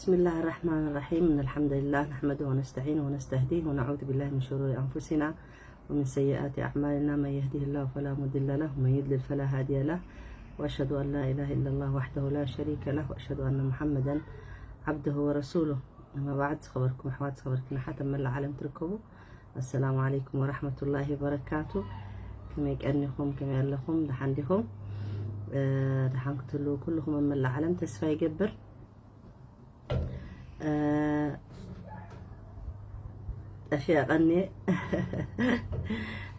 بسم الله الرحمن الرحيم. إن الحمد لله نحمده ونستعينه ونستهديه ونعوذ بالله من شرور أنفسنا ومن سيئات أعمالنا. من يهده الله فلا مضل له ومن يضلل فلا هادي له. وأشهد أن لا إله إلا الله وحده لا شريك له وأشهد أن محمدا عبده ورسوله. أما بعد، ዝኸበርኩም ኣሕዋት፣ ዝኸበርክን ኣሓት ኣብ መላእ ዓለም ትርከቡ፣ ኣሰላሙ ዓለይኩም ወራሕመቱላሂ ወበረካቱ። ከመይ ቀኒኹም? ከመይ ኣለኹም? ደሓን ዲኹም? እ፣ ደሓን ክትህልዉ ኩልኹም ኣብ መላእ ዓለም ተስፋ ይገብር። እ፣ ጠፊኣ ቀንየ።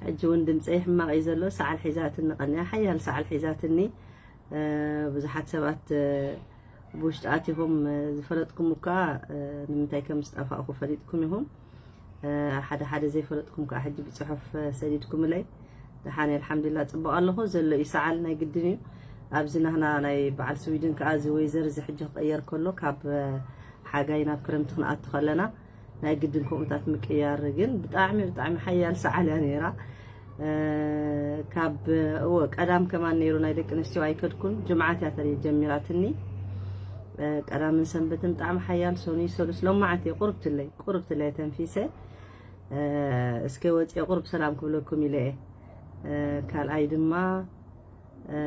ሕጂ እውን ድምፀይ ሕማቕ እዩ ዘሎ። ሰዓል ሒዛትኒ ቀንያ፣ ሓያል ሰዓል ሒዛትኒ። እ፣ ብዙሓት ሰባት፣ እ፣ ብውሽጢ ኣቲኹም፣ እ፣ ዝፈለጥኩም እኳ፣ እ፣ ንምንታይ ከም ዝጠፋእኹ ፈሊጥኩም ኢኹም። እ፣ ሓደ ሓደ ዘይፈለጥኩም ከዓ ሕጂ ብፅሑፍ፣ እ፣ ሰዲድኩምለይ። ደሓን እየ፣ ኣልሓምዱሊላህ፣ ፅቡቕ ኣለኹ። ዘሎ እዩ ሰዓል፣ ናይ ግድን እዩ። ኣብዚ ናህና ናይ በዓል ስዊድን ከዓ እዚ ወይዘር እዚ ሕጂ ክቕየር ከሎ ካብ፣ እ፣ ሓጋይ ናብ ክረምቲ ክንኣቱ ከለና ናይ ግድን ከምኡታት ምቅያር። ግን ብጣዕሚ፣ ብጣዕሚ ሓያል ሰዓል እያ ነይራ። እ፣ ካብ፣ እወ፣ ቀዳም ከማን ነይሩ፣ ናይ ደቂ ኣንስትዮ ኣይከድኩን። ጅምዓት እያ ተሪ-፣ ጀሚራትኒ። እ፣ ቀዳምን ሰንበትን ብጣዕሚ ሓያል፣ ሰኑይ፣ ሰሉስ፣ ሎማዓት እየ ቁርብትለይ፣ ቁርብትለይ ተንፊሰ። እ፣ እስከ ወፅየ ቁርብ ሰላም ክብለኩም ኢለ እየ። እ፣ ካልኣይ ድማ፣ እ፣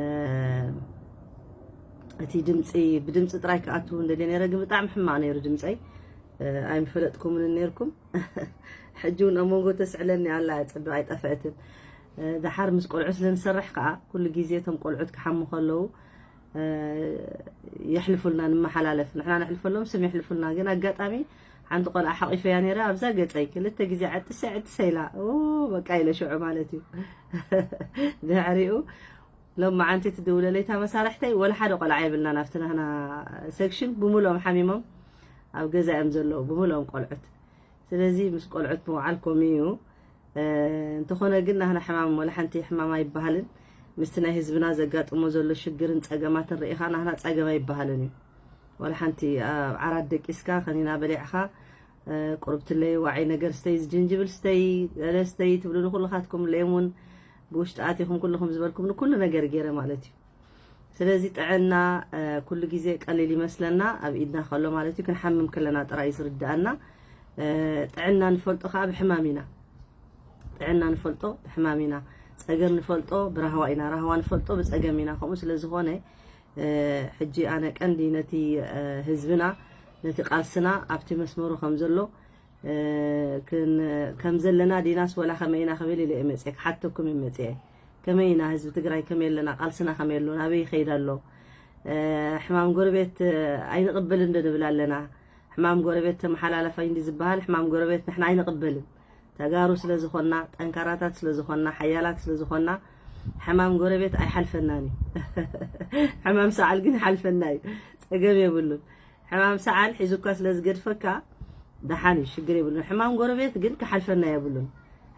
እቲ ድምፂ፣ ብድምፂ ጥራይ ክኣትው እንደልየ ነይረ፣ ግን ብጣዕሚ ሕማቕ ነይሩ ድምፀይ። እ፣ ኣይምፈለጥኩምን ነይርኩም። ሕጂ እውን ኣብ መንጎ ተስዕለኒ ኣላ፣ ፅብቕ ኣይጠፍአትን። እ፣ ደሓር ምስ ቆልዑ ስለ ንሰርሕ ከዓ፣ ኩሉ ግዜ እቶም ቆልዑት ክሓሙ ከለዉ፣ እ፣ የሕልፉልና፣ ንመሓላለፍ። ንሕና ነሕልፈሎም፣ ስም የሕልፉልና። ግን ኣጋጣሚ ሓንቲ ቆልዓ ሓቂፈያ ነይረ፣ ኣብዛ ገፀይ ክልተ ግዜ ዕጥሰ፣ ዕጥሰ ኢላ። ኦ፣ በቃ ኢለ ሽዑ ማለት እዩ። ድሕሪኡ፣ ሎማዓንቲ ትድውለለይ እታ መሳርሕተይ፣ ወላ ሓደ ቆልዓ የብልናን ኣብቲ ናህና ሴክሽን፣ ብምልኦም ሓሚሞም ኣብ ገዛ እዮም ዘለዉ፣ ብምልኦም ቆልዑት። ስለዚ ምስ ቆልዑት ምውዓል ከምኡ እዩ። እ፣ እንተኾነ ግን ናህና ሕማም ወላ ሓንቲ ሕማም ኣይበሃልን። ምስቲ ናይ ህዝብና ዘጋጥሞ ዘሎ ሽግርን ጸገማትን ርኢኻ ናህና ጸገም ኣይበሃልን እዩ። ወላ ሓንቲ ኣብ ዓራት ደቂስካ፣ ከኒና በሊዕኻ፣ እ፣ ቁርብትለይ፣ ዋዒ ነገር ስተይ፣ ዝጅንጅብል ስተይ፣ ገለ ስተይ ትብሉ ንኩልኻትኩም፣ ሌሙን ብውሽጢ ኣቲኹም ኩልኹም ዝበልኩም ንኩሉ ነገር ገይረ ማለት እዩ። ስለዚ ጥዕና፣ እ፣ ኩሉ ግዜ ቀሊል ይመስለና፣ ኣብ ኢድና ከሎ ማለት እዩ፣ ክንሓምም ከለና ጥራይ እዩ ዝርድኣና። እ፣ ጥዕና ንፈልጦ ከዓ ብሕማም ኢና። ጥዕና ንፈልጦ ብሕማም ኢና። ጸገም ንፈልጦ ብራህዋ ኢና። ራህዋ ንፈልጦ ብጸገም ኢና። ከምኡ ስለ ዝኾነ፣ እ፣ ሕጂ ኣነ ቀንዲ ነቲ፣ እ፣ ህዝብና፣ ነቲ ቃልስና ኣብቲ መስመሩ ከም ዘሎ፣ እ፣ ክን-፣ ከም ዘለና ዲናስ ወላ ከመይ ኢና ክብል ኢለ እየ መጽየ፣ ክሓተኩም እየ መጽየ። ከመይ ኢና ህዝቢ ትግራይ፣ ከመይ ኣለና፣ ቃልስና ከመይ ኣሎ፣ ናበይ ይኸይድ ኣሎ? እ፣ ሕማም ጎረቤት፣ እ፣ ኣይንቕበልን ዶ ንብል ኣለና? ሕማም ጎረቤት ተመሓላላፋይ እንዲ ዝበሃል፣ ሕማም ጎረቤት ንሕና ኣይንቕበልን። ተጋሩ ስለ ዝኾንና፣ ጠንካራታት ስለ ዝኾንና፣ ሓያላት ስለ ዝኾንና፣ ሕማም ጎረቤት ኣይሓልፈናን እዩ። ሕማም ሰዓል ግን ይሓልፈና እዩ። ጸገም የብሉን። ሕማም ሰዓል ሒዙካ ስለ ዝገድፈካ ደሓን እዩ፣ ሽግር የብሉን። ሕማም ጎረቤት ግን ክሓልፈና የብሉን።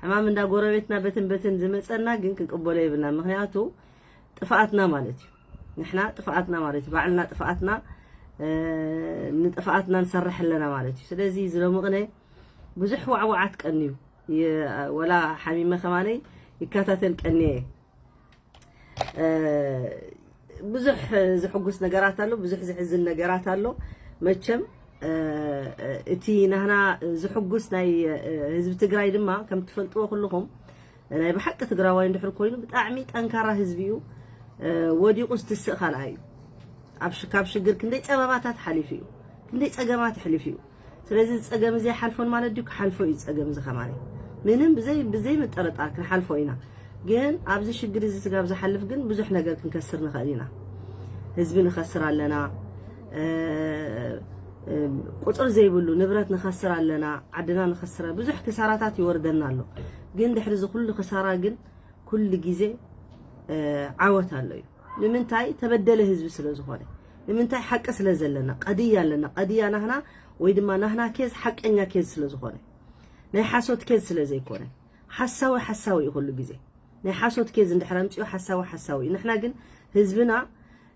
ሕማም እንዳ ጎረቤትና በትን በትን ዝመጸና ግን ክንቅበሎ የብልና። ምኽንያቱ ጥፍኣትና ማለት እዩ። ንሕና ጥፍኣትና ማለት እዩ። ባዕልና ጥፍኣትና፣ እ፣ ንጥፍኣትና ንሰርሕ ኣለና ማለት እዩ። ስለዚ እዚ ሎሚ ቅነ ብዙሕ ዋዕዋዓት ቀንዩ፣ የ-፣ ወላ ሓሚመ ከማነይ ይከታተል ቀንየ። እ፣ ብዙሕ ዝሕጉስ ነገራት ኣሎ፣ ብዙሕ ዝሕዝን ነገራት ኣሎ። መቸም፣ እ፣ እቲ ናህና ዝሕጉስ ናይ፣ እ፣ ህዝቢ ትግራይ ድማ ከም ትፈልጥዎ ኩልኹም፣ ናይ ብሓቂ ትግራዋይ እንድሕር ኮይኑ ብጣዕሚ ጠንካራ ህዝቢ እዩ። እ፣ ወዲቑ ዝትስእ ካልኣ እዩ። ኣብ ሽ-፣ ካብ ሽግር ክንደይ ጸበባታት ሓሊፉ እዩ፣ ክንደይ ጸገማት ኣሕሊፉ እዩ። ስለዚ እዚ ጸገም እዚ ኣይሓልፎን ማለት ድዩ? ክሓልፎ እዩ ጸገም እዚ ከማን። ምንም ብዘይ፣ ብዘይ ምጥርጣር ክንሓልፎ ኢና። ግን ኣብዚ ሽግር እዚ ስጋብ ዝሓልፍ ግን ብዙሕ ነገር ክንከስር ንኽእል ኢና። ህዝቢ ንኸስር ኣለና፣ እ፣ እ፣ ቁጽሪ ዘይብሉ ንብረት ንኸስር ኣለና፣ ዓድና ንኸስር፣ ብዙሕ ክሳራታት ይወርደና ኣሎ። ግን ድሕሪ እዚ ኩሉ ክሳራ ግን ኩሉ ግዜ፣ እ፣ ዓወት ኣሎ እዩ። ንምንታይ? ተበደለ ህዝቢ ስለ ዝኾነ። ንምንታይ? ሓቂ ስለ ዘለና። ቀድያ ኣለና። ቀድያ ናህና ወይ ድማ ናህና ኬዝ ሓቀኛ ኬዝ ስለ ዝኾነ። ናይ ሓሶት ኬዝ ስለ ዘይኮነ። ሓሳዊ ሓሳዊ እዩ ኩሉ ግዜ። ናይ ሓሶት ኬዝ እንድሕር ኣምጺኡ ሓሳዊ ሓሳዊ እዩ። ንሕና ግን ህዝብና፣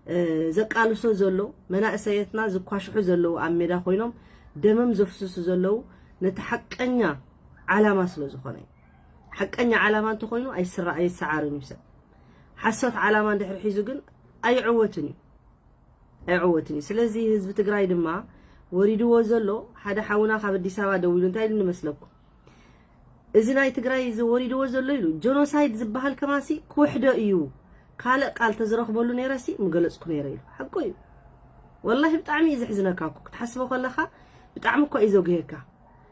እ፣ ዘቃልሶ ዘሎ፣ መናእሰየትና ዝኳሽሑ ዘለዉ ኣብ ሜዳ ኮይኖም ደምም ዘፍስሱ ዘለዉ ነቲ ሓቀኛ ዓላማ ስለ ዝኾነ እዩ። ሓቀኛ ዓላማ እንተኾይኑ ኣይስራ-፣ ኣይሰዓርን እዩ ሰብ። ሓሶት ዓላማ እንድሕር ሒዙ ግን ኣይዕወትን እዩ። ኣይዕወትን እዩ። ስለዚ ህዝቢ ትግራይ ድማ ወሪድዎ ዘሎ ሓደ ሓውና ካብ ኣዲስ ኣበባ ደዊሉ እንታይ ኢሉ ንመስለኩም? እዚ ናይ ትግራይ እዚ ወሪድዎ ዘሎ ኢሉ ጀኖሳይድ ዝበሃል ከማሲ ክውሕዶ እዩ። ካልእ ቃል ተዝረኽበሉ ነይረሲ ምገለጽኩ ነይረ ኢሉ። ሓቁ እዩ። ወላሂ ብጣዕሚ እዩ ዘሕዝነካ እኮ ክትሓስቦ ከለኻ ብጣዕሚ እኮ እዩ ዘጉህየካ።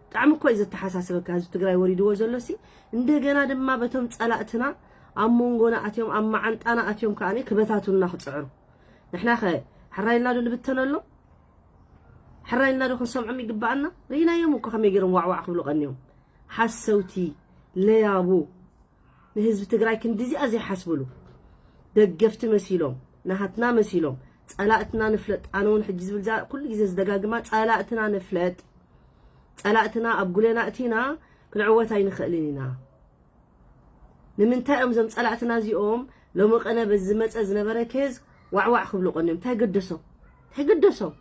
ብጣዕሚ እኮ እዩ ዘተሓሳስበካ ህዝቢ ትግራይ ወሪድዎ ዘሎሲ። እንደገና ድማ በቶም ጸላእትና ኣብ መንጎና ኣትዮም ኣብ መዓንጣና ኣትዮም ከኣ ክበታትኑና ክጽዕሩ። ንሕና ከ ሕራይ ኢልና ዶ ንብተነሎም? ሕራይ ኢልና ዶ ክንሰምዖም ይግባኣና? ርኢናዮም እኮ ከመይ ገይሮም ዋዕዋዕ ክብሉ ቀንዮም። ሓሰውቲ፣ ለያቡ፣ ንህዝቢ ትግራይ ክንዲዚኣ ዘይሓስብሉ ደገፍቲ መሲሎም ናሃትና መሲሎም ጸላእትና ንፍለጥ። ኣነ እውን ሕጂ ዝብል ዛ ኩሉ ግዜ ዝደጋግማ ጸላእትና ንፍለጥ። ጸላእትና ኣብ ጉሌና እቲና ክንዕወት ኣይንኽእልን ኢና። ንምንታይ እዮም እዞም ጸላእትና እዚኦም ሎሚ ቀነ በዚ ዝመጸ ዝነበረ ኬዝ ዋዕዋዕ ክብሉ ቀንዮም? እንታይ ገደሶም? እንታይ ገደሶም?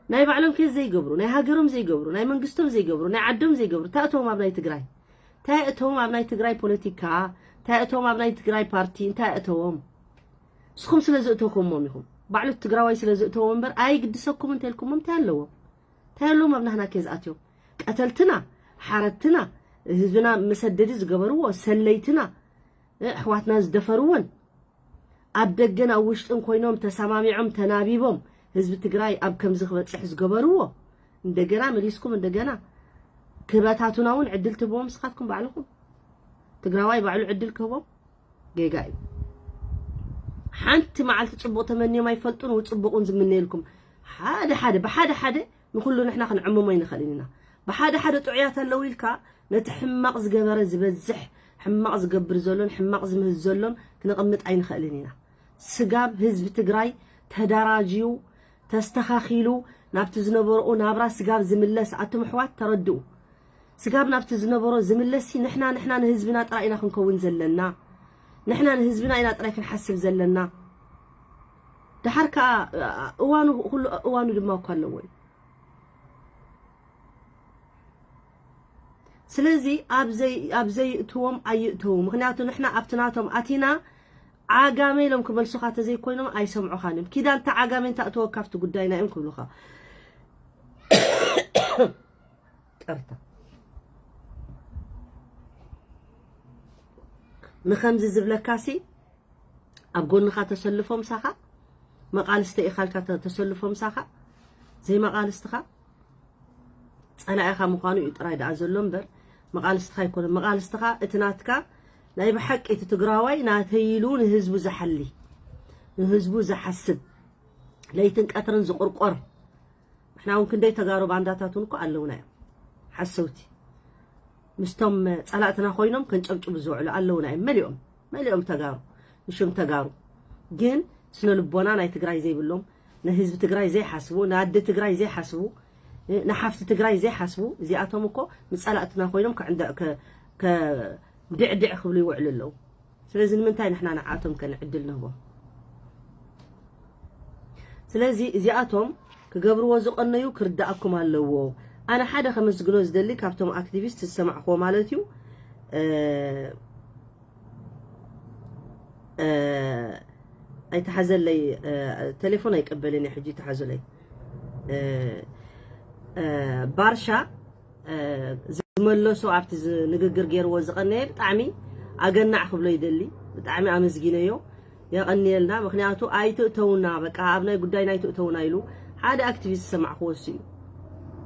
ናይ ባዕሎም ኬዝ ዘይገብሩ፣ ናይ ሃገሮም ዘይገብሩ፣ ናይ መንግስቶም ዘይገብሩ፣ ናይ ዓዶም ዘይገብሩ እንታይ እቶም ኣብ ናይ ትግራይ እንታይ እቶም ኣብ ናይ ትግራይ ፖለቲካ እንታይ እቶም ኣብ ናይ ትግራይ ፓርቲ እንታይ እተዎም? ንስኹም ስለ ዘእተኩሞም ኢኹም። ባዕሉ ትግራዋይ ስለ ዘእተዎም እምበር ኣይግድሰኩም እንተልኩሞም እንታይ ኣለዎም? እንታይ ኣለዎም ኣብ ናህና ኬዝ ኣትዮም? ቀተልትና፣ ሓረትና፣ ህዝብና መሰደዲ ዝገበርዎ፣ ሰለይትና፣ እ፣ ኣሕዋትና ዝደፈርወን ኣብ ደገን ኣብ ውሽጥን ኮይኖም ተሰማሚዖም ተናቢቦም ህዝቢ ትግራይ ኣብ ከምዚ ክበፅሕ ዝገበርዎ እንደገና መሊስኩም እንደገና ክበታቱና እውን ዕድል ትህብዎም ንስኻትኩም ባዕልኹም። ትግራዋይ ባዕሉ ዕድል ክህቦም ጌጋ እዩ። ሓንቲ መዓልቲ ፅቡቕ ተመንዮም ኣይፈልጡን፣ ው ፅቡቕ እውን ዝምነየልኩም ሓደ ሓደ ብሓደ ሓደ ንኩሉ ንሕና ክንዕምሞ ኣይንኽእልን ኢና። ብሓደ ሓደ ጥዑያት ኣለዉ ኢልካ ነቲ ሕማቕ ዝገበረ ዝበዝሕ ሕማቕ ዝገብር ዘሎን ሕማቕ ዝምህዝ ዘሎን ክነቐምጥ ኣይንኽእልን ኢና። ስጋብ ህዝቢ ትግራይ ተደራጅዩ ተስተኻኺሉ ናብቲ ዝነበረኡ ናብራ ስጋብ ዝምለስ ኣቱም ኣሕዋት ተረድኡ። ስጋብ ናብቲ ዝነበሮ ዝምለስሲ ንሕና ንሕና ንህዝብና ጥራይ ኢና ክንከውን ዘለና። ንሕና ንህዝብና ኢና ጥራይ ክንሓስብ ዘለና። ደሓር ከኣ እዋኑ ኩሉ እዋኑ ድማ እኳ ኣለዎ እዩ። ስለዚ ኣብ ዘይ ኣብ ዘይእትዎም ኣይእተዉ። ምኽንያቱ ንሕና ኣብቲ ናቶም ኣቲና ዓጋመ ኢሎም ክመልሱኻ ተዘይኮይኖም ኣይሰምዑኻን እዮም። ኪዳ እንተ ዓጋመ እንተኣተወካ ኣብቲ ጉዳይና እዮም ክብሉኻ። ቀርታ ንኸምዚ ዝብለካሲ ኣብ ጎንኻ ተሰልፎ ምሳኻ መቓልስተ ኢኻ ኢልካ ተ- ተሰልፎ ምሳኻ ዘይመቓልስትኻ ጸላኢኻ ምዃኑ እዩ ጥራይ ደኣ ዘሎ እምበር መቓልስትኻ ኣይኮነን። መቓልስትኻ እቲ ናትካ ናይ ብሓቂ እቲ ትግራዋይ ናተይ ኢሉ ንህዝቡ ዝሓሊ ንህዝቡ ዝሓስብ ለይትን ቀትርን ዝቑርቆር ንሕና እውን ክንደይ ተጋሩ ባንዳታት እውን እኮ ኣለውና እዮም ሓሰውቲ ምስቶም ጸላእትና ኮይኖም ከንጨብጭቡ ዝውዕሉ ኣለውና እዮም መሊኦም መሊኦም ተጋሩ ንሽም ተጋሩ ግን ስነ ልቦና ናይ ትግራይ ዘይብሎም ንህዝቢ ትግራይ ዘይሓስቡ ንኣደ ትግራይ ዘይሓስቡ ንሓፍቲ ትግራይ ዘይሓስቡ እዚኣቶም እኮ ንጸላእትና ኮይኖም ድዕድዕ ክብሉ ይውዕሉ ኣለዉ ስለዚ ንምንታይ ንሕና ንዓቶም ከ ንዕድል ንህቦም ስለዚ እዚኣቶም ክገብርዎ ዝቐነዩ ክርዳኣኩም ኣለዎ ኣነ ሓደ ከመስግኖ ዝደሊ ካብቶም ኣክቲቪስት ዝሰማዕክዎ ማለት እዩ ኣይተሓዘለይ ቴሌፎን ኣይቀበልን እዩ ሕጂ ተሓዙለይ ባርሻ ዝመለሶ ኣብቲ ንግግር ገይርዎ ዝቐነየ ብጣዕሚ ኣገናዕ ክብሎ ይደሊ ብጣዕሚ ኣመስጊነዮ የቐንየልና ምክንያቱ ኣይትእተውና በቃ ኣብ ናይ ጉዳይ ናይ ትእተውና ኢሉ ሓደ ኣክቲቪስት ዝሰማዕክዎ እሱ እዩ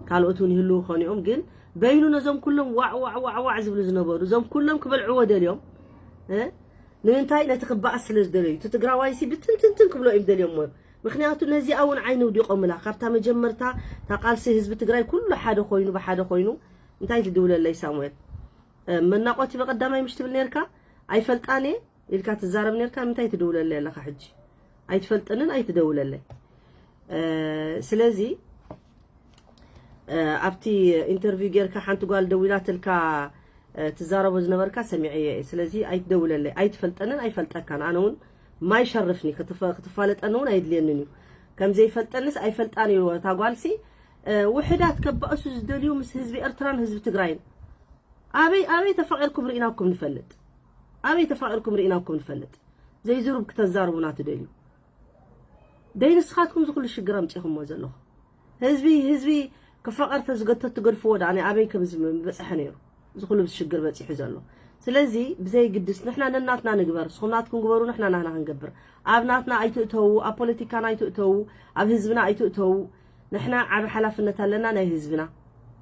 ካልኦት እውን ይህልው ኾኒኦም ግን በይኑ ነዞም ኩሎም ዋዕ ዋዕ ዋዕ ዋዕ ዝብሉ ዝነበሩ እዞም ኩሎም ክበልዕዎ ደልዮም ንምንታይ ነቲ ክበኣስ ስለ ዝደለዩ እቲ ትግራዋይሲ ብትንትንትን ክብሎ እዮም ደልዮሞ ምክንያቱ ነዚኣ እውን ዓይኒ ውዲቆምላ ካብታ መጀመርታ እታ ቃልሲ ህዝቢ ትግራይ ኩሉ ሓደ ኮይኑ ብሓደ ኮይኑ እንታይ ትድውለለይ ሳሙኤል መናቆቲ በቀዳማይ ምሽ ትብል ነርካ ኣይፈልጣን እየ ኢልካ ትዛረብ ነርካ ንምንታይ ትድውለለይ ኣለካ ሕጂ ኣይትፈልጥንን ኣይትደውለለይ ስለዚ ኣብቲ ኢንተርቪው ጌርካ ሓንቲ ጓል ደዊላትልካ ትዛረቦ ዝነበርካ ሰሚዐየ እየ ስለዚ ኣይትደውለለይ ኣይትፈልጠንን ኣይፈልጠካን ኣነ እውን ማይ ሸርፍኒ ክትፋለጠኒ እውን ኣይድልየንን እዩ ከም ዘይፈልጠንስ ኣይፈልጣን እዩ እታ ጓልሲ ውሕዳት ከባእሱ ዝደልዩ ምስ ህዝቢ ኤርትራን ህዝቢ ትግራይን ኣበይ ኣበይ ተፋቂርኩም ርኢናኩም ንፈልጥ ኣበይ ተፋቂርኩም ርኢናኩም ንፈልጥ ዘይዝሩብ ክተዛርቡና ትደልዩ ደይ ንስኻትኩም ዝኩሉ ሽግር ኣምፂኹሞ ዘለኹ ህዝቢ ህዝቢ ክፈቐር ተዝገተት ትገድፍዎ ደኣ ኣበይ ከም ዝበፅሐ ነይሩ። እዚ ኩሉ ሽግር በፂሑ ዘሎ። ስለዚ ብዘይ ግድስ ንሕና ነናትና ንግበር፣ ንስኹም ናትኩም ግበሩ፣ ንሕና ናህና ክንገብር። ኣብ ናትና ኣይትእተዉ፣ ኣብ ፖለቲካና ኣይትእተዉ፣ ኣብ ህዝብና ኣይትእተዉ። ንሕና ዓቢ ሓላፍነት ኣለና ናይ ህዝብና።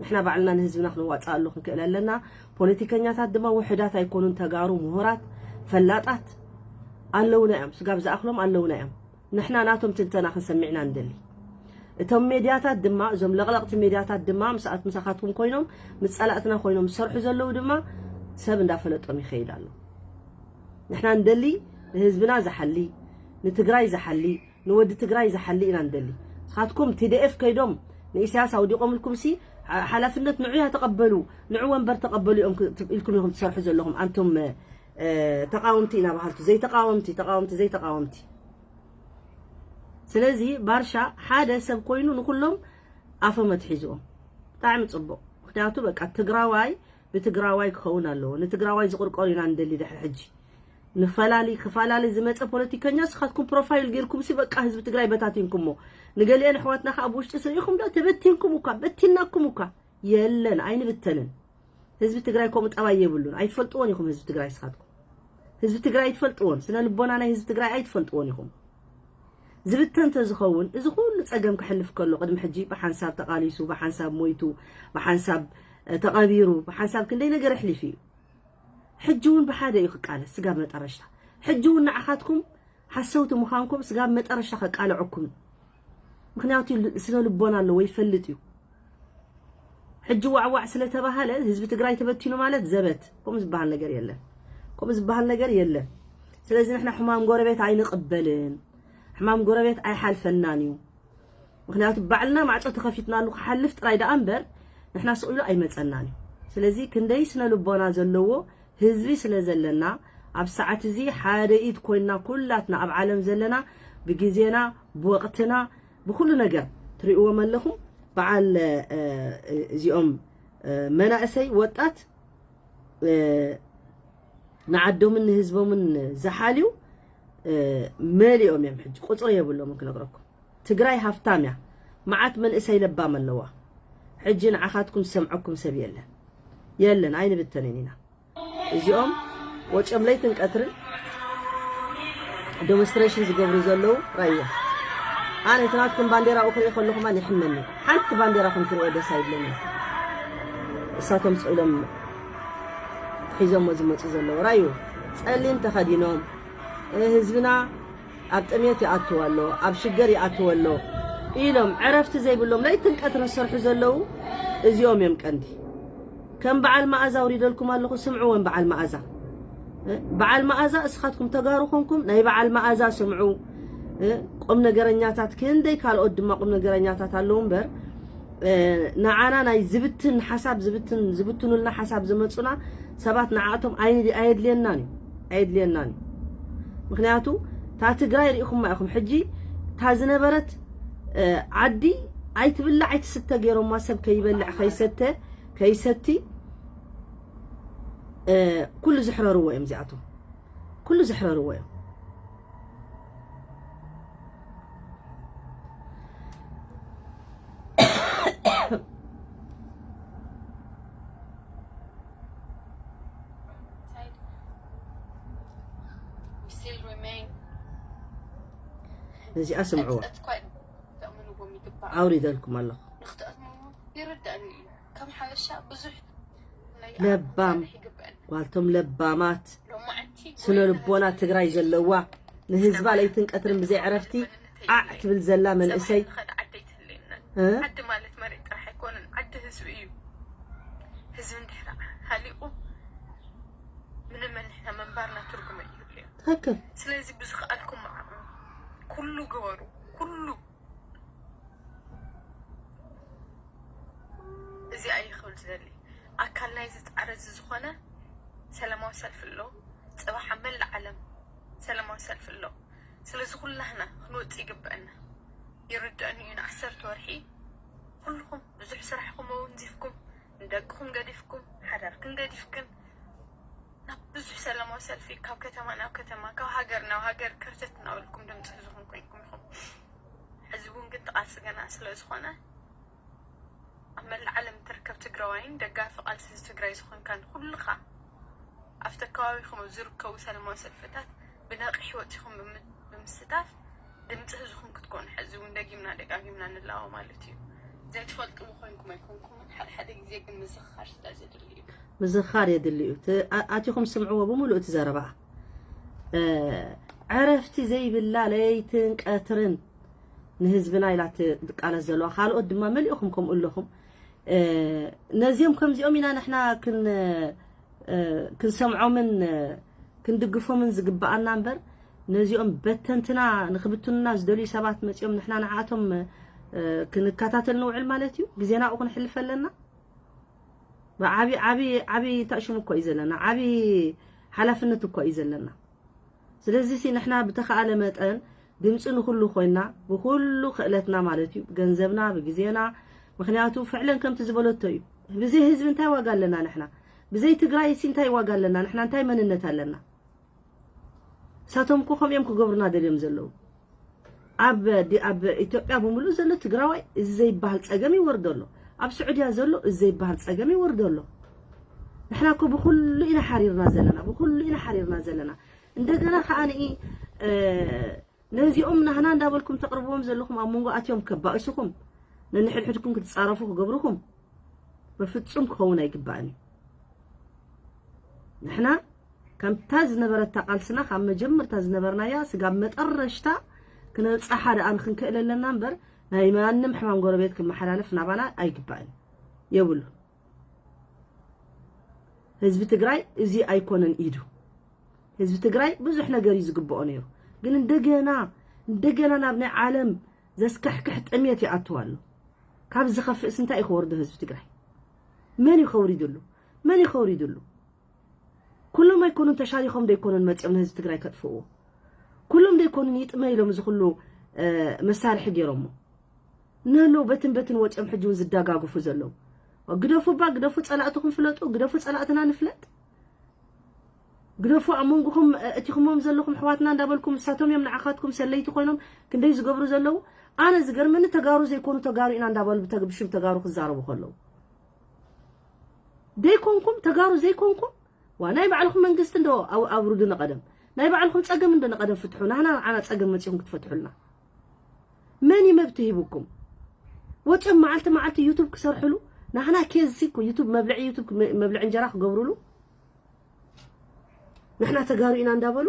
ንሕና ባዕልና ንህዝብና ክንዋፅኣሉ ክንክእል ኣለና። ፖለቲከኛታት ድማ ውሕዳት ኣይኮኑን፣ ተጋሩ ምሁራት ፈላጣት ኣለውና እዮም፣ ስጋብ ዝኣኽሎም ኣለውና እዮም። ንሕና ናቶም ትንተና ክንሰምዕና ንደሊ። እቶም ሜድያታት ድማ፣ እዞም ለቕለቕቲ ሜድያታት ድማ ምስኣት ምሳኻትኩም ኮይኖም ምስ ጸላእትና ኮይኖም ዝሰርሑ ዘለዉ ድማ ሰብ እንዳፈለጦም ይኸይድ ኣሎ። ንሕና ንደሊ ንህዝብና ዝሓሊ፣ ንትግራይ ዝሓሊ፣ ንወዲ ትግራይ ዝሓሊ ኢና ንደሊ። ንስኻትኩም ቲዲኤፍ ከይዶም ንኢሳያስ ኣውዲቖምልኩም ሲ ሓላፍነት ንዑያ ተቐበሉ፣ ንዑ ወንበር ተቐበሉ እዮም ኢልኩም ኢኹም ትሰርሑ ዘለኹም ኣንቱም ተቃወምቲ ኢና በሃልቱ ዘይተቃወምቲ ተቃወምቲ ዘይተቃወምቲ። ስለዚ ባርሻ ሓደ ሰብ ኮይኑ ንኩሎም ኣፎም ኣትሒዝዎም። ብጣዕሚ ጽቡቕ። ምክንያቱ በቃ ትግራዋይ ብትግራዋይ ክኸውን ኣለዎ። ንትግራዋይ ዝቕርቆር ኢና ንደሊ ድሕሪ ሕጂ። ንፈላሊ ክፈላለ ዝመፀ ፖለቲከኛ ንስኻትኩም ፕሮፋይል ጌርኩም ሲ በቃ ህዝቢ ትግራይ በታቲንኩሞ። ንገሊአን ኣሕዋትና ከዓ ኣብ ውሽጢ ስርኢኹም ዶ ተበቲንኩም እኳ በቲናኩም እኳ የለን ኣይንብተንን። ህዝቢ ትግራይ ከምኡ ጠባይ የብሉን። ኣይትፈልጥዎን ኢኹም ህዝቢ ትግራይ ስኻትኩም። ህዝቢ ትግራይ ኣይትፈልጥዎን። ስነ ልቦና ናይ ህዝቢ ትግራይ ኣይትፈልጥዎን ኢኹም። ዝብተን ተዝኸውን እዚ ኩሉ ፀገም ክሕልፍ ከሎ ቅድሚ ሕጂ ብሓንሳብ ተቓሊሱ፣ ብሓንሳብ ሞይቱ፣ ብሓንሳብ ተቐቢሩ፣ ብሓንሳብ ክንደይ ነገር ኣሕሊፉ እዩ። ሕጂ እውን ብሓደ እዩ ክቃለስ ስጋብ መጠረሽታ። ሕጂ እውን ንዓኻትኩም ሓሰውቲ ምዃንኩም ስጋብ መጠረሽታ ከቃልዐኩም እዩ። ምክንያቱ ስነ ልቦና ኣለዎ ይፈልጥ እዩ። ሕጂ ዋዕዋዕ ስለተባሃለ ህዝቢ ትግራይ ተበቲኑ ማለት ዘበት። ከምኡ ዝበሃል ነገር የለን። ከምኡ ዝበሃል ነገር የለን። ስለዚ ንሕና ሕማም ጎረቤት ኣይንቕበልን። ሕማም ጎረቤት ኣይሓልፈናን እዩ። ምክንያቱ ባዕልና ማዕፆ ተኸፊትናሉ ክሓልፍ ጥራይ ደኣ እምበር ንሕና ስቕ ኢሉ ኣይመፀናን እዩ። ስለዚ ክንደይ ስነ ልቦና ዘለዎ ህዝቢ ስለ ዘለና ኣብ ሰዓት እዚ ሓደ ኢድ ኮይንና ኩላትና ኣብ ዓለም ዘለና ብግዜና ብወቕትና ብኩሉ ነገር ትሪእዎም ኣለኹም። በዓል እዚኦም መናእሰይ ወጣት ንዓዶምን ንህዝቦምን ዝሓልዩ መሊኦም እዮም። ሕጂ ቁፅሪ የብሎምን ክነግረኩም። ትግራይ ሃፍታም እያ። መዓት መንእሰይ ለባም ኣለዋ። ሕጂ ንዓኻትኩም ዝሰምዐኩም ሰብ የለን። የለን ኣይንብተንን ኢና። እዚኦም ወፂኦም ለይትን ቀትርን ዴሞንስትሬሽን ዝገብሩ ዘለዉ ራዮ። ኣነ እቲ ናትኩም ባንዴራ ክርኢ ከለኹ ማን ይሕመኒ። ሓንቲ ባንዴራኹም ክርእዮ ደስ ኣይብለኒ። እሳቶም ስቕ ኢሎም ሒዞሞ ዝመፁ ዘለዉ ራዮ ፀሊም ተኸዲኖም ህዝብና ኣብ ጥሜት ይኣትዎ ኣሎ፣ ኣብ ሽገር ይኣትዎ ኣሎ ኢሎም ዕረፍቲ ዘይብሎም ለይትን ቀትርን ዝሰርሑ ዘለዉ እዚኦም እዮም ቀንዲ። ከም በዓል መኣዛ ኣውሪደልኩም ኣለኹ፣ ስምዕወን በዓል መኣዛ። በዓል መኣዛ እስኻትኩም ተጋሩ ኮንኩም ናይ በዓል መኣዛ ስምዑ። ቁም ነገረኛታት ክንደይ ካልኦት ድማ ቁም ነገረኛታት ኣለዉ እምበር ንዓና ናይ ዝብትን ሓሳብ ዝብትን ዝብትኑልና ሓሳብ ዝመፁና ሰባት ንዓኣቶም ኣየድልየናን እዩ ኣየድልየናን እዩ። ምክንያቱ እታ ትግራይ ርኢኹማ ኢኹም። ሕጂ እታ ዝነበረት ዓዲ ኣይትብላዕ ኣይትስተ ገይሮማ ሰብ ከይበልዕ ከይሰተ ከይሰቲ ኩሉ ዝሕረርዎ እዮም እዚኣቶም ኩሉ ዝሕረርዎ እዮም። እዚኣ ስምዕዋ ኣውሪደልኩም ኣለኹ። ንክትኣትምዎ ይርዳእኒ እዩ። ከም ሓበሻ ብዙሕ ናይ ለባም ኣዛርሕ ይግበአኒ። ጓልቶም ለባማት ሎማዓንቲ ስነ ልቦና ትግራይ ዘለዋ ንህዝባ ለይትን ቀትርን ብዘይ ዕረፍቲ ዓዕ ትብል ዘላ መንእሰይ። ዓዲ ማለት መሬት ጥራሕ ኣይኮነን፣ ዓዲ ህዝቢ እዩ። ህዝቢ እንድሕር ሃሊቑ ምንም ንሕና ምንባርና ትርጉም የብሉን። ትክክል። ስለዚ ብዝኸኣልኩም ዓቕሚ ኩሉ ግበሩ፣ ኩሉ። እዚኣ እየ ክብል ዝደሊ። ኣካል ናይዚ ፃዕሪ እዚ ዝኾነ ሰላማዊ ሰልፊ ኣሎ። ፅባሕ ኣብ መላእ ዓለም ሰላማዊ ሰልፊ ኣሎ። ስለዚ ኩላህና ክንወፅእ ይግበአና። ይርደአኒ እዩ፣ ንዓሰርተ ወርሒ ኩልኹም ብዙሕ ስራሕኹም ኣወንዚፍኩም፣ ንደቅኹም ገዲፍኩም፣ ሓዳርክን ገዲፍክን ናብ ብዙሕ ሰላማዊ ሰልፊ ካብ ከተማ ናብ ከተማ፣ ካብ ሃገር ናብ ሃገር ከርተት እናበልኩም ድምፂ ሒዝኹም ኮይንኩም ኢኹም። ሕዚ እውን ግን እቲ ቃልሲ ገና ስለ ዝኾነ ኣብ መላእ ዓለም እትርከብ ትግራዋይን ደጋፊ ቃልሲ ህዝቢ ትግራይ ዝኾንካን ኩልኻ ኣብቲ ከባቢኹም ኣብ ዝርከቡ ሰላማዊ ሰልፍታት ብነቂሕ ወፂኹም ብምስታፍ ድምፂ ህዝብኹም ክትኮኑ ሕዚ እውን ደጊምና ደጋጊምና ንላቦ ማለት እዩ። ዘይትፈልጥዎ ኮይንኩም ኣይኮንኩምን፣ ሓደ ሓደ ግዜ ግን ምዝኽኻር ስለ ዘድሊ እዩ። ምዝኽኻር የድሊ እዩ። ኣቲኹም ስምዕዎ ብምሉእ እቲ ዘረባኣ። ዕረፍቲ ዘይብላ ለይትን ቀትርን ንህዝብና ኢላ ትቃለስ ዘለዋ፣ ካልኦት ድማ መሊእኹም ከምኡ ኣለኹም። ነዚኦም ከምዚኦም ኢና ንሕና ክንሰምዖምን ክንድግፎምን ዝግብኣና እምበር፣ ነዚኦም በተንትና ንኽብትኑና ዝደልዩ ሰባት መፂኦም ንሕና ንዓኣቶም ክንከታተል ንውዕል ማለት እዩ። ግዜና ኣብኡ ክነሕልፍ ኣለና። ዓቢ ዓቢ ዓቢ እንታይ ሽሙ እኮ እዩ ዘለና፣ ዓቢ ሓላፍነት እኮ እዩ ዘለና። ስለዚ ሲ ንሕና ብተኻእለ መጠን ድምፂ ንኹሉ ኮይና ብኹሉ ክእለትና ማለት እዩ፣ ብገንዘብና ብግዜና፣ ምክንያቱ ፍዕለን ከምቲ ዝበለቶ እዩ። ብዘይ ህዝቢ እንታይ ዋጋ ኣለና ንሕና? ብዘይ ትግራይ ሲ እንታይ ዋጋ ኣለና ንሕና? እንታይ መንነት ኣለና? እሳቶም እኮ ከምኦም ክገብሩና ደልዮም ዘለዉ። ኣብ ዲ- ኣብ ኢትዮጵያ ብምሉእ ዘሎ ትግራዋይ እዚ ዘይበሃል ፀገም ይወርዶ ኣሎ። ኣብ ስዑድያ ዘሎ እዚ ዘይበሃል ፀገም ይወርዶ ኣሎ። ንሕና እኮ ብኩሉ ኢና ሓሪርና ዘለና፣ ብኩሉ ኢና ሓሪርና ዘለና። እንደገና ከዓ ንኢ ነዚኦም ናህና እንዳበልኩም ተቕርብዎም ዘለኹም ኣብ መንጎ ኣትዮም ከባእስኹም፣ ነንሕድሕድኩም ክትፃረፉ ክገብርኹም በፍጹም ክኸውን ኣይግባእን እዩ። ንሕና ከምታ ዝነበረታ ቃልስና ካብ መጀመርታ ዝነበርናያ ስጋብ መጠረሽታ ክነብፅሓ ደኣ ንክንክእል ኣለና እምበር ናይ ማንም ሕማም ጎረቤት ክመሓላለፍ ናባና ኣይግባእን የብሉ። ህዝቢ ትግራይ እዚ ኣይኮነን ኢዱ። ህዝቢ ትግራይ ብዙሕ ነገር እዩ ዝግብኦ ነይሩ። ግን እንደገና እንደገና ናብ ናይ ዓለም ዘስካሕክሕ ጥሜት ይኣቱ ኣሎ። ካብ ዝኸፍእስ እንታይ እዩ ክወርዶ ህዝቢ ትግራይ? መን እዩ ከውሪድሉ? መን እዩ ከውሪድሉ? ኩሎም ኣይኮኑን ተሻሪኾም ደይኮኑን መፂኦም ንህዝቢ ትግራይ ከጥፍእዎ? ኩሎም ደይኮኑን ይጥመ ኢሎም እዚ ኩሉ መሳርሒ ገይሮሞ? ነሎ በትን በትን ወፂኦም ሕጂ እውን ዝደጋግፉ ዘለዉ። ግደፉ እባ ግደፉ፣ ፀላእትኹም ፍለጡ፣ ግደፉ ፀላእትና ንፍለጥ። ግደፉ ኣብ መንጎኹም እቲኹሞም ዘለኹም ኣሕዋትና እንዳበልኩም፣ ንሳቶም እዮም ንዓኻትኩም ሰለይቲ ኮይኖም ክንደይ ዝገብሩ ዘለዉ። ኣነ ዝገርመኒ ተጋሩ ዘይኮኑ ተጋሩ ኢና እንዳበሉ ብተግ- ብሽም ተጋሩ ክዛረቡ ከለዉ፣ ደይኮንኩም ተጋሩ ዘይኮንኩም ዋ ናይ ባዕልኹም መንግስቲ እንዶ ኣው- ኣውርዱ ንቐደም፣ ናይ ባዕልኹም ፀገም እንዶ ንቐደም ፍትሑ። ናህና ንዓና ፀገም መፂኹም ክትፈትሑልና መን እዩ መብት ሂቡኩም? ወፂኦም መዓልቲ መዓልቲ ዩቱብ ክሰርሕሉ፣ ናህና ኬዝ ሲ እኮ ዩቱብ መብልዒ ዩቱብ መብልዒ እንጀራ ክገብሩሉ ንሕና ተጋሩ ኢና እንዳበሉ።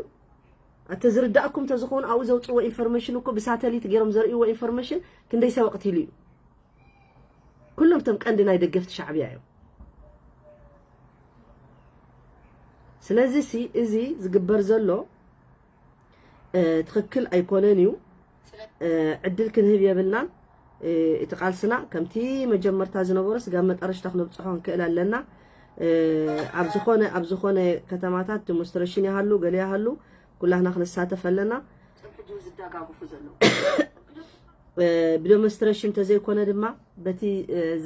ኣተ ዝርዳእኩም ተዝኾኑ ኣብኡ ዘውፅዎ ኢንፎርሜሽን እኮ ብሳተሊት ገይሮም ዘርእይዎ ኢንፎርሜሽን ክንደይ ሰብ ኣቕቲሉ እዩ። ኩሎም እቶም ቀንዲ ናይ ደገፍቲ ሻዕብያ እዮም። ስለዚ ሲ እዚ ዝግበር ዘሎ ትኽክል ኣይኮነን እዩ። ዕድል ክንህብ የብልናን። እቲ ቃልስና ከምቲ መጀመርታ ዝነበሮ ስጋብ መጠረሽታ ክነብፅሖ ክንክእል ኣለና። ኣብ ዝኾነ ኣብ ዝኾነ ከተማታት ዲሞንስትሬሽን ይሃሉ ገለ ይሃሉ ኩላህና ክንሳተፍ ኣለና። ብደሞንስትሬሽን ተዘይኮነ ድማ በቲ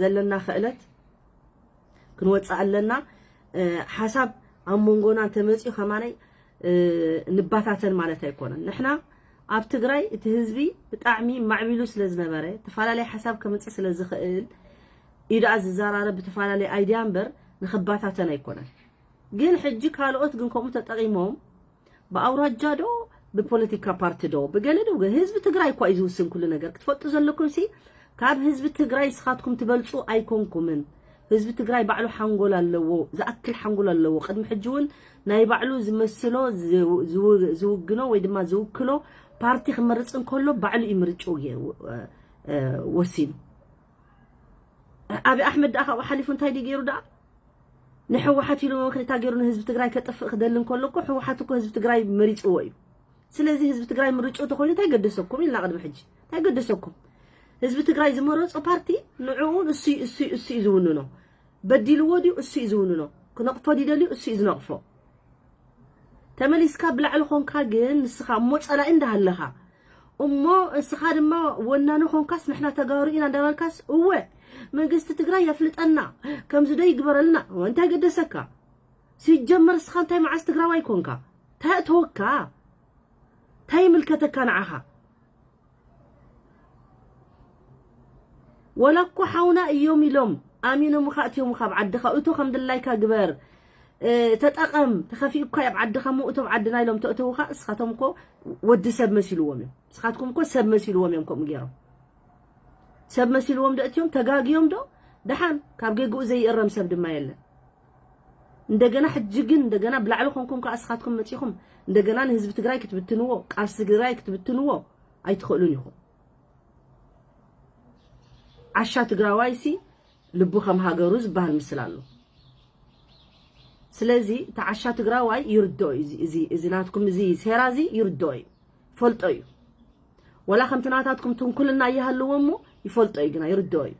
ዘለና ክእለት ክንወፅእ ኣለና። ሓሳብ ኣብ መንጎና እንተመፅኡ ከማነይ ንባታተን ማለት ኣይኮነን። ንሕና ኣብ ትግራይ እቲ ህዝቢ ብጣዕሚ ማዕቢሉ ስለ ዝነበረ ተፈላለየ ሓሳብ ከምፅእ ስለ ዝኽእል እዩ ደኣ ዝዘራረብ ብተፈላለየ ኣይድያ እምበር ንኽባታተን ኣይኮነን። ግን ሕጂ ካልኦት ግን ከምኡ ተጠቒሞም ብኣውራጃ ዶ ብፖለቲካ ፓርቲ ዶ ብገለ ዶ ህዝቢ ትግራይ እኳ እዩ ዝውስን ኩሉ ነገር ክትፈልጡ ዘለኩም ሲ ካብ ህዝቢ ትግራይ ስኻትኩም ትበልፁ ኣይኮንኩምን። ህዝቢ ትግራይ ባዕሉ ሓንጎል ኣለዎ፣ ዝኣክል ሓንጎል ኣለዎ። ቅድሚ ሕጂ እውን ናይ ባዕሉ ዝመስሎ ዝውግኖ ወይ ድማ ዝውክሎ ፓርቲ ክመርፅ እንከሎ ባዕሉ እዩ ምርጭኡ ወሲኑ። ኣብይ ኣሕመድ ደኣ ካብኡ ሓሊፉ እንታይ ድዩ ገይሩ ደኣ ንሕወሓት ኢሉ መመክነታ ገይሩ ንህዝቢ ትግራይ ከጥፍእ ክደሊ እንከሎ እኮ ሕወሓት እኮ ህዝቢ ትግራይ መሪፅዎ እዩ። ስለዚ ህዝቢ ትግራይ ምርጭኡ ተኮይኑ እንታይ ገደሰኩም ኢልና ቅድሚ ሕጂ እንታይ ገደሰኩም? ህዝቢ ትግራይ ዝመረፆ ፓርቲ ንዕኡ እሱ እሱ እሱ እዩ ዝውንኖ። በዲልዎ ድዩ እሱ እዩ ዝውንኖ። ክነቕፎ ድዩ ደልዩ እሱ እዩ ዝነቕፎ። ተመሊስካ ብላዕሊ ኾንካ ግን ንስኻ እሞ ፀላኢ እንዳሃለኻ እሞ እስኻ ድማ ወናኒ ኾንካስ ንሕና ተጋሩ ኢና እንዳበልካስ እወ መንግስቲ ትግራይ የፍልጠና ከምዚ ዶ ይግበረልና እንታይ ገደሰካ? ሲጀመር እስኻ እንታይ መዓስ ትግራዋይ ኮንካ? እንታይ ኣእተወካ? እንታይ ይምልከተካ ንዓኻ? ወላ እኮ ሓውና እዮም ኢሎም ኣሚኖምኻ እትዮምኻ ኣብ ዓድኻ እቶ ከም ድላይካ ግበር፣ እ፣ ተጠቐም፣ ተኸፊኡካ ኣብ ዓድኻ እሞ እቶም ዓድና ኢሎም ተእተውኻ፣ እስኻቶም እኮ ወዲ ሰብ መሲልዎም እዮም። እስኻትኩም እኮ ሰብ መሲልዎም እዮም ከምኡ ገይሮም። ሰብ መሲልዎም ዶ እትዮም ተጋግዮም ዶ? ደሓን ካብ ጌግኡ ዘይእረም ሰብ ድማ የለን። እንደገና ሕጂ ግን እንደገና ብላዕሊ ኮንኩም ከኣ እስኻትኩም መጺኹም እንደገና ንህዝቢ ትግራይ ክትብትንዎ፣ ቃልሲ ትግራይ ክትብትንዎ ኣይትኽእሉን ኢኹም። ዓሻ ትግራዋይሲ ልቡ ከም ሃገሩ ዝበሃል ምስል ኣሎ። ስለዚ እቲ ዓሻ ትግራዋይ ይርድኦ እዩ። እዚ፣ እዚ፣ እዚ ናትኩም እዚ ሴራ እዚ ይርድኦ እዩ። ፈልጦ እዩ። ወላ ከምቲ ናታትኩም ትንኩልና ይሃልዎ እሞ ይፈልጦ እዩ ግና ይርድኦ እዩ።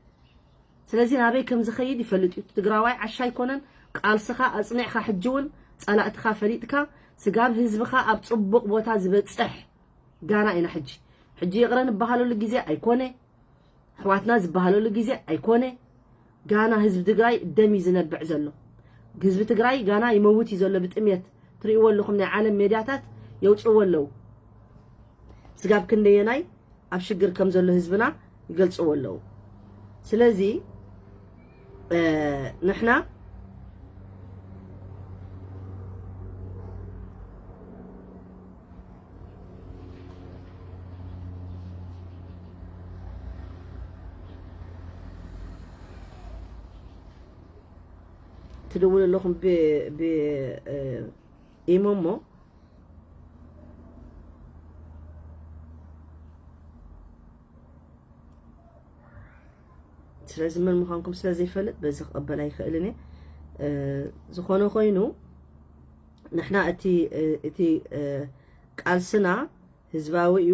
ስለዚ ናበይ ከም ዝኸይድ ይፈልጥ እዩ። እቲ ትግራዋይ ዓሻ ኣይኮነን። ቃልስኻ ኣጽኒዕካ ሕጂ እውን ጸላእትኻ ፈሊጥካ ስጋብ ህዝብኻ ኣብ ጽቡቕ ቦታ ዝበጽሕ ጋና ኢና ሕጂ። ሕጂ ይቕረ ንበሃለሉ ግዜ ኣይኮነ። ኣሕዋትና ዝበሃለሉ ግዜ ኣይኮነ። ጋና ህዝቢ ትግራይ ደም እዩ ዝነብዕ ዘሎ። ህዝቢ ትግራይ ጋና ይመውት እዩ ዘሎ ብጥሜት። ትርእይዎ ኣለኹም፣ ናይ ዓለም ሜድያታት የውፅዎ ኣለዉ። ስጋብ ክንደየናይ ኣብ ሽግር ከም ዘሎ ህዝብና ይገልፅዎ ኣለዉ። ስለዚ፣ እ፣ ንሕና ትድውሉ ኣለኹም ብ-፣ ብ-፣ እ፣ ኢሞ እሞ፣ ስለዚ መን ምዃንኩም ስለ ዘይፈልጥ በዚ ክቕበል ኣይኽእልን እየ። እ፣ ዝኾነ ኮይኑ ንሕና እቲ፣ እ፣ እቲ፣ እ፣ ቃልስና ህዝባዊ እዩ።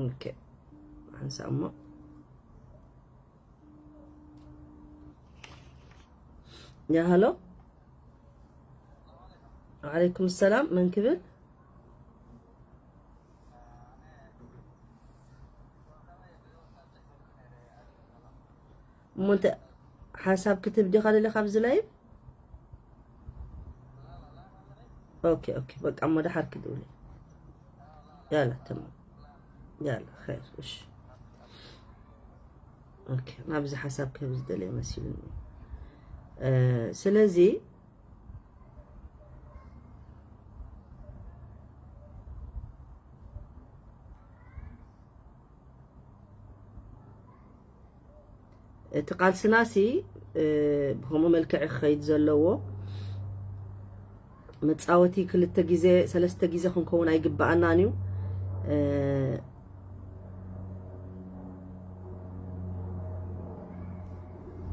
ኦኬ፣ ሓንሳእ እሞ። ያ፣ ሃሎ። ወዓለይኩም ሰላም፣ መን ክብል? እሞ እንተ ሓሳብ ክትህብ ዲኻ ደሊኻ ኣብዚ ላይቭ? ኦኬ፣ ኦኬ፣ በቃ እሞ ደሓር ክድውል። ያላ፣ ተማም። ያላ፣ ኸይር፣ እሺ። ኦኬ፣ ናብዚ ሓሳብ ክህብ ዝደለየ መሲሉኒ። እ፣ ስለዚ፣ እቲ ቃልስናሲ፣ እ፣ ብኸምኡ መልክዕ ክኸይድ ዘለዎ፣ መጻወቲ ክልተ ግዜ፣ ሰለስተ ግዜ ክንከውን ኣይግብኣናን እዩ። እ፣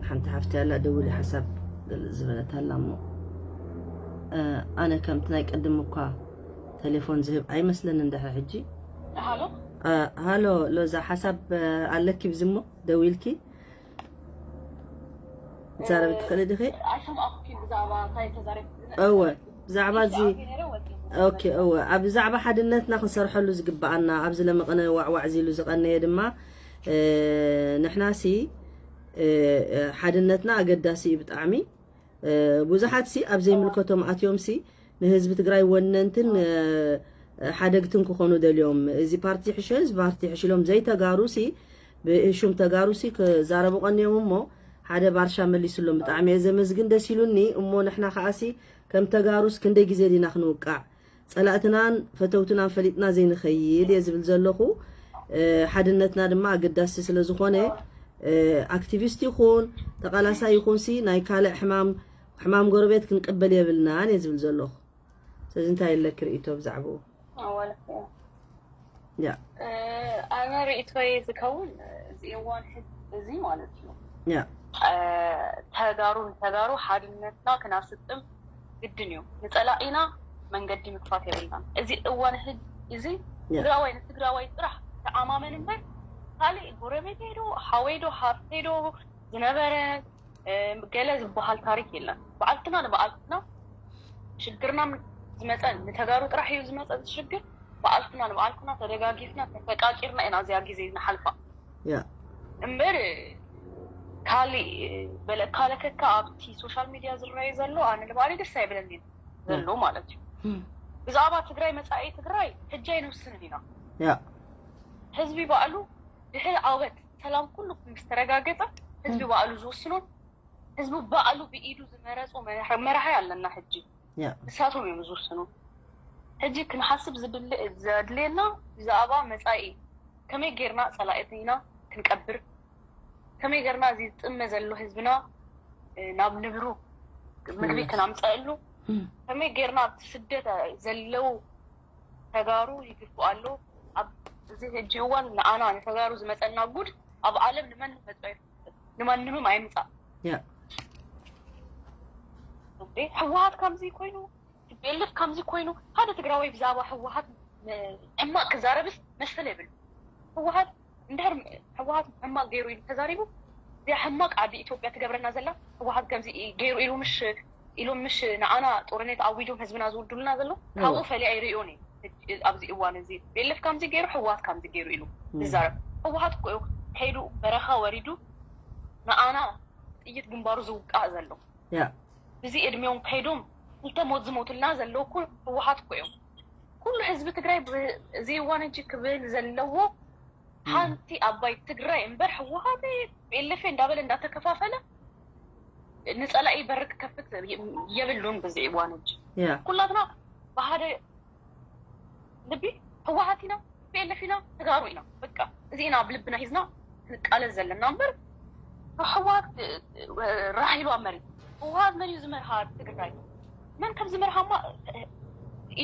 ሓንቲ ሓፍቲ ኣላ፣ ደውሊ ሓሳብ ገለ ዝበለት ኣላ እሞ፣ እ፣ ኣነ ከምቲ ናይ ቅድም እኳ ቴሌፎን ዝህብ ኣይመስለንን ድሕሪ ሕጂ። ሃሎ? እ፣ ሃሎ ሎዛ፣ ሓሳብ፣ እ፣ ኣለኪ ብዚ እሞ ደዊልኪ? ትዛረቢ ትኽእሊ ዲኺ? ኣይሰማዕኩኪን ብዛዕባ እንታይ ተዛሪብኩ ግን እወ፣ ብዛዕባ እዚ፣ ኣትየ ነይረ ወፂ። ኦኬ፣ እወ፣ ኣብ ብዛዕባ ሓድነትና ክንሰርሐሉ ዝግብኣና፣ ኣብዚ ለመቐነ ዋዕዋዕ ዚሉ ዝቐነየ ድማ፣ እ፣ ንሕናሲ፣ እ፣ እ፣ ሓድነትና ኣገዳሲ እዩ ብጣዕሚ። እ፣ ብዙሓትሲ ኣብ ዘይምልከቶም ኣትዮምሲ ንህዝቢ ትግራይ ወነንትን፣ እ፣ ሓደግትን ክኾኑ ደልዮም፣ እዚ ፓርቲ ይሕሸ፣ እዚ ፓርቲ ይሕሽ ኢሎም ዘይተጋሩሲ፣ ብእሹም ተጋሩሲ ክዛረቡ ቀንዮም እሞ፣ ሓደ ባርሻ መሊሱሎም። ብጣዕሚ እየ ዘመስግን፣ ደስ ኢሉኒ። እሞ ንሕና ከኣሲ ከም ተጋሩስ ክንደይ ግዜ ዲና ክንውቃዕ? ጸላእትናን ፈተውትናን ፈሊጥና ዘይንኸይድ እየ ዝብል ዘለኹ። እ፣ ሓድነትና ድማ ኣገዳሲ ስለ ዝኾነ፣ እ፣ ኣክቲቪስት ይኹን ተቓላሳይ ይኹንሲ ናይ ካልእ ሕማም፣ ሕማም ጎረቤት ክንቅበል የብልናን እየ ዝብል ዘለኹ። ስለዚ እንታይ ኣለኪ ርእይቶ ብዛዕባኡ? ኣዋልካ ያ። ያ። እ፣ ኣነ ርእይቶይ ዝከውን፣ እ፣ እዚ እዋን ሕዚ እዚ ማለት እዩ። ያ። እ፣ ተጋሩ ንተጋሩ ሓድነትና ክናስጥም ግድን እዩ። ንጸላኢና መንገዲ ምክፋት የብልናን። እዚ እዋን ሕዚ እዚ ያ። ትግራዋይ ንትግራዋይ ጥራሕ ተኣማመን እምበር፣ ካልእ ጎረቤተይ ዶ፣ ሓወይ ዶ፣ ሓፍተይ ዶ ዝነበረ፣ እ፣ ገለ ዝበሃል ታሪክ የለን። በዓልትና ንበዓልትና ሽግርና ም-፣ ዝመጸ ንተጋሩ ጥራሕ እዩ ዝመጸ እዚ ሽግር። በዓልትና ንበዓልትና ተደጋጊፍና ተፈቃቂርና ኢና እዚኣ ግዜ ንሓልፋ። ያ። እምበር ካሊእ በለ ካለከካ ኣብቲ ሶሻል ሚድያ ዝረኣዩ ዘሎ ኣነ ንባዕለይ ደስ ኣይብለኒ ዘሎ ማለት እዩ። ብዛዕባ ትግራይ መፃኢ ትግራይ ሕጂ ኣይንውስንን ኢና። ያ ህዝቢ ባዕሉ ድሕሪ ዓወት ሰላም ኩሉ ምስ ተረጋገፀ ህዝቢ ባዕሉ ዝውስኖን ህዝቢ ባዕሉ ብኢዱ ዝመረፆ መራሒ ኣለና ሕጂ። ያ ንሳቶም እዮም ዝውስኑ። ሕጂ ክንሓስብ ዘድልየና ብዛዕባ መፃኢ ከመይ ጌርና ፀላእትና ክንቀብር፣ ከመይ ጌርና እዚ ዝጥመ ዘሎ ህዝብና ናብ ንብሩ ምግቢ ክናምፀእሉ፣ ከመይ ጌርና ኣብቲ ስደት ዘለዉ ተጋሩ ይግፍኡ ኣለዉ። ኣብ እዚ ሕጂ እዋን ንኣና ንተጋሩ ዝመፀና ጉድ ኣብ ዓለም ንመን መፅኦ ኣይፈልጥን፣ ንማንምም ኣይምፃእ። ያ እንዴ ህወሓት ከምዚ ኮይኑ፣ ቲፒኤልኤፍ ከምዚ ኮይኑ፣ ሓደ ትግራዋይ ብዛዕባ ህወሓት ሕማቕ ክዛረብስ መሰል የብሉ። ህወሓት እንድሕር ህወሓት ሕማቕ ገይሩ ኢሉ ተዛሪቡ፣ እዚኣ ሕማቕ ዓዲ ኢትዮጵያ ትገብረና ዘላ ህወሓት ከምዚ ገይሩ ኢሉ ምሽ ኢሎም ምሽ ንዓና ጦርነት ኣዊጆም ህዝብና ዝውድሉና ዘሎ ካብኡ ፈሊያ ይርእዮን እዩ። ኣብዚ እዋን እዚ ቲፒኤልኤፍ ከምዚ ገይሩ ህወሓት ከምዚ ገይሩ ኢሉ ዝዛረብ ህወሓት እኮ እዩ ከይዱ በረኻ ወሪዱ ንዓና ጥይት ግንባሩ ዝውቃእ ዘሎ። ያ እዚ እድሜኦም ከይዶም ክልተ ሞት ዝሞቱልና ዘለዉ እኮ ህወሓት እኮ እዮም። ኩሉ ህዝቢ ትግራይ እዚ እዋን ሕጂ ክብል ዘለዎ ሓንቲ ኣባይ ትግራይ እምበር ህወሓት ቲፒኤልኤፍ እንዳበለ እንዳተከፋፈለ ንፀላኢ በር ክከፍት የብሉን። በዚ እዋን ሕጂ ያ ኩላትና ብሓደ ልቢ ህወሓት ኢና፣ ቲፒኤልኤፍ ኢና፣ ተጋሩ ኢና። በቃ እዚ ኢና ኣብ ልብና ሒዝና ክንቃለስ ዘለና እምበር ህወሓት ራሂሉ ኣብ መሬት ህወሓት መን እዩ ዝመርሃ ትግራይ? መን ከም ዝመርሃማ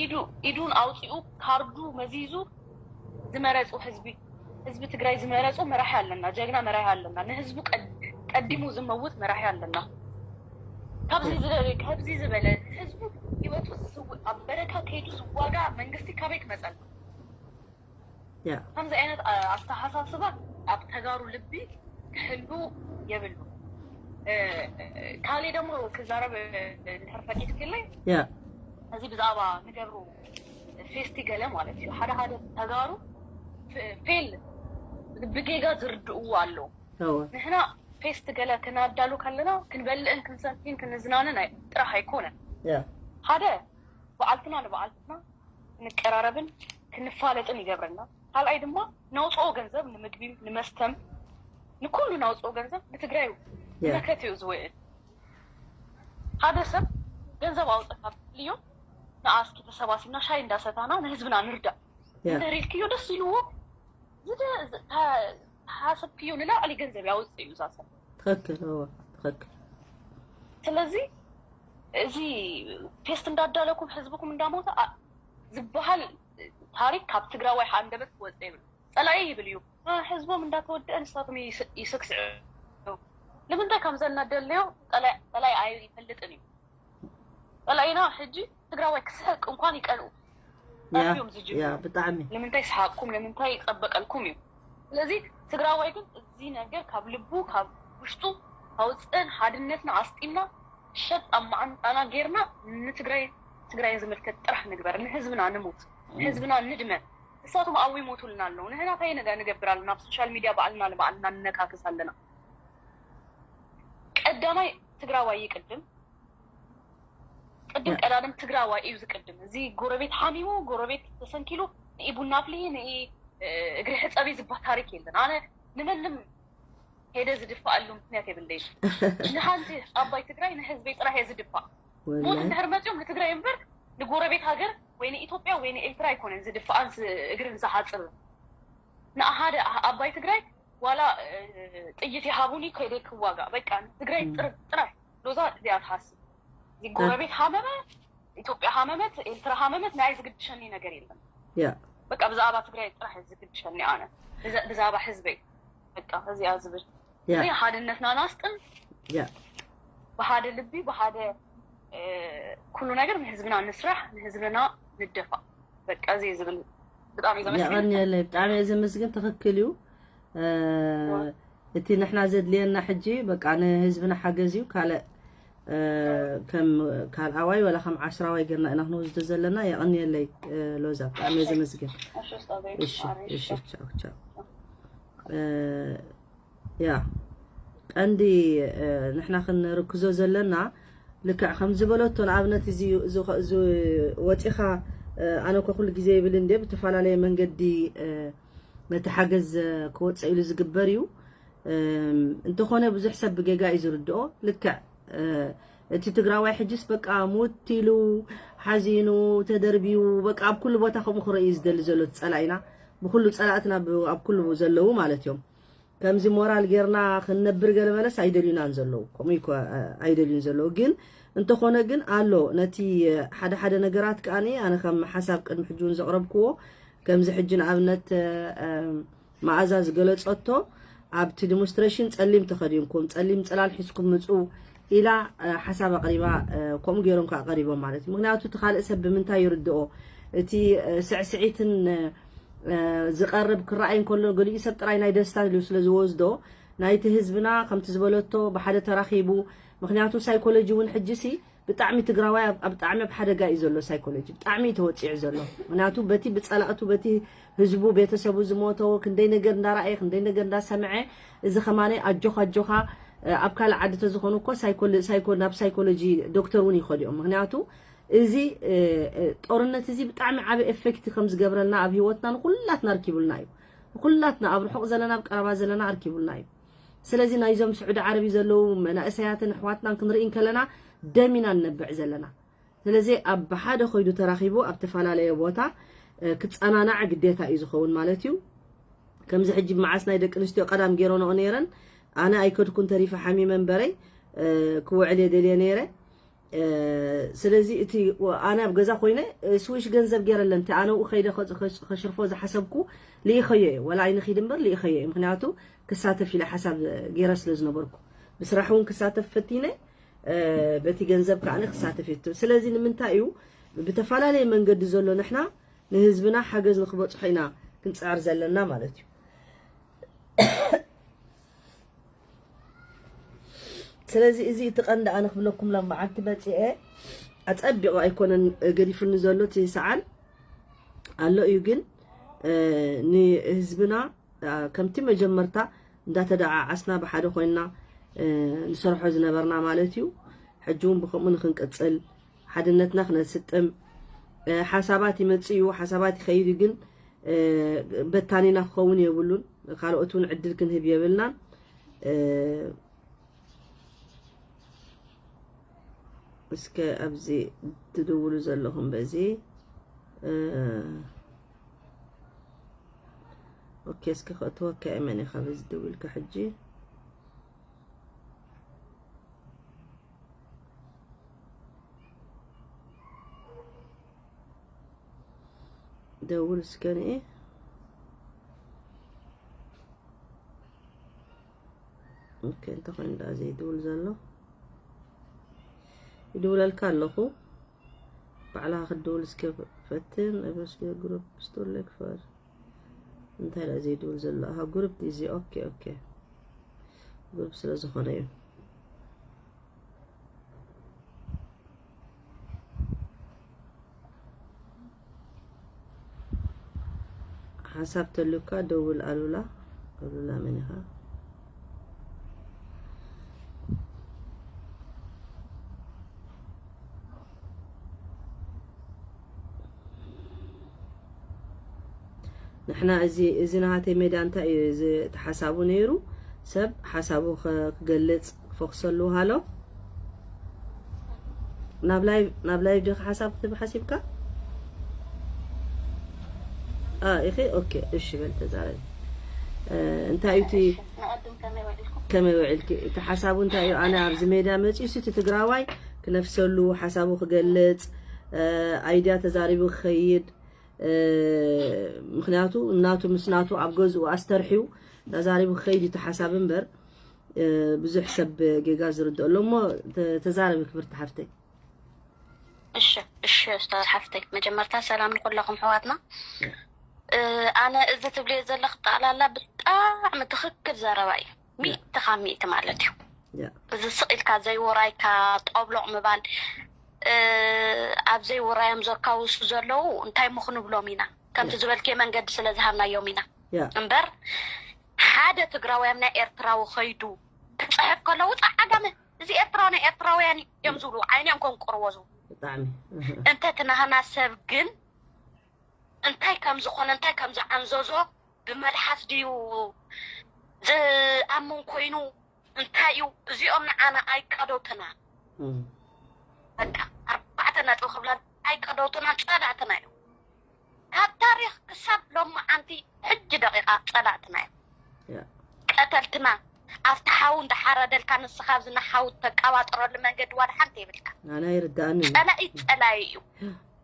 ኢዱ ኢዱን ኣውፂኡ ካርዱ መዚዙ ዝመረፁ ህዝቢ ህዝቢ ትግራይ ዝመረፁ መራሒ ኣለና፣ ጀግና መራሒ ኣለና። ንህዝቡ ቀዲሙ ዝመውት መራሒ ኣለና። ካብዚ ዝበለ ህዝቡ ህይወቱ ኣብ በረካ ከይዱ ዝዋጋ መንግስቲ ካበይ ክመፀልና? ያ ከምዚ ዓይነት ኣተሓሳስባ ኣብ ተጋሩ ልቢ ክህሉ የብሉ። ካሌ ደግሞ ክዛረብ እንድሕር ፈቂድክለይ ያ እዚ ብዛዕባ ንገብሩ ፌስቲ ገለ ማለት እዩ። ሓደ ሓደ ተጋሩ ፌል ብጌጋ ዝርድእዎ ኣለዉ። እወ ንሕና ፌስቲ ገለ ክናዳሉ ከለና ክንበልዕን ክንሰትይን ክንዝናንን ኣይ- ጥራሕ ኣይኮነን። ያ ሓደ በዓልትና ንበዓልትና ክንቀራረብን ክንፋለጥን ይገብረና። ካልኣይ ድማ ነውፅኦ ገንዘብ ንምግቢ ንመስተም ንኩሉ ነውፅኦ ገንዘብ ንትግራይ እዩ ያ መከት እዩ ዝውዕል። ሓደ ሰብ ገንዘብ ኣውፀ ካብ ትልዮ ንኣስኪ ተሰባሲብና ሻይ እንዳሰታና ንህዝብና ንርዳእ ያ እንተሪልክዮ ደስ ኢልዎ ዝደ- ታ- ተሓሰብክዮ ንላዕሊ ገንዘብ ያውፅእ እዩ እዛ ሰብ። ትኽክል እወ ትኽክል ስለዚ እዚ ፌስት እንዳዳለኩም ህዝብኩም እንዳሞተ ኣ- ዝበሃል ታሪክ ካብ ትግራዋይ ሓንደበት ክወፅእ ይብል። ፀላኢ ይብል እዩ። እ፣ ህዝቦም እንዳተወደአ ንሳቶም ይስ- ይስክስዑ። ንምንታይ ከም ዘናደለዮ ፀላኢ- ፀላኢ ኣይፈልጥን እዩ። ፀላኢና ሕጂ ትግራዋይ ክስሕቅ እንኳን ይቀንኡ ያ እዮም ዝጅምሩ። ያ ብጣዕሚ ንምንታይ ሰሓቅኩም ንምንታይ ይፀበቀልኩም እዩ። ስለዚ ትግራዋይ ግን እዚ ነገር ካብ ልቡ ካብ ውሽጡ ኣውፅእን ሓድነትና ኣስጢምና ሸጥ ኣብ መዓንጣና ጌርና ንትግራይ ትግራይ ዝምልከት ጥራሕ ንግበር። ንህዝብና ንሙት፣ ንህዝብና ንድመ። ንሳቶም ኣብኡ ይሞቱልና ኣለዉ። ንህና እንታይ ንገ- ንገብር ኣለና? ኣብ ሶሻል ሚድያ ባዕልና ንባዕልና ንነካክስ ኣለና። ቀዳማይ ትግራዋይ ይቅድም። ቅድም ያ። ቀዳድም ትግራዋይ እዩ ዝቅድም። እዚ ጎረቤት ሓሚሙ ጎረቤት ተሰንኪሉ ንኢ ቡና ኣፍልሂ ንኢ እ፣ እግሪ ሕፀቢ ዝበሃል ታሪክ የለን። ኣነ ንመንም ሄደ ዝድፋኣሉ ምክንያት የብለይ። ንሓንቲ ኣባይ ትግራይ ንህዝበይ ጥራሕ እየ ዝድፋእ። ሞት ወላሂ እንድሕር መፅኦም ንትግራይ እምበር ንጎረቤት ሃገር ወይ ንኢትዮጵያ ወይ ንኤርትራ ኣይኮነን ዝድፋኣን ዝ- እግርን ዝሓፅርን። ንሓደ ኣባይ ትግራይ ዋላ እ፣ ጥይት ይሃቡኒ ከይደ ክዋጋእ በቃ ትግራይ ም። ጥር- ጥራይ ሎዛ እዚኣ ትሓስብ። እዚ ጎረቤት ሃመመ ኢትዮጵያ ሃመመት ኤርትራ ሃመመት ናይ ዝግድሸኒ ነገር የለን። ያ በቃ ብዛዕባ ትግራይ ጥራሕ እዩ ዝግድሸኒ ኣነ ብዛ- ብዛዕባ ህዝበይ በቃ እዚኣ ዝብል ያ እዚ ሓድነትና ናስጥን ያ ብሓደ ልቢ ብሓደ እ፣ ኩሉ ነገር ንህዝብና ንስራሕ ንህዝብና ንደፋእ በቃ እዚ ዝብል ብጣዕሚ እዩ ዘመስግን። የቐንየለይ ብጣዕሚ እየ ዘመስግን። ትኽክል እዩ። እ፣ እቲ ንሕና ዘድልየና ሕጂ በቃ ንህዝብና ሓገዝ እዩ። ካልእ እ፣ ከም ካልኣዋይ ወላ ከም ዓስራዋይ ጌርና ኢና ክንወስዶ ዘለና። የቐንየለይ እ፣ ሎዛ ብጣዕሚ እየ ዘመስግን። እሺ፣ ኡስታዘይ፣ እሺ ማሪ፣ እሺ እሺ። ቻው ቻው። እ፣ ያ ቀንዲ ንሕና ክንርክዞ ዘለና ልክዕ ከም ዝበለቶ ንኣብነት እዚ ወፂኻ ኣነ ኮ ኩሉ ግዜ ይብል እንደ ብተፈላለየ መንገዲ ነቲ ሓገዝ ክወፀ ኢሉ ዝግበር እዩ። እንተኾነ ብዙሕ ሰብ ብጌጋ እዩ ዝርድኦ። ልክዕ እቲ ትግራዋይ ሕጅስ በቃ ሙት ኢሉ ሓዚኑ ተደርቢዩ በቃ ኣብ ኩሉ ቦታ ከምኡ ክረእዩ ዝደሊ ዘሎ ጸላኢና ብኩሉ ጸላእትና ኣብ ኩሉ ዘለዉ ማለት እዮም። ከምዚ ሞራል ጌርና ክንነብር ገለ መለስ ኣይደልዩናን ዘለዉ ከምኡ ኣይደልዩን ዘለዉ ግን እንተኾነ ግን ኣሎ ነቲ ሓደ ሓደ ነገራት ከኣ ኣነ ከም ሓሳብ ቅድሚ ሕጂ እውን ዘቕረብክዎ ከምዚ ሕጂ ንኣብነት መኣዛ ዝገለጸቶ ኣብቲ ዲሞንስትሬሽን ጸሊም ተኸዲንኩም ጸሊም ጽላል ሒዝኩም ምጹ ኢላ ሓሳብ ኣቕሪባ ከምኡ ገይሮም ከዓ ቀሪቦም ማለት እዩ ምክንያቱ እቲ ካልእ ሰብ ብምንታይ ይርድኦ እቲ ስዕስዒትን ዝቐርብ ክረኣይ እንከሎ ገሊኡ ሰብ ጥራይ ናይ ደስታ ኢሉ ስለ ዝወስዶ ናይቲ ህዝብና ከምቲ ዝበለቶ ብሓደ ተራኺቡ ምክንያቱ ሳይኮሎጂ እውን ሕጂ ሲ ብጣዕሚ ትግራዋይ ኣብ ብጣዕሚ ኣብ ሓደጋ እዩ ዘሎ ሳይኮሎጂ ብጣዕሚ እዩ ተወፂዑ ዘሎ ምክንያቱ በቲ ብፀላእቱ በቲ ህዝቡ ቤተሰቡ ዝሞተዎ ክንደይ ነገር እንዳረኣየ ክንደይ ነገር እንዳሰምዐ እዚ ከማነይ ኣጆኻ ኣጆኻ ኣብ ካልእ ዓዲ ተዝኾኑ እኮ ሳይኮ ናብ ሳይኮሎጂ ዶክተር እውን ይኸዱ እዮም ምክንያቱ እዚ ጦርነት እዚ ብጣዕሚ ዓበ ኤፌክት ከም ዝገብረልና ኣብ ህይወትና ንኩላትና ኣርኪቡልና እዩ ንኩላትና ኣብ ርሑቕ ዘለና ኣብ ቀረባ ዘለና ኣርኪቡልና እዩ ስለዚ ናይዞም ስዑዲ ዓረቢ ዘለዉ መናእሰያትን ኣሕዋትናን ክንርኢ እንከለና ደም ኢና ንነብዕ ዘለና ስለዚ ኣብ ሓደ ኮይዱ ተራኺቡ ኣብ ተፈላለየ ቦታ ክፀናናዕ ግዴታ እዩ ዝኸውን ማለት እዩ ከምዚ ሕጂ መዓስ ናይ ደቂ ኣንስትዮ ቀዳም ገይረንኦ ነይረን ኣነ ኣይከድኩን ተሪፈ ሓሚመ እምበረይ ክውዕል እየ ደልየ ነይረ ስለዚ እቲ ኣነ ኣብ ገዛ ኮይነ ስዊሽ ገንዘብ ገይረለን እቲ ኣነኡ ከይደ ከሽርፎ ዝሓሰብኩ ልኢኸዮ እየ ወላ ኣይንኺድ እምበር ልኢኸዮ እየ ምክንያቱ ክሳተፍ ኢለ ሓሳብ ገይረ ስለ ዝነበርኩ ብስራሕ እውን ክሳተፍ ፈቲነ በቲ ገንዘብ ከዓ ክሳተፍ እየ ስለዚ ንምንታይ እዩ ብተፈላለየ መንገዲ ዘሎ ንሕና ንህዝብና ሓገዝ ንክበፅሖ ኢና ክንፅዕር ዘለና ማለት እዩ ስለዚ እዚ እቲ ቀንዲ ኣነ ክብለኩም ሎም መዓልቲ መፂአ ኣፀቢቑ ኣይኮነን ገዲፉኒ ዘሎ እቲ ሰዓል ኣሎ እዩ ግን ንህዝብና ከምቲ መጀመርታ እንዳተደዓዓስና ብሓደ ኮይንና ንሰርሖ ዝነበርና ማለት እዩ ሕጂ እውን ብከምኡ ንክንቅፅል ሓድነትና ክነስጥም ሓሳባት ይመፅእ እዩ ሓሳባት ይኸይድ ግን በታኒና ክኸውን የብሉን ካልኦት እውን ዕድል ክንህብ የብልናን እስከ ኣብዚ ትድውሉ ዘለኹም በዚ ኦኬ እስከ ከእትወካ እየ መን ኢኻ በዚ ደዊልካ ሕጂ ደውል እስከ ንኤ ኦኬ እንተኾይኑ ደኣ ዘይድውል ዘሎ ይድውለልካ ኣለኹ ባዕልኻ ክትድውል እስከ ፈትን እበስዮ ግሩፕ ስቶር ለክፈር እንታይ ደኣ ዘይድውል ዘሎ ኣሃ ግሩፕ እዚ ኦኬ ኦኬ ግሩፕ ስለ ዝኾነ እዩ ሓሳብ ተልካ ደውል ኣሉላ ኣሉላ መን ኢኻ ንሕና እዚ እዚ ናሃተይ ሜዳ እንታይ እዩ እዚ ተሓሳቡ ነይሩ ሰብ ሓሳቡ ክገልጽ ክፈክሰሉ ሃሎ ናብ ላይቭ ናብ ላይቭ ዲኻ ሓሳብ ክትብ ሓሲብካ ኢኺ ኦኬ እሺ በል ተዛረቢ እንታይ እዩ እቲ ከመይ ውዒልኪ እቲ ሓሳቡ እንታይ እዩ ኣነ ኣብዚ ሜዳ መፂኡ እቲ ትግራዋይ ክነፍሰሉ ሓሳቡ ክገልፅ ኣይድያ ተዛሪቡ ክኸይድ ምክንያቱ እናቱ ምስ ናቱ ኣብ ገዝኡ ኣስተርሕዩ ተዛሪቡ ክኸይድ እዩ እቲ ሓሳብ እምበር ብዙሕ ሰብ ጌጋ ዝርድኦ ኣሎ እሞ ተዛረቢ ክብርቲ ሓፍተይ እሺ እሺ ኡስታዝ ሓፍተይ መጀመርታ ሰላም ንኩላኹም ኣሕዋትና ኣነ እዚ ትብልዮ ዘለኺ ጠቕላላ ብጣዕሚ ትኽክል ዘረባ እዩ ሚእቲ ካብ ሚእቲ ማለት እዩ እዚ ስቕ ኢልካ ዘይውራይካ ጠብሎቕ ምባል ኣብ ዘይውራዮም ዘካውሱ ዘለዉ እንታይ ምኽንብሎም ኢና ከምቲ ዝበልክዮ መንገዲ ስለ ዝሃብናዮም ኢና እምበር ሓደ ትግራዋይ ኣብ ናይ ኤርትራዊ ኸይዱ ክፅሕፍ ከለዉ ፃዓጋመ እዚ ኤርትራውያን ኤርትራውያን እዮም ዝብሉ ዓይኖም ከንቆርዎ ዝብሉ ብጣዕሚ እንተ ትናህና ሰብ ግን እንታይ ከም ዝኾነ እንታይ ከም ዝዓንዘዞ ብመልሓስ ድዩ ዝኣምን ኮይኑ እንታይ እዩ እዚኦም ንዓና ኣይቀደውትና በቃ ኣርባዕተ ነጥቢ ክብላ ኣይቀደውትና ጸላእትና እዩ ካብ ታሪኽ ክሳብ ሎማዓንቲ ሕጂ ደቂቃ ጸላእትና እዩ ቀተልትና ኣብቲ ሓው እንዳሓረደልካ ንስኻ ኣብዚ ንሓው ተቀባጥረሉ መንገዲ ዋላ ሓንቲ የብልካ ኣና ይርዳእኒ ጸላኢ ጸላኢ እዩ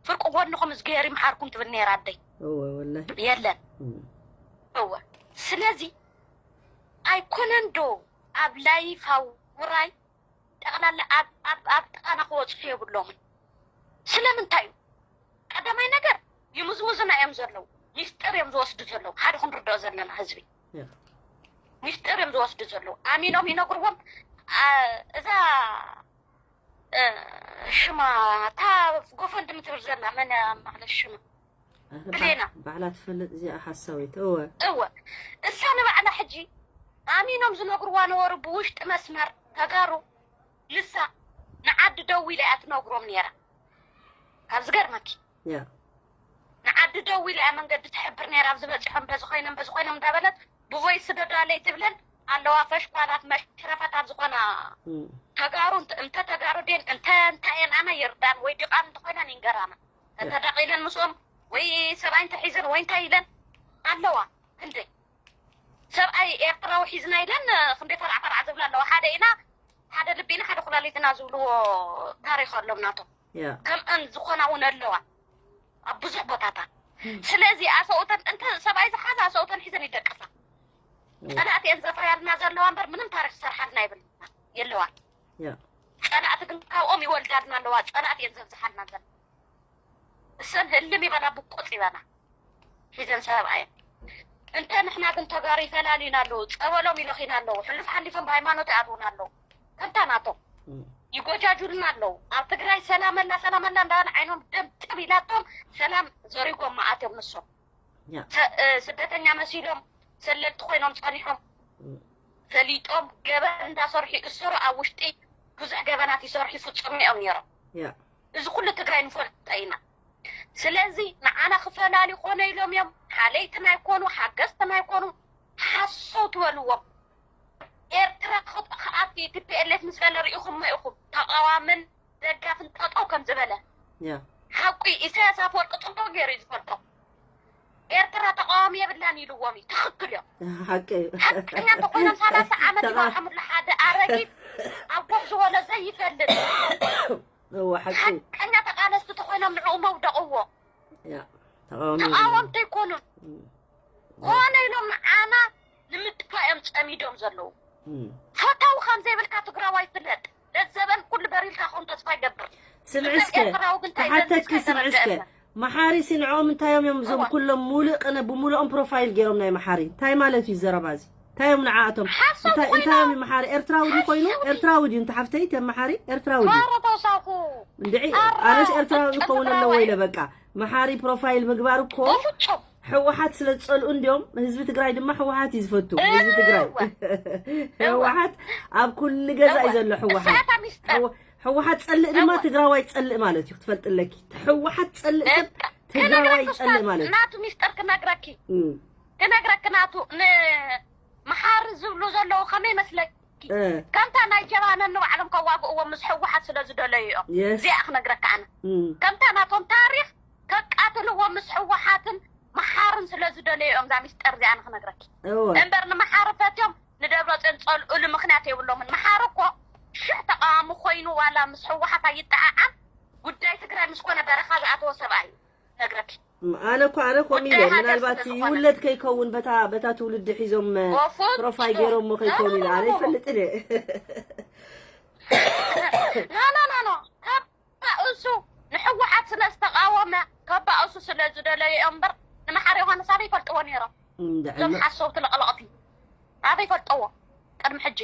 ፍርቂ ጎንኹም እዝግሄር ይምሓርኩም ትብል ነይራ ኣደይ እወ ወላሂ የለን እወ ስለዚ ኣይኮነን ዶ ኣብ ላይፍ ውራይ ጠቕላላ ኣብ ኣብ ኣብ ጥቓና ክወፅሑ የብሎምን ስለምንታይ እዩ ቀዳማይ ነገር ይምዝምዙና እዮም ዘለዉ ሚስጥር እዮም ዝወስዱ ዘለዉ ሓደ ክንርድኦ ዘለና ህዝቢ ሚስጥር እዮም ዝወስዱ ዘለዉ ኣሚኖም ይነግርዎም እዛ ሽማ እታ ጎፈንድሚ ትብል ዘላ መን ማለት ሽማ ብሌና ባዕላ ትፈልጥ እዚኣ ሓሳዊት እወ እወ እሳ ንባዕላ ሕጂ ኣሚኖም ዝነግርዋ ነበሩ ብውሽጢ መስመር ተጋሩ ንሳ ንዓዲ ደዊላ እያ ትነግሮም ነይራ ካብ ዝገርመኪ ያ ንዓዲ ደዊላ እያ መንገዲ ትሕብር ነይራ ኣብዚ በፂሖም በዚ ኮይኖም በዚ ኮይኖም እንዳበለት ብቮይስ ስደዳለይ ትብለን ኣለዋ ፈሽኳላት መሽረፈታት ዝኾና ተጋሩ እንተ ተጋሩ ድየን እንተ እንታይ እየን ኣነ ይርዳን ወይ ድቓን እንተኮይነን ይንገራና ተተዳቒለን ምስኦም ወይ ሰብኣይ እንተሒዘን ወይ እንታይ ኢለን ኣለዋ ክንደይ ሰብኣይ ኤርትራዊ ሒዝና ኢለን ክንደይ ፈራዕ ፈራዕ ዝብላ ኣለዋ ሓደ ኢና ሓደ ልቢ ኢና ሓደ ኩላሊትና ዝብልዎ ታሪክ ኣሎም ናቶም ከምአን ዝኾና እውን ኣለዋ ኣብ ብዙሕ ቦታታት ስለዚ ኣሰውተን እንተ ሰብኣይ ዝሓዛ ኣሰውተን ሒዘን ይደቅሳ ጸላእቲ እየን ዘፍርያልና ዘለዋ እምበር ምንም ታሪክ ዝሰርሓልና ይብልና የለዋ ጸላእቲ ግን ካብኦም ይወልዳልና ኣለዋ ጸላእቲ እየን ዘብዝሓልና ዘለ እሰን ህልም ይበላ ብቁፅ ይበላ ሒዘን ሰብኣየን እንተ ንሕና ግን ተጋሩ ይፈላልዩና ኣለዉ ጸበሎም ይለኺና ኣለዉ ሕሉፍ ሓሊፎም ብሃይማኖት ይኣትዉና ኣለዉ ከምታ ናቶም ይጎጃጁልና ኣለዉ ኣብ ትግራይ ሰላመላ ሰላመላ እንዳበለ ዓይኖም ደም ጥብ ኢላቶም ሰላም ዘሪጎም መኣትዮም ንሶም ስደተኛ መሲሎም ሰለልቲ ኮይኖም ጸኒሖም ፈሊጦም ገበን እንዳሰርሑ ይእሰሩ ኣብ ውሽጢ ብዙሕ ገበናት ይሰርሑ ይፍፅሙ እዮም ነይሮም እዚ ኩሉ ትግራይ ንፈልጦ ኢና ስለዚ ንዓና ክፈላሊ ኮነ ኢሎም እዮም ሓለይትና ይኮኑ ሓገዝትና ይኮኑ ሓሰው ትበልዎም ኤርትራ ክኣቲ ቲፒኤልኤፍ ምስ በለ ርኢኹሞ ኢኹም ተቃዋምን ደጋፍን ጠጠው ከም ዝበለ ሓቁ ኢሳያስ ኣፈወርቂ ፅቡቅ ገይሩ እዩ ዝፈልጦ ኤርትራ ተቃዋሚ የብላን ኢልዎም እዩ ትክክል እዮም ሓቂ እዩ ሓቀኛ እንተኮይኖም ሰላሳ ዓመት ይፈርሖምሉ ሓደ ኣረጊት ኣብ ኮፍ ዝበሎ ዘይፈልጥ እወ ሓቂ እዩ ሓቀኛ ተቃለስቲ ተኮይኖም ንዕኡ መውደቅዎ ያ ተቃዋሚ ተቃወምቲ ኣይኮኑን ኮነ ኢሎም ንዓና ንምጥፋእ እዮም ጸሚዶም ዘለዉ ፈታዊ ከም ዘይብልካ ትግራዋይ ፍለጥ ለዘበን ኩሉ በሪልካ ከም ተስፋ ይገብር ስምዒ እስከ ኤርትራዊ ግን እንታይ ተሓተኪ ዘንድስካ ስምዒ እስከ ተረድአና መሓሪ ሲ ንዕኦም እንታይ እዮም እዮም እዞም ኩሎም ሙሉእ ቅነ ብሙሉኦም ፕሮፋይል ገይሮም ናይ መሓሪ እንታይ ማለት እዩ ዘረባ እዚ እንታይ እዮም ንዓኣቶም ሓሶት እንታይ እንታይ ኮይና እዮም መሓሪ ኤርትራዊ ድዩ ኮይኑ ኤርትራዊ ድዩ እንተ ሓፍተይ ተ መሓሪ ኤርትራዊ ድዩ ማረ ተውሳኹ እንድዒ ኣራ ኣነስ ኤርትራዊ ቅጭ ክኸውን ኣለዎ ትግራዋይ ኢለ በቃ መሓሪ ፕሮፋይል ምግባር እኮ በፍጹም ህወሓት ስለ ዝፀልኡ እንዲዮም ህዝቢ ትግራይ ድማ ህወሓት እዩ ዝፈቱ ህዝቢ ትግራይ እወ። ህወሓት ኣብ ኩሉ ገዛ እዩ ዘሎ ህወሓት እሳታ ሚስጥር ህወ- ህወሓት ፀልእ ድማ እወ። ትግራዋይ ፀልእ ማለት እዩ ክትፈልጥለኪ ህወሓት ፀልእ ሰብ በቃ። ትግራዋይ ክነግረኪ ፀልእ እስከ ማለት እዩ ናቱ ሚስጥር ክነግረኪ እም፣ ክነግረኪ ናቱ ንመሓሪ ዝብሉ ዘለዉ ከመይ መስለኪ እ፣ ከምታ ናይ ጀባነ ንባዕሎም ከዋግእዎም ምስ ህወሓት ስለ ዝደለዩ እዮም የስ እዚኣ ክነግረካ ኣነ እም፣ ከምታ ናቶም ታሪክ ከቃትልዎ ምስ ህወሓትን መሓርን ስለ ዝደለዩ እዮም እዛ ሚስጥር እዚኣ ንክነግረኪ እወ እምበር ንመሓሪ ፈትዮም ንደብረፅዮን ፀልኡሉ ምክንያት የብሎምን መሓሪ እኮ ሽሕ ተቃዋሚ ኮይኑ ዋላ ምስ ህወሓት ኣይጠዓዓም ጉዳይ ትግራይ ምስ ኮነ በረኻ ዝኣተወ ሰብኣይ እዩ ነግረኪ ኣነ እኮ ኣነ ኮም ኢለ ጉዳይ ሃገር ምናልባት ስለ ዝኾነ። ይውለድ ከይከውን በታ በታ ትውልዲ ሒዞም ወፉት ፕሮፋይል ገይሮም እሞ ከይከውን ኢለ ኣነ ይፈልጥን እየ ኖ ኖ ኖ ኖ ከባእሱ ንሕወሓት ስለ ዝተቃወመ ከባእሱ ስለ ዝደለዩ እዮም እምበር ንመሓሪ ዮሃንስ ኣበይ ይፈልጥዎ ነይሮም እንድዕሎ እዞም ሓሰውቲ ለቕለቕቲ ኣበይ ይፈልጠዎ ቅድሚ ሕጂ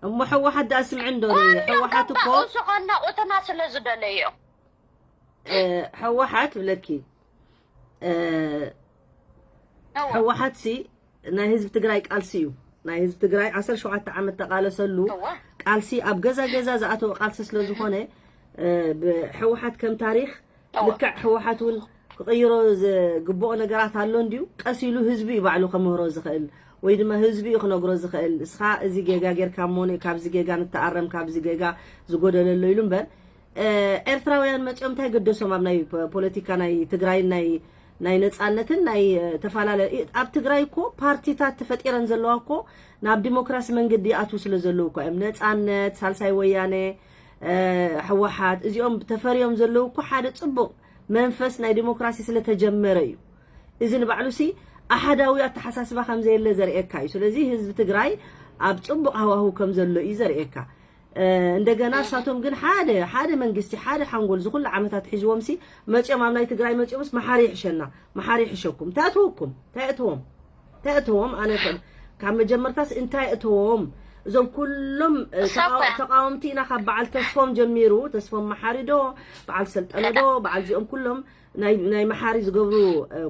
እሞ ሕወሓት ደኣ ስምዒ እንዶ ርኢ ሕወሓት እኮ ከባእሱ ከናቑትና ስለ ዝደለዩ እዮም እ፣ ሕወሓት ብለኪ እ፣ እወ። ሕወሓት ሲ ናይ ህዝቢ ትግራይ ቃልሲ እዩ ናይ ህዝቢ ትግራይ ዓሰርተ ሸውዓተ ዓመት ተቓለሰሉ ቃልሲ ኣብ ገዛ ገዛ ዝኣተወ ቃልሲ ስለ ዝኾነ፣ ብሕወሓት ከም ታሪኽ ልክዕ ህወሓት እውን ክቕይሮ ዝግብኦ ነገራት ኣሎ እንድዩ። ቀስ ኢሉ ህዝቢ እዩ ባዕሉ ከምህሮ ዝኽእል ወይ ድማ ህዝቢ እዩ ክነግሮ ዝኽእል። እስኻ እዚ ጌጋ ጌርካ እሞ ካብዚ ጌጋ ንተኣረም፣ ካብዚ ጌጋ ዝጎደለ ኣሎ ኢሉ እምበር፣ ኤርትራውያን መፂኦም እንታይ ገደሶም ኣብ ናይ ፖለቲካ ናይ ትግራይን ናይ ናይ ነፃነትን ናይ ተፈላለ ኣብ ትግራይ እኮ ፓርቲታት ተፈጢረን ዘለዋ እኮ ናብ ዲሞክራሲ መንገዲ ይኣትዉ ስለ ዘለዉ እኮ እዮም። ነፃነት፣ ሳልሳይ ወያነ፣ ህወሓት እዚኦም ተፈርዮም ዘለዉ እኮ ሓደ ፅቡቕ መንፈስ ናይ ዲሞክራሲ ስለተጀመረ እዩ። እዚ ንባዕሉ ሲ ኣሓዳዊ ኣተሓሳስባ ከም ዘየለ ዘርእየካ እዩ። ስለዚ ህዝቢ ትግራይ ኣብ ፅቡቕ ሃዋህው ከም ዘሎ እዩ ዘርእየካ። እንደገና እሳቶም ግን ሓደ ሓደ መንግስቲ ሓደ ሓንጎል ዝኩሉ ዓመታት ሒዝዎም ሲ መፂኦም ኣብ ናይ ትግራይ መፂኦምስ መሓሪ ይሕሸና መሓሪ ይሕሸኩም እንታይ ኣተወኩም እንታይ ኣተዎም እንታይ ኣተዎም ኣነ ካብ መጀመርታስ እንታይ ኣተዎም እዞም ኩሎም ተቃወምቲ ኢና ካብ በዓል ተስፎም ጀሚሩ ተስፎም መሓሪ ዶ በዓል ሰልጠነ ዶ በዓል እዚኦም ኩሎም ናይ መሓሪ ዝገብሩ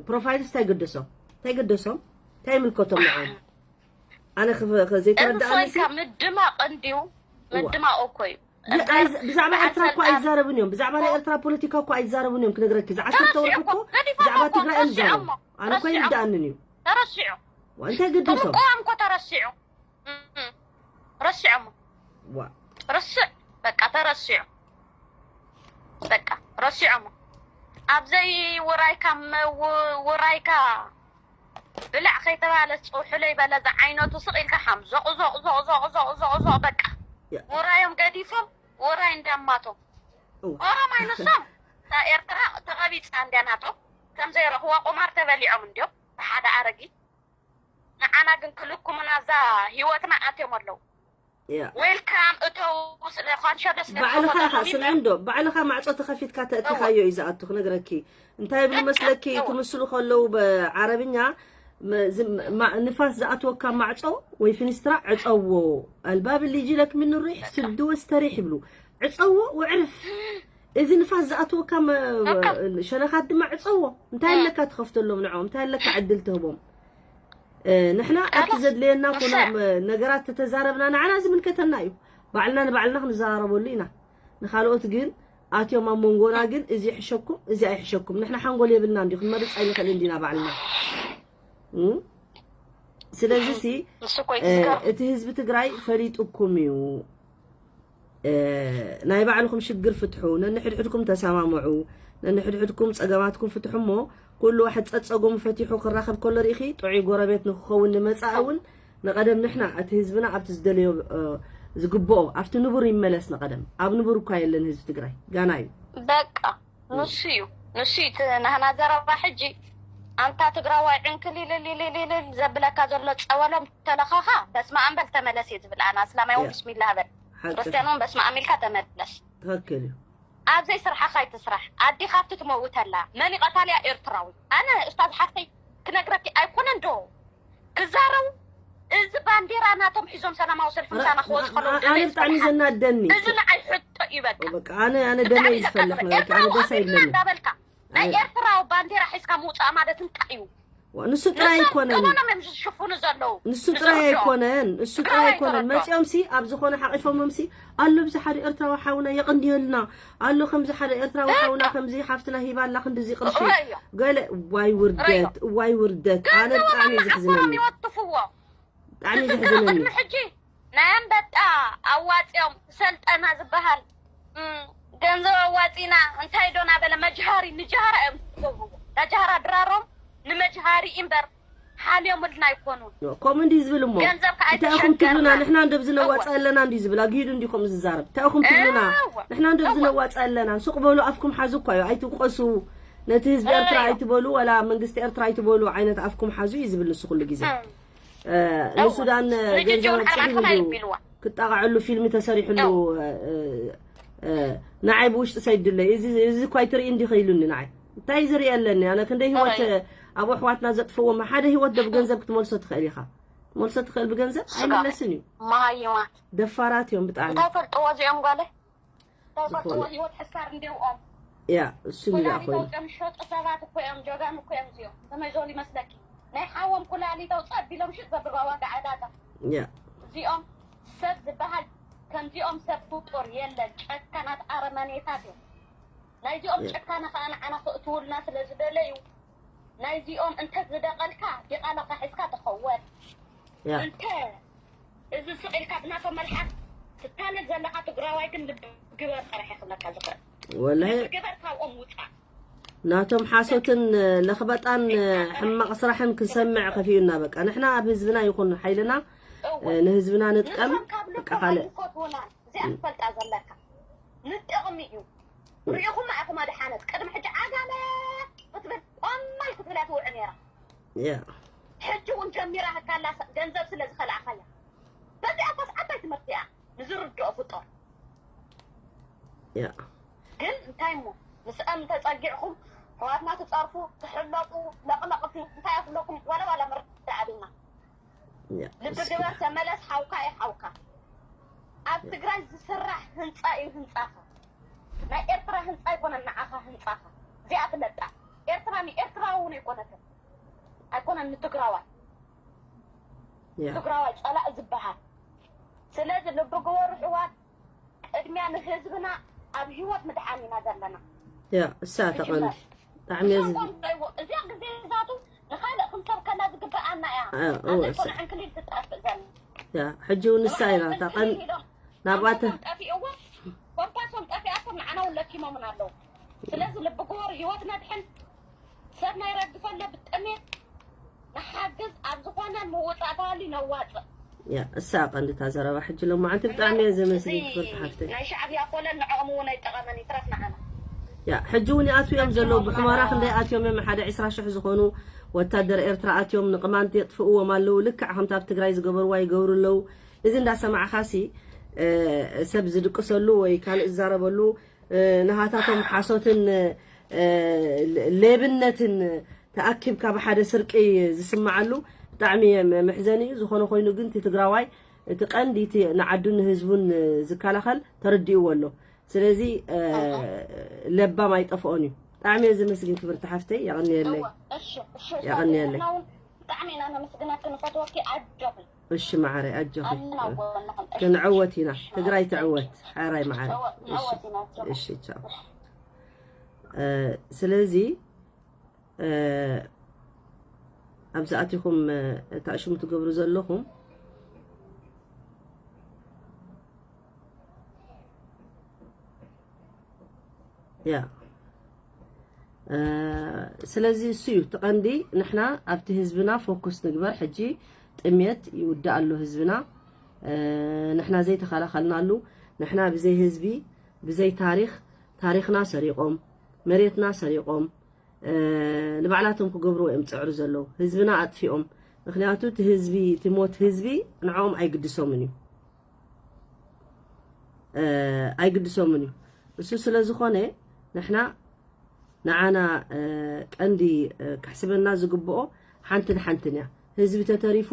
ፕሮፋይልስ እንታይ ገደሶም እንታይ ገደሶም እንታይ ይምልከቶም ንዓም ኣነ ዘይተረዳእኒ ምድማቕ እንድዩ ምድማቕ እኮ እዩ ብዛዕባ ኤርትራ እኮ ኣይዛረብን እዮም ብዛዕባ ናይ ኤርትራ ፖለቲካ እኮ ኣይዛረብን እዮም ክነግረኪ ዝዓሰርተ ወርሒ እኮ ብዛዕባ ትግራይ እዮም ዝዛረቡ ኣነ እኮ ይርዳእንን እዩ ተረሲዑ እንታይ ገደሶም ምቋም እኮ ተረሲዑ ረሲዖሞ ርስዕ በቃ ተረሲዑ በቃ ረሲዖሞ ኣብዘይ ውራይካ ውራይካ ብላዕ ከይተባለ ፀውሕለይ በለ ዝዓይነቱ ስቕ ኢልካ ሓም ዞቕ ዞቕ ዞቕ ዞቕ ዞቕ ዞቕ ዞቕ በቃ ውራዮም ገዲፎም ውራይ እንዳማቶም ኦሮማይ ንሶም እታ ኤርትራ ተቐቢፃ እንድያ ናቶም ከም ዘይረኽዋ ቁማር ተበሊዖም እንድዮም ብሓደ ኣረጊት ንዓና ግን ክልኩምና እዛ ሂወትና ኣትዮም ኣለዉ ዌልካም እተው ስለ ኳንሸዶ ስለ ባዕልኻ ኢኻ ስምዒ እንዶ ባዕልኻ ማዕፆ ተኸፊትካ ተእቲኻዮ እዩ ዝኣቱ ክነግረኪ እንታይ ይብሉ መስለኪ ክምስሉ ከለዉ ብዓረብኛ ንፋስ ዝኣትወካ ማዕፆ ወይ ፊኒስትራ ዕፀዎ ኣልባብ ሊጂ ለክ ምን ሪሕ ስዱ ወስተሪሕ ይብሉ ዕፀዎ ወዕርፍ እዚ ንፋስ ዝኣትወካ ሸነኻት ድማ ዕፀዎ እንታይ ኣለካ ትኸፍተሎም ንዕኦም እንታይ ኣለካ ዕድል ትህቦም ንሕና ኣብቲ ዘድለየና ኮነ ነገራት ተተዛረብና ንዓና ዝምልከተና እዩ ባዕልና ንባዕልና ክንዘራረበሉ ኢና ንኻልኦት ግን ኣትዮም ኣብ መንጎና ግን እዚ ይሕሸኩም እዚ ኣይሕሸኩም ንሕና ሓንጎል የብልና እንዲ ክንመርፅ ኣይንኽእል እንዲና ባዕልና ስለዚ ሲ እቲ ህዝቢ ትግራይ ፈሊጡኩም እዩ ናይ ባዕልኹም ሽግር ፍትሑ ነንሕድሕድኩም ተሰማምዑ ነንሕድሕድኩም ፀገማትኩም ፍትሑ እሞ ኩሉ ዋሕድ ፀፀጎሙ ፈቲሑ ክራኸብ ከሎ ርኢኺ ጥዑይ ጎረቤት ንክኸውን ንመፃኢ እውን ንቐደም ንሕና እቲ ህዝብና ኣብቲ ዝደለዮ ዝግብኦ ኣብቲ ንቡር ይመለስ ንቐደም ኣብ ንቡር እኳ የለን ህዝቢ ትግራይ ጋና እዩ በቃ ንሱ እዩ ንሱ እዩ እቲ ናህና ዘረባ ሕጂ ኣንታ ትግራዋይ ዕንክሊልልልልል ዘብለካ ዘሎ ፀበሎም ተለኸኻ በስመ ኣም በል ተመለስ እየ ዝብል ኣነ ኣስላማይ እውን ብስሚላ በል ክርስቲያን እውን በስመ ኣም ኢልካ ተመለስ ትክክል እዩ ኣብዘይ ስርሓኻ ኣይትስራሕ ኣዴኻ ኣብቲ ትመውት ኣላ መን ይቐታልያ ኤርትራዊ ኣነ እስታዝ ሓፍተይ ክነግረኪ ኣይኮነን ዶ ክዛረቡ እዚ ባንዴራ ናቶም ሒዞም ሰላማዊ ሰልፊ ምሳና ክወፁ ከለዉ ኣነ ብጣዕሚ ዘናደኒ እዚ ንዓይ ሕቶ እዩ በቃ ኣነ ኣነ ደመ እዩ ዝፈልሕ ነገር ኣነ ደስ ኣይብለኒ እንዳበልካ ናይ ኤርትራዊ ባንዴራ ሒዝካ ምውፃእ ማለት እንታይ እዩ ንሱ ጥራይ ኣይኮነን እዮም ዝሽፍኑ ዘለዉ ንሱ ጥራይ ኣይኮነን ንሱ ጥራይ ኣይኮነን መፂኦም ሲ ኣብ ዝኾነ ሓቂፎሞም ሲ ኣሎ ብዚ ሓደ ኤርትራዊ ሓውና የቕንየልና ኣሎ ከምዚ ሓደ ኤርትራዊ ሓውና ከምዚ ሓፍትና ሂባ ኣላ ክንድዚ ቅርሺ ገለ ዋይ ውርደት ዋይ ውርደት ኣነ ብጣዕሚ ዘሕዝነኒ ብጣዕሚ ዘሕዝነኒ ሕጂ ናይ ኣንበጣ ኣዋፂኦም ሰልጠና ዝበሃል ገንዘብ ኣዋፂና እንታይ ዶ ናበለ መጅሃሪ ንጃህራ እዮም ዝገብርዎ ናጃህራ ድራሮም ንመጅሃሪ እምበር ሓልዮምልና ኣይኮኑን ከምኡ እንዲ ዝብል እሞ እንታይ ኢኹም ትብሉና ንሕና እንደብዚ ነዋፃ ኣለና እንዲ ዝብል ኣግሂዱ እንዲ ከምኡ ዝዛረብ እንታይ ኢኹም ትብሉና ንሕና እንደብዚ ነዋፃ ኣለና ሱቕ በሉ ኣፍኩም ሓዙ እኳ እዩ ኣይትውቀሱ ነቲ ህዝቢ ኤርትራ ኣይትበሉ ወላ መንግስቲ ኤርትራ ኣይትበሉ ዓይነት ኣፍኩም ሓዙ እዩ ዝብል ንሱ ኩሉ ግዜ ንሱዳን ገንዘብ ኣብፅሒሉ ክጣቃዐሉ ፊልሚ ተሰሪሕሉ ንዓይ ብውሽጢ ሰይድለይ እዚ እኳ ይትርኢ እንዲ ከይሉኒ ንዓይ እንታይ ዝርኢ ኣለኒ ኣነ ክንደ ህይወት ኣብ ኣሕዋትና ዘጥፍዎም ሓደ ህይወት ዶ ብገንዘብ ክትመልሶ ትኽእል ኢኻ ትመልሶ ትኽእል ብገንዘብ ኣይምለስን እዩ ደፋራት እዮም ብጣዕሚ እንታይ ፈልጥዎ እዚኦም ጓለ እንታይ ፈልጥዎ ህይወት ሕሳር እንዲውኦም ያ እሱ ንዛ ኮይኑ ሸጡ ሰባት እኮ እዮም ጀጋኑ እኮ እዮም እዚኦም ከመይ ዞን ይመስለኪ ናይ ሓዎም ኩላሊት ኣውፅእ ኣቢሎም ሽጥ ዘብልዋ ዋጋ ዕዳጋ ያ እዚኦም ሰብ ዝበሃል ከምዚኦም ሰብ ፍጡር የለን። ጨካናት ኣረመኔታት እዮም። ናይዚኦም ጨካነ ከዓ ንዓና ክእትውልና ስለ ዝደለዩ ናይዚኦም እንተ ዝደቐልካ ዲቓላኻ ሒዝካ ተኸወል ያ እንተ እዚ ስቕ ኢልካ ብናቶም መልሓስ ትታለል ዘለኻ ትግራዋይ ግን ልቢ ግበር ጥራሕ ክብለካ ዝኽእል ወላሂ ግበር ካብኦም ውፃእ ናቶም ሓሶትን ለኽበጣን ሕማቕ ስራሕን ክንሰምዕ ከፊኡና። በቃ ንሕና ኣብ ህዝብና ይኹን ሓይልና እወ ንህዝብና ንጥቀም። ንሶም ካብ በቃ ልቦም ካልእ ኣይፈትዉናን። እዚኣ ትፈልጣ ዘለካ ንጥቕሚ እዩ። ርኢኹማ ኢኹም ኣድሓነት ቅድሚ ሕጂ ዓጋመ ክትብል ቆማል ክትብላ ትውዕ ነይራ። ያ ሕጂ እውን ጀሚራ ህካላ ገንዘብ ስለ ዝኸልኣኻያ በዚኣ ኮስ ዓባይ ትምህርቲ እያ ንዝርድኦ ፍጡር። ያ ግን እንታይ እሞ ምስኦም ተፀጊዕኹም ኣሕዋትና ትፀርፉ ትሕለቁ ለቕለቕቲ እንታይ ኣፍለኩም ዋላ ዋላ መረዳእ ኣብልና ያ ልቢ ግበር ተመለስ ሓውካ እዩ ሓውካ ኣብ ትግራይ ዝስራሕ ህንፃ እዩ ህንፃኻ ናይ ኤርትራ ህንፃ ኣይኮነን ንዓኻ ህንፃኻ እዚኣ ፍለጣ ኤርትራ ንኤርትራዊ እውን ኣይኮነትን ኣይኮነን ንትግራዋይ ያ ትግራዋይ ፀላእ ዝበሃል ስለዚ ልቢ ግበሩ ኣሕዋት ቅድሚያ ንህዝብና ኣብ ሂወት ምድሓን ኢና ዘለና ያ እሳ ተቐንዲ ብጣዕሚ እየ ዝ- እዚኣ ግዜ ዛቱ ንኻልእ ክንሰብከላ ዝግበኣና እያ አ፣ ኣዘ እወ፣ ኮነ ዕንክሊል ትጠፍእ ዘላ ያ ሕጂ እውን ንሳ ኢና እታ ቀን ናብኣተ ጠፊእዎ ኮምፓሶም ጠፊኣቶም ንዓና እውን ለኪሞምን ኣለዉ ስለዚ ልቢ ግበሩ ሂወት ነድሕን ሰብ ናይ ረግፈ ኣሎ ብጥሜት ንሓግዝ ኣብ ዝኾነ ምውፃእ ተሃልዩ ነዋፅእ ያ እሳ ቀንዲታ ዘረባ ሕጂ ሎማዓንቲ ብጣዕሚ እየ ዘመስግን ክብርቲ ሓፍተይ ናይ ሻዕብያ ኮለን ንዕኦም እውን ኣይጠቐመን ይትረፍ ንዓና ያ ሕጂ እውን ይኣትዉ እዮም ዘለዉ ብሑመራ ክንደይ ኣትዮም እዮም ሓደ ዕስራ ሽሕ ዝኾኑ ወታደር ኤርትራ ኣትዮም ንቅማንት የጥፍእዎም ኣለዉ ልክዕ ከምቲ ኣብ ትግራይ ዝገበርዋ ይገብሩ ኣለዉ እዚ እንዳሰማዕኻሲ ሰብ ዝድቅሰሉ ወይ ካልእ ዝዛረበሉ ንሃታቶም ሓሶትን ሌብነትን ተኣኪብካ ብሓደ ስርቂ ዝስማዓሉ ብጣዕሚ መሕዘኒ እዩ ዝኾነ ኮይኑ ግን እቲ ትግራዋይ እቲ ቀንዲ እቲ ንዓዱን ንህዝቡን ዝከላኸል ተረዲእዎ ኣሎ ስለዚ ለባም ኣይጠፍኦን እዩ ብጣዕሚ እየ ዘመስግን ክብርቲ ሓፍተይ የቐንየለይ የቐንየለይ ብጣዕሚ ኢና ነመስግነኪ ንፈትወኪ ኣጆኺ እሺ መዓረይ ኣጆኺ ክንዕወት ኢና ትግራይ ትዕወት ሓራይ መዓረይ እሺ ቻው ስለዚ ኣብዚ ኣቲኹም ታእሽሙ ትገብሩ ዘለኹም ያ ስለዚ እሱ እዩ እቲ ቀንዲ ንሕና ኣብቲ ህዝብና ፎኩስ ንግበር ሕጂ ጥሜት ይውዳእ ኣሎ ህዝብና ንሕና ዘይተኸላኸልናሉ ንሕና ብዘይ ህዝቢ ብዘይ ታሪኽ ታሪኽና ሰሪቖም መሬትና ሰሪቖም ንባዕላቶም ክገብርዎ እዮም ዝፅዕሩ ዘለዉ ህዝብና ኣጥፊኦም ምክንያቱ እቲ ህዝቢ እቲ ሞት ህዝቢ ንዕኦም ኣይግድሶምን እዩ ኣይግድሶምን እዩ እሱ ስለ ዝኾነ ንሕና ንዓና ቀንዲ ክሕስበና ዝግብኦ ሓንትን ሓንትን እያ ህዝቢ ተተሪፉ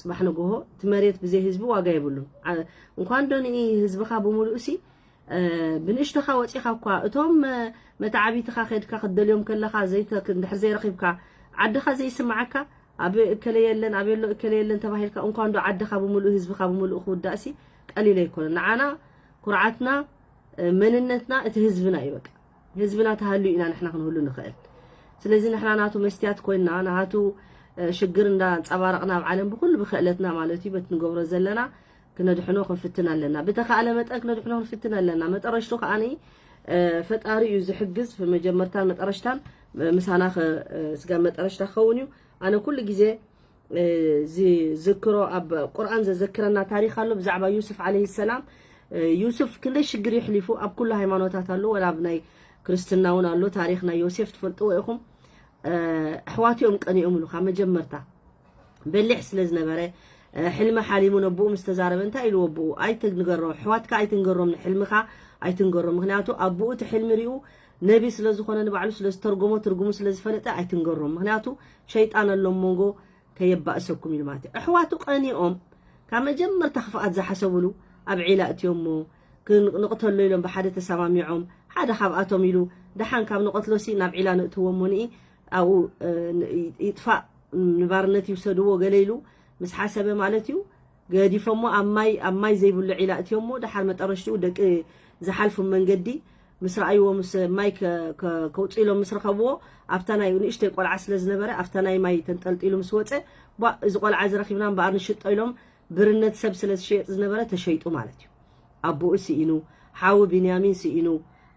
ፅባሕ ንግሆ እቲ መሬት ብዘይ ህዝቢ ዋጋ የብሉን እንኳን ዶ ንኢ ህዝብኻ ብምሉእ ሲ ብንእሽቶኻ ወፂኻ እኳ እቶም መተዓቢትኻ ከድካ ክትደልዮም ከለኻ ዘይተ- እንድሕር ዘይረኺብካ ዓድኻ ዘይስምዓካ ኣብ እከለ የለን ኣብ የሎ እከለ የለን ተባሂልካ እንኳን ዶ ዓድኻ ብምሉእ ህዝብኻ ብምሉእ ክውዳእሲ ቀሊል ኣይኮነን ንዓና ኩርዓትና መንነትና እቲ ህዝብና እዩ በቃ ህዝብና ተሃልዩ ኢና ንሕና ክንህሉ ንኽእል ስለዚ ንሕና ናቱ መስትያት ኮይንና ናቱ ሽግር እንዳንፀባረቕና ኣብ ዓለም ብኩሉ ብክእለትና ማለት እዩ በቲ ንገብሮ ዘለና ክነድሕኖ ክንፍትን ኣለና ብተኻእለ መጠን ክነድሕኖ ክንፍትን ኣለና መጠረሽቱ ከዓኒ ፈጣሪ እዩ ዝሕግዝ መጀመርታን መጠረሽታን ምሳና ስጋ መጠረሽታ ክኸውን እዩ ኣነ ኩሉ ግዜ ዝዝክሮ ኣብ ቁርኣን ዘዘክረና ታሪክ ኣሎ ብዛዕባ ዩስፍ ዓለይሂ ሰላም ዩስፍ ክንደይ ሽግር ይሕሊፉ ኣብ ኩሉ ሃይማኖታት ኣሎ ወላ ኣብ ናይ ክርስትና እውን ኣሎ ታሪክ ናይ ዮሴፍ ትፈልጥዎ ኢኹም ኣሕዋትኦም ቀኒኦምሉ ካብ መጀመርታ በሊሕ ስለ ዝነበረ ሕልሚ ሓሊሙ ነብኡ ምስ ተዛረበ እንታይ ኢልዎ ኣቦኡ ኣይትንገሮም ኣሕዋትካ ኣይትንገሮም ንሕልምኻ ኣይትንገሮም ምክንያቱ ኣቦኡ እቲ ሕልሚ ሪኡ ነቢ ስለ ዝኾነ ንባዕሉ ስለ ዝተርጎሞ ትርጉሙ ስለ ዝፈለጠ ኣይትንገሮም ምክንያቱ ሸይጣን ኣሎ መንጎ ከየባእሰኩም ኢሉ ማለት እዩ ኣሕዋቱ ቀኒኦም ካብ መጀመርታ ክፍኣት ዝሓሰብሉ ኣብ ዒላ እትዮሞ ንቕተሎ ኢሎም ብሓደ ተሰማሚዖም ሓደ ካብኣቶም ኢሉ ደሓን ካብ ንቐትሎሲ ናብ ዒላ ንእትዎ እሞ ንኢ ኣብኡ ይጥፋእ ንባርነት ይውሰድዎ ገለ ኢሉ ምስ ሓሰበ ማለት እዩ ገዲፎሞ ኣብ ማይ ኣብ ማይ ዘይብሉ ዒላ እትዮሞ። ደሓር መጠረሽትኡ ደቂ ዝሓልፉ መንገዲ ምስ ረኣይዎ ምስ ማይ ከውፅኢሎም ምስ ረኸብዎ ኣብታ ናይ ንእሽተይ ቆልዓ ስለ ዝነበረ ኣብታ ናይ ማይ ተንጠልጢሉ ምስ ወፀ ቧ እዚ ቆልዓ እዚ ረኺብና እምበኣር ንሽጦ ኢሎም ብርነት ሰብ ስለ ዝሸየጥ ዝነበረ ተሸይጡ ማለት እዩ። ኣቦኡ ስኢኑ፣ ሓው ቢንያሚን ስኢኑ፣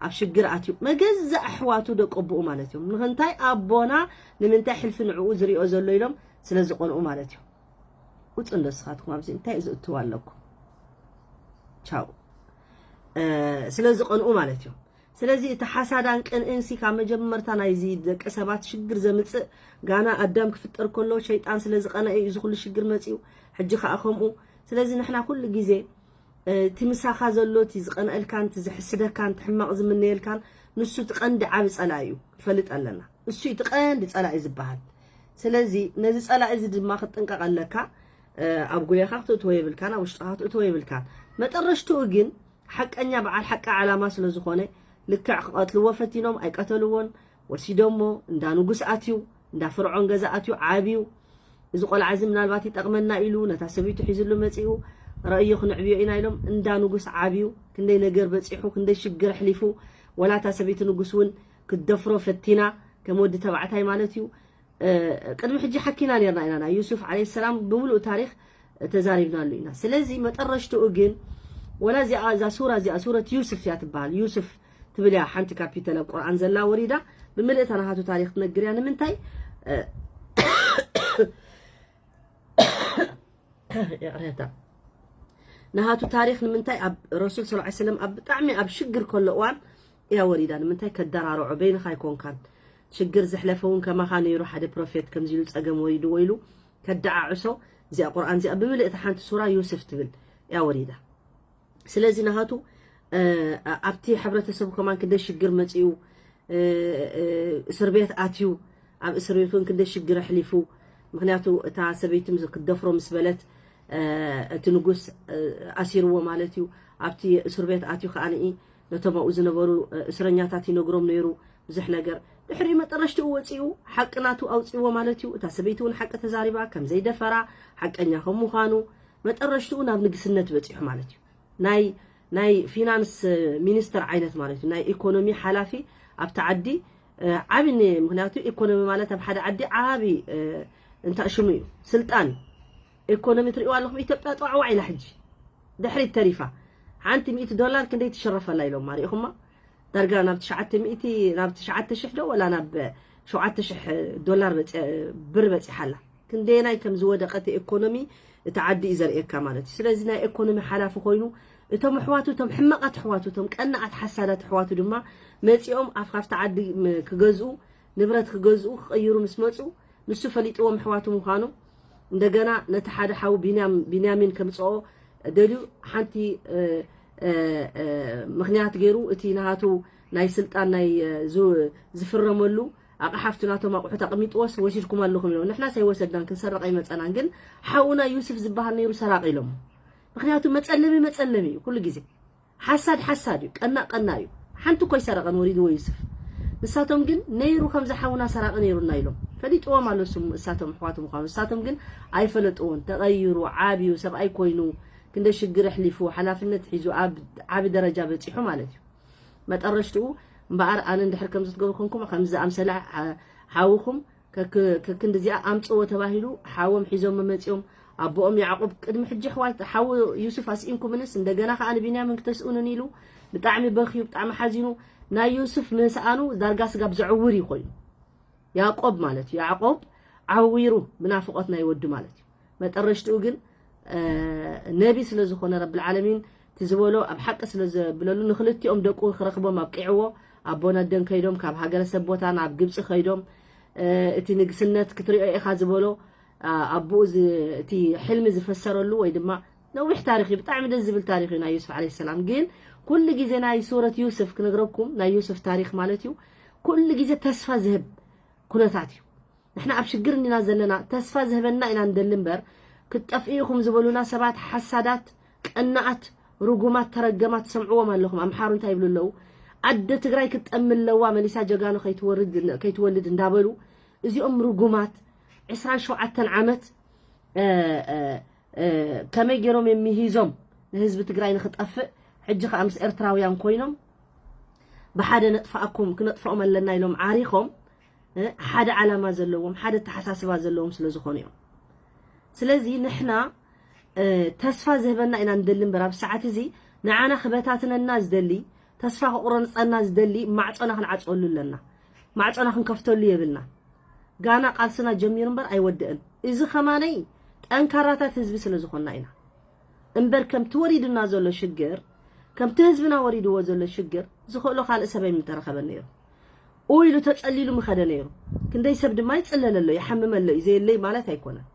ኣብ ሽግር ኣትዩ መገዛእ ኣሕዋቱ ደቂ ኣቦኡ ማለት እዮም። ንክንታይ ኣቦና ንምንታይ ሕልፊ ንዕኡ ዝሪኦ ዘሎ ኢሎም ስለ ዝቐንኡ ማለት እዮም። ውፁ እንዶ ስኻትኩም ኣብዚ እንታይ ዝእትዋ ኣለኩም? ቻው። ስለ ዝቐንኡ ማለት እዮም። ስለዚ እቲ ሓሳዳን ቅንእንሲ ካብ መጀመርታ ናይዚ ደቂ ሰባት ሽግር ዘምፅእ ጋና ኣዳም ክፍጠር ከሎ ሸይጣን ስለ ዝቐነ እዩ እዚ ኩሉ ሽግር መፅኡ። ሕጂ ከዓ ከምኡ። ስለዚ ንሕና ኩሉ ግዜ እቲ ምሳኻ ዘሎ እቲ ዝቐንአልካን እቲ ዝሕስደካን እቲ ሕማቕ ዝምነየልካን ንሱ እቲ ቀንዲ ዓቢ ፀላኢ እዩ። ክፈልጥ ኣለና። እሱ እቲ ቀንዲ ፀላኢ ዝበሃል። ስለዚ ነዚ ፀላኢ እዚ ድማ ክትጥንቀቕ ኣለካ። ኣብ ጉያኻ ክትእትዎ የብልካን፣ ኣብ ውሽጥኻ ክትእትዎ የብልካን። መጠረሽትኡ ግን ሓቀኛ በዓል ሓቂ ዓላማ ስለ ዝኾነ ልክዕ ክቐትልዎ ፈቲኖም ኣይቀተልዎን። ወሲዶሞ እንዳ ንጉስ ኣትዩ፣ እንዳ ፍርዖን ገዛ ኣትዩ ዓብዩ። እዚ ቆልዓ እዚ ምናልባት ይጠቕመና ኢሉ ነታ ሰበይቱ ሒዝሉ መፂኡ ረእዮ ክንዕብዮ ኢና ኢሎም እንዳ ንጉስ ዓብዩ። ክንደይ ነገር በፂሑ፣ ክንደይ ሽግር ኣሕሊፉ። ወላ እታ ሰበይቲ ንጉስ እውን ክትደፍሮ ፈቲና ከም ወዲ ተባዕታይ ማለት እዩ። ቅድሚ ሕጂ ሓኪና ነርና ኢና ናይ ዩሱፍ ዓለይሂ ሰላም ብምሉእ ታሪክ ተዛሪብናሉ ኢና። ስለዚ መጠረሽትኡ ግን ወላ እዚኣ እዛ ሱራ እዚኣ ሱረት ዩስፍ እያ ትበሃል። ዩስፍ ትብል እያ ሓንቲ ካፒተል ኣብ ቁርኣን ዘላ ወሪዳ ብምልእታ ናሃቱ ታሪክ ትነግር እያ። ንምንታይ ይቕሬታ ናሃቱ ታሪክ ንምንታይ ኣብ ረሱል ስ ሰለም ኣብ ብጣዕሚ ኣብ ሽግር ከሎ እዋን እያ ወሪዳ። ንምንታይ ከደራርዖ በይንኻ ኣይኮንካን። ሽግር ዘሕለፈ እውን ከማኻ ነይሩ ሓደ ፕሮፌት ከምዚ ኢሉ ጸገም ወሪድዎ ኢሉ ከደዓዕሶ እዚኣ ቁርኣን እዚኣ ብምልእቲ ሓንቲ ሱራ ዩስፍ ትብል እያ ወሪዳ። ስለዚ ናሃቱ ኣብቲ ሕብረተሰቡ ከማን ክንደይ ሽግር መፂኡ እስር ቤት ኣትዩ ኣብ እስር ቤት እውን ክንደይ ሽግር ኣሕሊፉ። ምክንያቱ እታ ሰበይቲ ክትደፍሮ ምስ በለት እቲ ንጉስ ኣሲርዎ ማለት እዩ። ኣብቲ እስር ቤት ኣትዩ ከዓ ነቶም ኣብኡ ዝነበሩ እስረኛታት ይነግሮም ነይሩ ብዙሕ ነገር። ድሕሪኡ መጠረሽትኡ ወፂኡ ሓቂ ናቱ ኣውፅዎ ማለት እዩ። እታ ሰበይቲ እውን ሓቂ ተዛሪባ ከም ዘይደፈራ ሓቀኛ ከም ምዃኑ መጠረሽትኡ ናብ ንግስነት በፂሑ ማለት እዩ። ናይ ናይ ፊናንስ ሚኒስተር ዓይነት ማለት እዩ። ናይ ኢኮኖሚ ሓላፊ ኣብቲ ዓዲ ዓቢ ምክንያቱ ኢኮኖሚ ማለት ኣብ ሓደ ዓዲ ዓቢ እንታይ ሽሙ እዩ ስልጣን ኢኮኖሚ ትሪእዋ ኣለኹም። ኢትዮጵያ ጠዋዕዋዕ ኢላ ሕጂ ድሕሪት ተሪፋ ሓንቲ ሚእቲ ዶላር ክንደይ ትሽረፈላ ኢሎም ማሪእኹማ ዳርጋ ናብ ትሽዓተ ሚእቲ ናብ ትሽዓተ ሽሕ ዶ ወላ ናብ ሸውዓተ ሽሕ ዶላር ብር በፂሓላ። ክንደየናይ ከም ዝወደቀ እቲ ኢኮኖሚ እቲ ዓዲ እዩ ዘርእየካ ማለት እዩ። ስለዚ ናይ ኢኮኖሚ ሓላፊ ኮይኑ እቶም ኣሕዋቱ እቶም ሕማቃት ኣሕዋቱ እቶም ቀናኣት ሓሳዳት ኣሕዋቱ ድማ መፂኦም ኣብ ካብቲ ዓዲ ክገዝኡ ንብረት ክገዝኡ ክቀይሩ ምስ መፁ ንሱ ፈሊጥዎም ኣሕዋቱ ምዃኑ እንደገና ነቲ ሓደ ሓው ቢንያም ቢንያሚን ከምፅኦ ደልዩ ሓንቲ ምክንያት ገይሩ እቲ ናሃቱ ናይ ስልጣን ናይ ዝፍረመሉ ኣቕሓ ኣብቲ ናቶም ኣቑሑት ኣቐሚጥዎስ ወሲድኩም ኣለኹም ኢሎም። ንሕናስ ኣይወሰድናን፣ ክንሰርቕ ኣይመጸናን። ግን ሓውና ዩስፍ ዝበሃል ነይሩ ሰራቒ ኢሎሞ። ምኽንያቱ መጸለሚ መጸለሚ እዩ ኩሉ ግዜ። ሓሳድ ሓሳድ እዩ፣ ቀናእ ቀናእ እዩ። ሓንቲ እኮ ኣይሰረቐን ወሪድዎ ዩስፍ። ንሳቶም ግን ነይሩ ከምዚ ሓውና ሰራቒ ነይሩና ኢሎም። ፈሊጥዎም ኣሎ ስሙ እሳቶም ኣሕዋቱ ምዃኑ። ንሳቶም ግን ኣይፈለጥዎን። ተቐይሩ፣ ዓብዩ፣ ሰብኣይ ኮይኑ፣ ክንደይ ሽግር ኣሕሊፉ፣ ሓላፍነት ሒዙ ኣብ ዓቢ ደረጃ በጺሑ ማለት እዩ። መጠረሽትኡ እምበኣር ኣነ እንድሕር ከምዚ ትገብሩ ኮንኩም ከምዚ ዝኣምሰለ ሓውኹም ከክንዲ እዚኣ ኣምፅዎ ተባሂሉ ሓዎም ሒዞም መመፂኦም ኣቦኦም ያዕቆብ ቅድሚ ሕጂ ኣሕዋት ሓው ዩሱፍ ኣስኢንኩምንስ እንደገና ከዓ ንቢንያምን ክተስኡንን ኢሉ ብጣዕሚ በኽዩ ብጣዕሚ ሓዚኑ ናይ ዩሱፍ ምስኣኑ ዳርጋ ስጋብ ዘዕውር እዩ ኮይኑ ያዕቆብ ማለት እዩ ያዕቆብ ዓዊሩ ብናፍቆት ናይ ወዱ ማለት እዩ መጠረሽትኡ ግን ነቢ ስለ ዝኾነ ረብል ዓለሚን እቲ ዝበሎ ኣብ ሓቂ ስለ ዘብለሉ ንክልቲኦም ደቁ ክረኽቦም ኣብቂዕዎ ኣቦን ኣደን ከይዶም ካብ ሃገረ ሰብ ቦታ ናብ ግብፂ ከይዶም እቲ ንግስነት ክትሪኦ ኢኻ ዝበሎ ኣቦኡ እቲ ሕልሚ ዝፈሰረሉ ወይ ድማ ነዊሕ ታሪክ እዩ ብጣዕሚ ደስ ዝብል ታሪክ እዩ ናይ ዩስፍ ዓለ ሰላም ግን ኩሉ ግዜ ናይ ሱረት ዩስፍ ክነግረኩም ናይ ዩስፍ ታሪክ ማለት እዩ ኩሉ ግዜ ተስፋ ዝህብ ኩነታት እዩ ንሕና ኣብ ሽግር እንዲና ዘለና ተስፋ ዝህበና ኢና ንደሊ እምበር ክትጠፍኡ ኢኹም ዝበሉና ሰባት ሓሳዳት ቀናኣት ርጉማት ተረገማት ትሰምዕዎም ኣለኹም ኣምሓሩ እንታይ ይብሉ ኣለዉ ኣደ ትግራይ ክትጠሚ ኣለዋ መሊሳ ጀጋኑ ከይትወልድ እንዳበሉ እዚኦም ርጉማት ዕስራን ሸውዓተን ዓመት ከመይ ገይሮም የሚሂዞም ንህዝቢ ትግራይ ንክጠፍእ፣ ሕጂ ከዓ ምስ ኤርትራውያን ኮይኖም ብሓደ ነጥፋኣኩም፣ ክነጥፍኦም ኣለና ኢሎም ዓሪኾም ሓደ ዓላማ ዘለዎም፣ ሓደ ተሓሳስባ ዘለዎም ስለ ዝኾኑ እዮም። ስለዚ ንሕና ተስፋ ዝህበና ኢና ንደሊ እምበር፣ ኣብ ሰዓት እዚ ንዓና ክበታትነና ዝደሊ፣ ተስፋ ክቑረንፀና ዝደሊ ማዕፆና ክንዓፀወሉ ኣለና። ማዕፆና ክንከፍተሉ የብልና። ጋና ቃልስና ጀሚሩ እምበር ኣይወድእን። እዚ ከማነይ ጠንካራታት ህዝቢ ስለ ዝኾንና ኢና እምበር፣ ከምቲ ወሪዱና ዘሎ ሽግር፣ ከምቲ ህዝብና ወሪድዎ ዘሎ ሽግር ዝኽእሎ ካልእ ሰበይ ምተረኸበ ነይሩ። ኡ ኢሉ ተጸሊሉ ምኸደ ነይሩ። ክንደይ ሰብ ድማ ይጽለለሎ፣ ይሓምመሎ እዩ፣ ዘየለይ ማለት ኣይኮነን።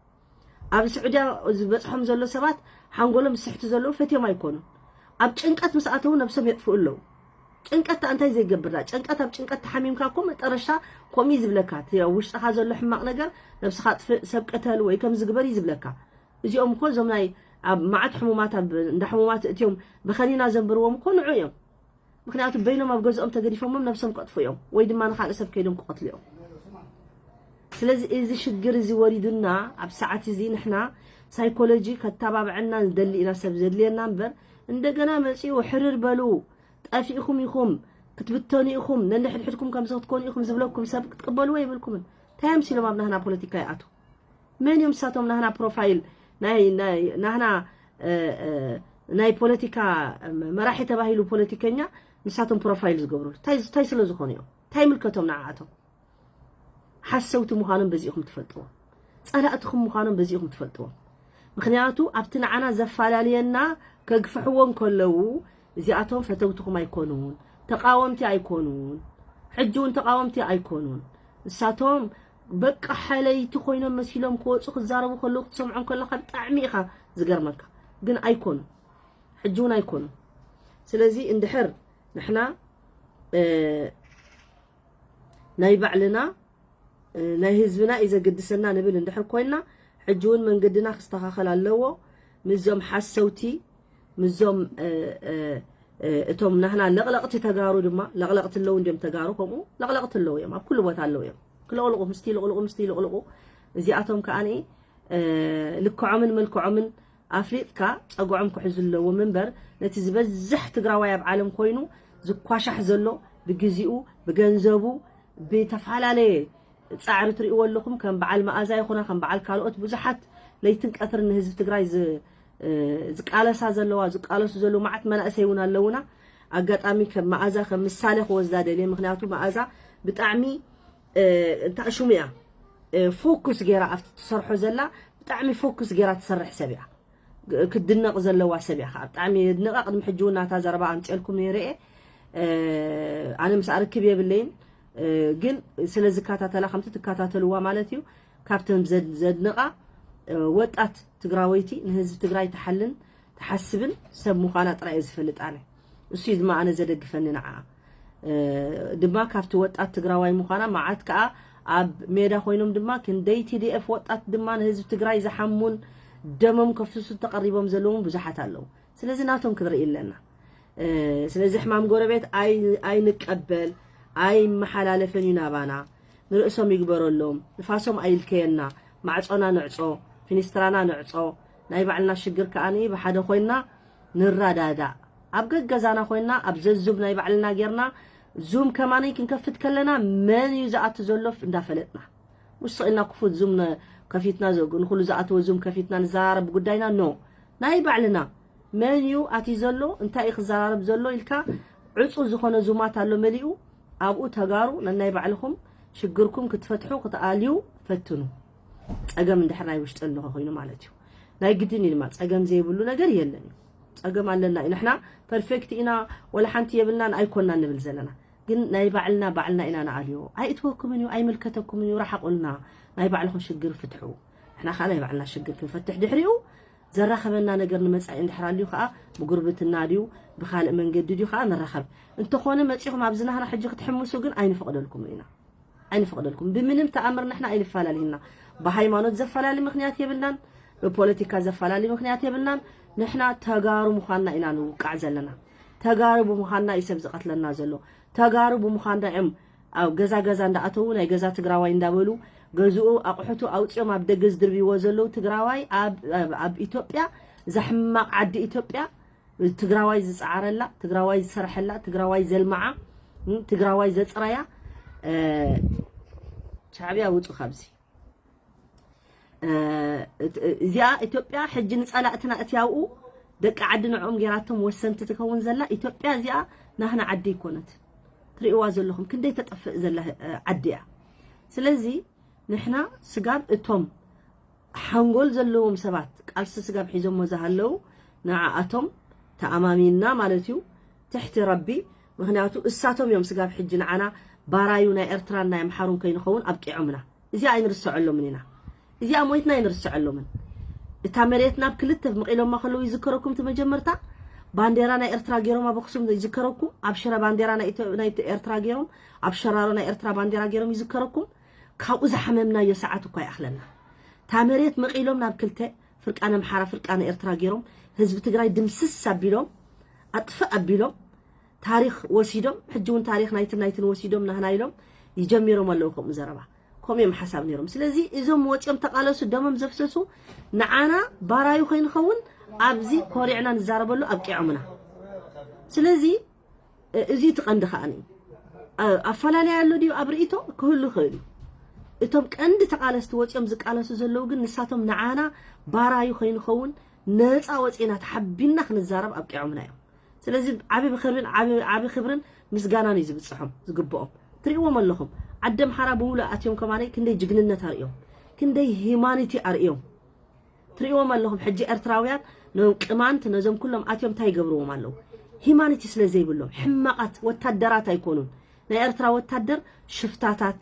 ኣብ ስዑድያ ዝበጽሖም ዘሎ ሰባት ሓንጎሎም ዝስሕቱ ዘለዉ ፈትዮም ኣይኮኑን። ኣብ ጭንቀት ምስ ኣተዉ ነብሶም የጥፍኡ ኣለዉ። ጭንቀት እንታይ ዘይገብርና? ጭንቀት ኣብ ጭንቀት ተሓሚምካ እኮ መጠረሻ ከምኡ እዩ ዝብለካ። እቲ ኣብ ውሽጥኻ ዘሎ ሕማቕ ነገር ነብስኻ ኣጥፍእ፣ ሰብ ቅተል ወይ ከም ዝግበር እዩ ዝብለካ። እዚኦም እኮ እዞም ናይ ኣብ መዓት ሕሙማት ኣብ እንዳ ሕሙማት እትዮም ብኸኒና ዘንብርዎም እኮ ንዑ እዮም። ምክንያቱ በይኖም ኣብ ገዝኦም ተገዲፎሞም ነብሶም ከጥፉ እዮም ወይ ድማ ንኻልእ ሰብ ከይዶም ክቐትሉ እዮም። ስለዚ እዚ ሽግር እዚ ወሪዱና ኣብ ሰዓት እዚ ንሕና ሳይኮሎጂ ከተባብዐና ንደሊ ኢና ሰብ ዘድልየና እምበር እንደገና መጺኡ ሕርር በሉ ጠፊእኹም ኢኹም ክትብተኑ ኢኹም ነንሕድሕድኩም ከምዚ ክትኮኑ ኢኹም ዝብለኩም ሰብ ክትቅበልዎ የብልኩምን። እንታይ ኣምሲሎም ኣብ ናህና ፖለቲካ ይኣቱ? መን እዮም ንሳቶም ናህና ፕሮፋይል ናይ ናይ ናህና እ፣ እ፣ ናይ ፖለቲካ መራሒ ተባሂሉ ፖለቲከኛ ንሳቶም ፕሮፋይል ዝገብሩ እንታይ እንታይ ስለ ዝኾኑ እዮም? እንታይ ምልከቶም ንዓኣቶም? ሓሰውቲ ምዃኖም በዚኹም ትፈልጥዎም። ጸላእትኹም ምዃኖም በዚኹም ትፈልጥዎም። ምክንያቱ ኣብቲ ንዓና ዘፈላለየና ከግፍሕዎ እንከለዉ እዚኣቶም ፈተውትኹም ኣይኮኑን፣ ተቃወምቲ ኣይኮኑን፣ ሕጂ እውን ተቃወምቲ ኣይኮኑን። ንሳቶም በቃ ሓለይቲ ኮይኖም መሲሎም ክወፁ ክዛረቡ ከለዉ ክትሰምዖም ከለካ ብጣዕሚ ኢኻ ዝገርመካ። ግን ኣይኮኑን፣ ሕጂ እውን ኣይኮኑን። ስለዚ እንድሕር ንሕና እ፣ ናይ ባዕልና እ፣ ናይ ህዝብና እዩ ዘገድሰና ንብል እንድሕር ኮይና ሕጂ እውን መንገድና ክስተኻኸል ኣለዎ። ምስዞም ሓሰውቲ ምስዞም እ፣ እ፣ እ፣ እቶም ናህና ለቕለቕቲ ተጋሩ ድማ ለቕለቕቲ ኣለዉ እንዲዮም ተጋሩ ከምኡ ለቕለቕቲ ኣለዉ እዮም ኣብ ኩሉ ቦታ ኣለዉ እዮም ክለቕልቑ ምስቲ ይልቕልቑ ምስቲ ይልቕልቑ እዚኣቶም ከዓኒ እ፣ ልክዖምን መልክዖምን ኣፍሊጥካ ጸግዖም ክሕዙ ኣለዎም እምበር ነቲ ዝበዝሕ ትግራዋይ ኣብ ዓለም ኮይኑ ዝኳሻሕ ዘሎ ብግዚኡ ብገንዘቡ ብተፈላለየ ጻዕሪ ትርእይዎ ኣለኹም ከም በዓል መኣዛ ይኹና ከም በዓል ካልኦት ብዙሓት ለይትን ቀትርን ንህዝቢ ትግራይ ዝ- እ፣ ዝቃለሳ ዘለዋ ዝቃለሱ ዘለዉ መዓት መናእሰይ እውን ኣለውና ኣጋጣሚ ከም መኣዛ ከም ምሳሌ ክወስዳ ደልየ ምክንያቱ መኣዛ ብጣዕሚ እ፣ እንታ ሽሙ እያ እ፣ ፎኩስ ገይራ ኣብቲ ትሰርሖ ዘላ ብጣዕሚ ፎኩስ ገይራ ትሰርሕ ሰብ እያ ክትድነቕ ዘለዋ ሰብ እያ ከዓ ብጣዕሚ የድንቓ ቅድሚ ሕጂ እውን ናታ ዘረባ ኣምፅኤልኩም ነይረ እየ ኣነ ምስ ኣርክብ የብለይን ግን ስለ ዝከታተላ ከምቲ ትከታተልዋ ማለት እዩ ካብተን ዘድንቓ ወጣት ትግራወይቲ ንህዝቢ ትግራይ ትሓልን ትሓስብን ሰብ ምዃና ጥራይ እየ ዝፈልጥ ኣነ እሱ እዩ ድማ ኣነ ዘደግፈኒ ንዓ ድማ ካብቲ ወጣት ትግራዋይ ምዃና መዓት ከዓ ኣብ ሜዳ ኮይኖም ድማ ክንደይ ቲዲኤፍ ወጣት ድማ ንህዝቢ ትግራይ ዝሓሙን ደሞም ከፍስሱ ተቐሪቦም ዘለውን ብዙሓት ኣለዉ ስለዚ ናቶም ክንርኢ ኣለና ስለዚ ሕማም ጎረቤት ኣይንቀበል ኣይመሓላለፍን እዩ ናባና ንርእሶም ይግበረሎም ንፋሶም ኣይልከየና ማዕጾና ንዕጾ ፊኒስትራና ንዕጾ ናይ ባዕልና ሽግር ከኣ ብሓደ ኮይና ንረዳዳእ ኣብ ገገዛና ኮይና ኣብ ዘዙም ናይ ባዕልና ጌርና ዙም ከማነይ ክንከፍት ከለና መን እዩ ዝኣቱ ዘሎ እንዳፈለጥና ውስቕ ኢልና ክፉት ዙም ከፊትና ንኩሉ ዝኣትዎ ዙም ከፊትና ንዘራረብ ጉዳይና ኖ ናይ ባዕልና መን እዩ ኣትዩ ዘሎ እንታይ እዩ ክዘራረብ ዘሎ ኢልካ ዕፁ ዝኾነ ዙማት ኣሎ መሊኡ ኣብኡ ተጋሩ ነናይ ባዕልኹም ሽግርኩም ክትፈትሑ ክትኣልዩ ፈትኑ ፀገም እንድሕር ናይ ውሽጢ ኣለኹ ኮይኑ ማለት እዩ ናይ ግድን እዩ ድማ ፀገም ዘይብሉ ነገር የለን እዩ ፀገም ኣለና እዩ ንሕና ፐርፌክት ኢና ወላ ሓንቲ የብልናን ኣይኮና ንብል ዘለና ግን ናይ ባዕልና ባዕልና ኢና ንኣልዮ ኣይእትወኩምን እዩ ኣይምልከተኩምን እዩ ረሓቁልና ናይ ባዕልኹም ሽግር ፍትሑ ንሕና ከዓ ናይ ባዕልና ሽግር ክንፈትሕ ድሕሪኡ ዘራኸበና ነገር ንመፃኢ እንድሕር ኣልዩ ከዓ ብጉርብትና ድዩ ብካልእ መንገዲ ድዩ ከዓ ንራኸብ እንተኾነ መፂኹም ኣብዚ ናህና ሕጂ ክትሕምሱ ግን ኣይንፈቕደልኩም ኢና ኣይንፈቕደልኩም ብምንም ተኣምር ንሕና ኣይንፈላለይና ብሃይማኖት ዘፈላለ ምክንያት የብልናን ብፖለቲካ ዘፈላለ ምክንያት የብልናን ንሕና ተጋሩ ምዃንና ኢና ንውቃዕ ዘለና ተጋሩ ብምዃንና እዩ ሰብ ዝቐትለና ዘሎ ተጋሩ ብምዃንና እዮም ኣብ ገዛ ገዛ እንዳኣተዉ ናይ ገዛ ትግራዋይ እንዳበሉ ገዝኡ ኣቑሑቱ ኣውፂኦም ኣብ ደገ ዝድርብይዎ ዘለዉ ትግራዋይ ኣብ ኢትዮጵያ፣ እዛ ሕማቕ ዓዲ ኢትዮጵያ ትግራዋይ ዝፀዓረላ፣ ትግራዋይ ዝሰርሐላ፣ ትግራዋይ ዘልምዓ፣ ትግራዋይ ዘፅረያ። ሻዕብያ ውፁ ካብዚ። እዚኣ ኢትዮጵያ ሕጂ ንፀላእትና እቲ ኣብኡ ደቂ ዓዲ ንዕኦም ጌራቶም ወሰንቲ ትከውን ዘላ ኢትዮጵያ እዚኣ ናህና ዓዲ ይኮነት። ትርእዋ ዘለኹም ክንደይ ተጠፍእ ዘላ ዓዲ እያ። ስለዚ ንሕና ስጋብ እቶም ሓንጎል ዘለዎም ሰባት ቃልሲ ስጋብ ሒዞሞ ዝሃለዉ ንዓኣቶም ተኣማሚንና ማለት እዩ ትሕቲ ረቢ። ምክንያቱ እሳቶም እዮም ስጋብ ሕጂ ንዓና ባራዩ ናይ ኤርትራን ናይ ኣምሓሩን ከይንኸውን ኣብቂዖምና። እዚኣ ኣይንርስዐሎምን ኢና። እዚኣ ሞይትና ኣይንርስዐሎምን። እታ መሬት ናብ ክልተ መቒሎማ ከለዉ ይዝከረኩም። እቲ መጀመርታ ባንዴራ ናይ ኤርትራ ገይሮም ኣብ ኣክሱም ይዝከረኩም። ኣብ ሽረ ባንዴራ ናይ ኤርትራ ገይሮም፣ ኣብ ሸራሮ ናይ ኤርትራ ባንዴራ ገይሮም ይዝከረኩም። ካብኡ ዝሓመምናዮ ሰዓት እኳ ይኣኽለና። እታ መሬት መቒሎም ናብ ክልተ ፍርቃ ነምሓራ ፍርቃ ንኤርትራ ገይሮም ህዝቢ ትግራይ ድምስስ ኣቢሎም ኣጥፍእ ኣቢሎም ታሪኽ ወሲዶም ሕጂ እውን ታሪኽ ናይትን ናይትን ወሲዶም ናህና ኢሎም ይጀሚሮም ኣለዉ ከምኡ ዘረባ። ከምኡ እዮም ሓሳብ ነይሮም። ስለዚ እዞም ወፂኦም ተቃለሱ ደሞም ዘፍሰሱ ንዓና ባራዩ ከይንኸውን ኣብዚ ኮሪዕና ንዛረበሉ ኣብቂዖምና። ስለዚ እዚ እቲ ቀንዲ ከዓኒ ኣፈላለያ ኣሎ ድዩ ኣብ ርእይቶ ክህሉ ይኽእል እዩ። እቶም ቀንዲ ተቃለስቲ ወፂኦም ዝቃለሱ ዘለዉ ግን ንሳቶም ንዓና ባራዩ ከይንኸውን ነፃ ወፂና ተሓቢንና ክንዛረብ ኣብቂዖምና እዮም። ስለዚ ዓቢ ብክብርን ዓቢ ዓቢ ክብርን ምስጋናን እዩ ዝብጽሖም ዝግብኦም። ትርእዎም ኣለኹም ዓዲ ኣምሓራ ብምሉእ ኣትዮም ከማነይ ክንደይ ጅግንነት ኣርእዮም፣ ክንደይ ሂማኒቲ ኣርእዮም። ትርእዎም ኣለኹም ሕጂ ኤርትራውያን ነዞም ቅማንት ነዞም ኩሎም ኣትዮም እንታይ ይገብርዎም ኣለዉ? ሂማኒቲ ስለ ዘይብሎም ሕማቓት ወታደራት ኣይኮኑን። ናይ ኤርትራ ወታደር ሽፍታታት፣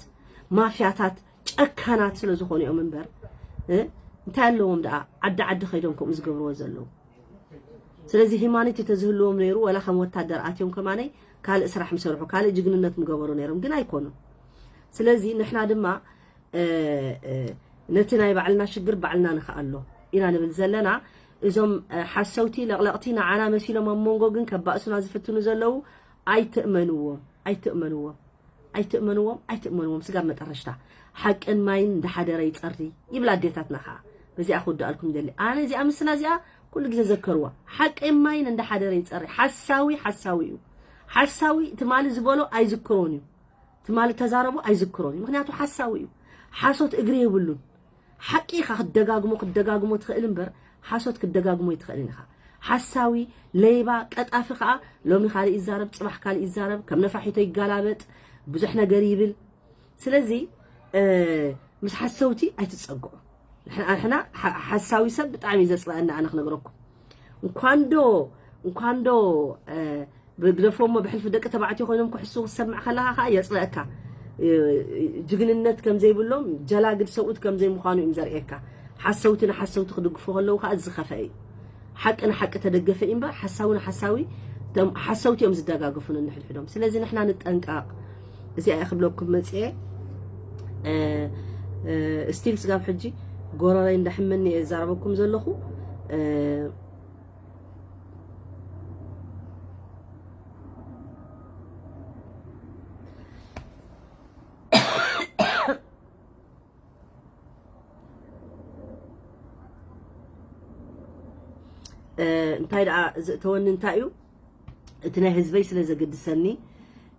ማፍያታት፣ ጨካናት ስለ ዝኾኑ እዮም እምበር እንታይ ኣለዎም ደኣ ዓዲ ዓዲ ከይዶም ከምኡ ዝገብርዎ ዘለዉ? ስለዚ ሂማኒቲ ተዝህልዎም ነይሩ ወላ ከም ወታደር ኣትዮም ከማነይ ካልእ ስራሕ ምሰርሑ ካልእ ጅግንነት ምገበሩ ነይሮም ግን ኣይኮኑን። ስለዚ ንሕና ድማ ነቲ ናይ ባዕልና ሽግር ባዕልና ንክኣሎ ኢና ንብል ዘለና። እዞም ሓሰውቲ ለቕለቕቲ ንዓና መሲሎም ኣብ መንጎ ግን ከባእሱና ዝፍትኑ ዘለዉ ኣይትእመንዎም ኣይትእመንዎም። ኣይትእመንዎም ኣይትእመንዎም ስጋብ መጠረሽታ። ሓቅን ማይን እንዳሓደረ ይፀሪ ይብላ ኣዴታትና ከዓ። በዚኣ ክውድኣልኩም ይደሊ ኣነ እዚኣ ምስላ እዚኣ ኩሉ ግዜ ዘከርዋ። ሓቅን ማይን እንዳሓደረ ይፀሪ። ሓሳዊ ሓሳዊ እዩ። ሓሳዊ ትማሊ ዝበሎ ኣይዝክሮን እዩ። ትማሊ ተዛረቡ ኣይዝክሮን እዩ። ምክንያቱ ሓሳዊ እዩ። ሓሶት እግሪ የብሉን። ሓቂ ኢኻ ክትደጋግሞ ክትደጋግሞ ትኽእል እምበር ሓሶት ክትደጋግሞ ይትኽእልን ኢኻ። ሓሳዊ፣ ለይባ፣ ቀጣፊ ከዓ ሎሚ ካልእ ይዛረብ፣ ፅባሕ ካልእ ይዛረብ፣ ከም ነፋሒቶ ይጋላበጥ፣ ብዙሕ ነገር ይብል። ስለዚ ምስ ሓሰውቲ ኣይትፀግዑ። ንሕና ሓሳዊ ሰብ ብጣዕሚ እዩ ዘፅልኣኒ ኣነ ክነግረኩም። እንኳንዶ እንኳንዶ ብግደፎሞ ብሕልፊ ደቂ ተባዕትዮ ኮይኖም ክሕስዉ ክትሰምዕ ከለኻ ከዓ የፅለእካ። ጅግንነት ከም ዘይብሎም ጀላግድ ሰብኡት ከም ዘይምዃኑ እዮም ዘርእየካ። ሓሰውቲ ንሓሰውቲ ክድግፉ ከለዉ ከዓ ዝኸፈአ እዩ። ሓቂ ንሓቂ ተደገፈ እዩ እምበር ሓሳዊ ንሓሳዊ ሓሰውቲ እዮም ዝደጋገፉ ነንሕድሕዶም። ስለዚ ንሕና ንጠንቀቕ። እዚኣ እየ ክብለኩም መፅየ። ስቲል ስጋብ ሕጂ ጎረረይ እንዳሕመኒ እየ ዝዛረበኩም ዘለኹ። እንታይ ደኣ ዝእተወኒ እንታይ እዩ? እቲ ናይ ህዝበይ ስለ ዘግድሰኒ፣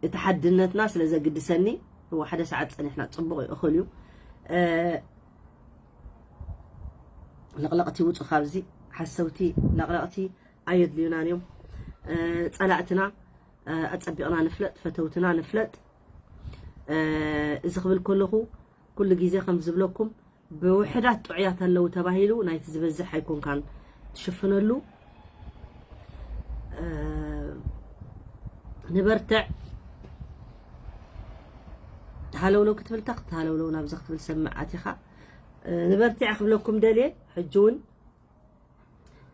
እቲ ሓድነትና ስለ ዘግድሰኒ፣ እዋ ሓደ ሰዓት ጸኒሕና ጽቡቕ እዩ፣ እኹል እዩ። ለቕለቕቲ ውጹ ካብዚ፣ ሓሰውቲ ለቕለቕቲ ኣየድልዩናን እዮም። ጸላእትና ኣጸቢቕና ንፍለጥ፣ ፈተውትና ንፍለጥ። እዚ ክብል ከለኹ ኩሉ ግዜ ከም ዝብለኩም ብውሕዳት ጥዑያት ኣለዉ ተባሂሉ ናይቲ ዝበዝሕ ኣይኮንካን ትሽፍነሉ። ንበርትዕ። ሃለውለው ክትብል ታ ክትሃለውለው ናብዚ ክትብል ሰምዓት ኢኻ። ንበርትዕ ክብለኩም ደልየ ሕጂ እውን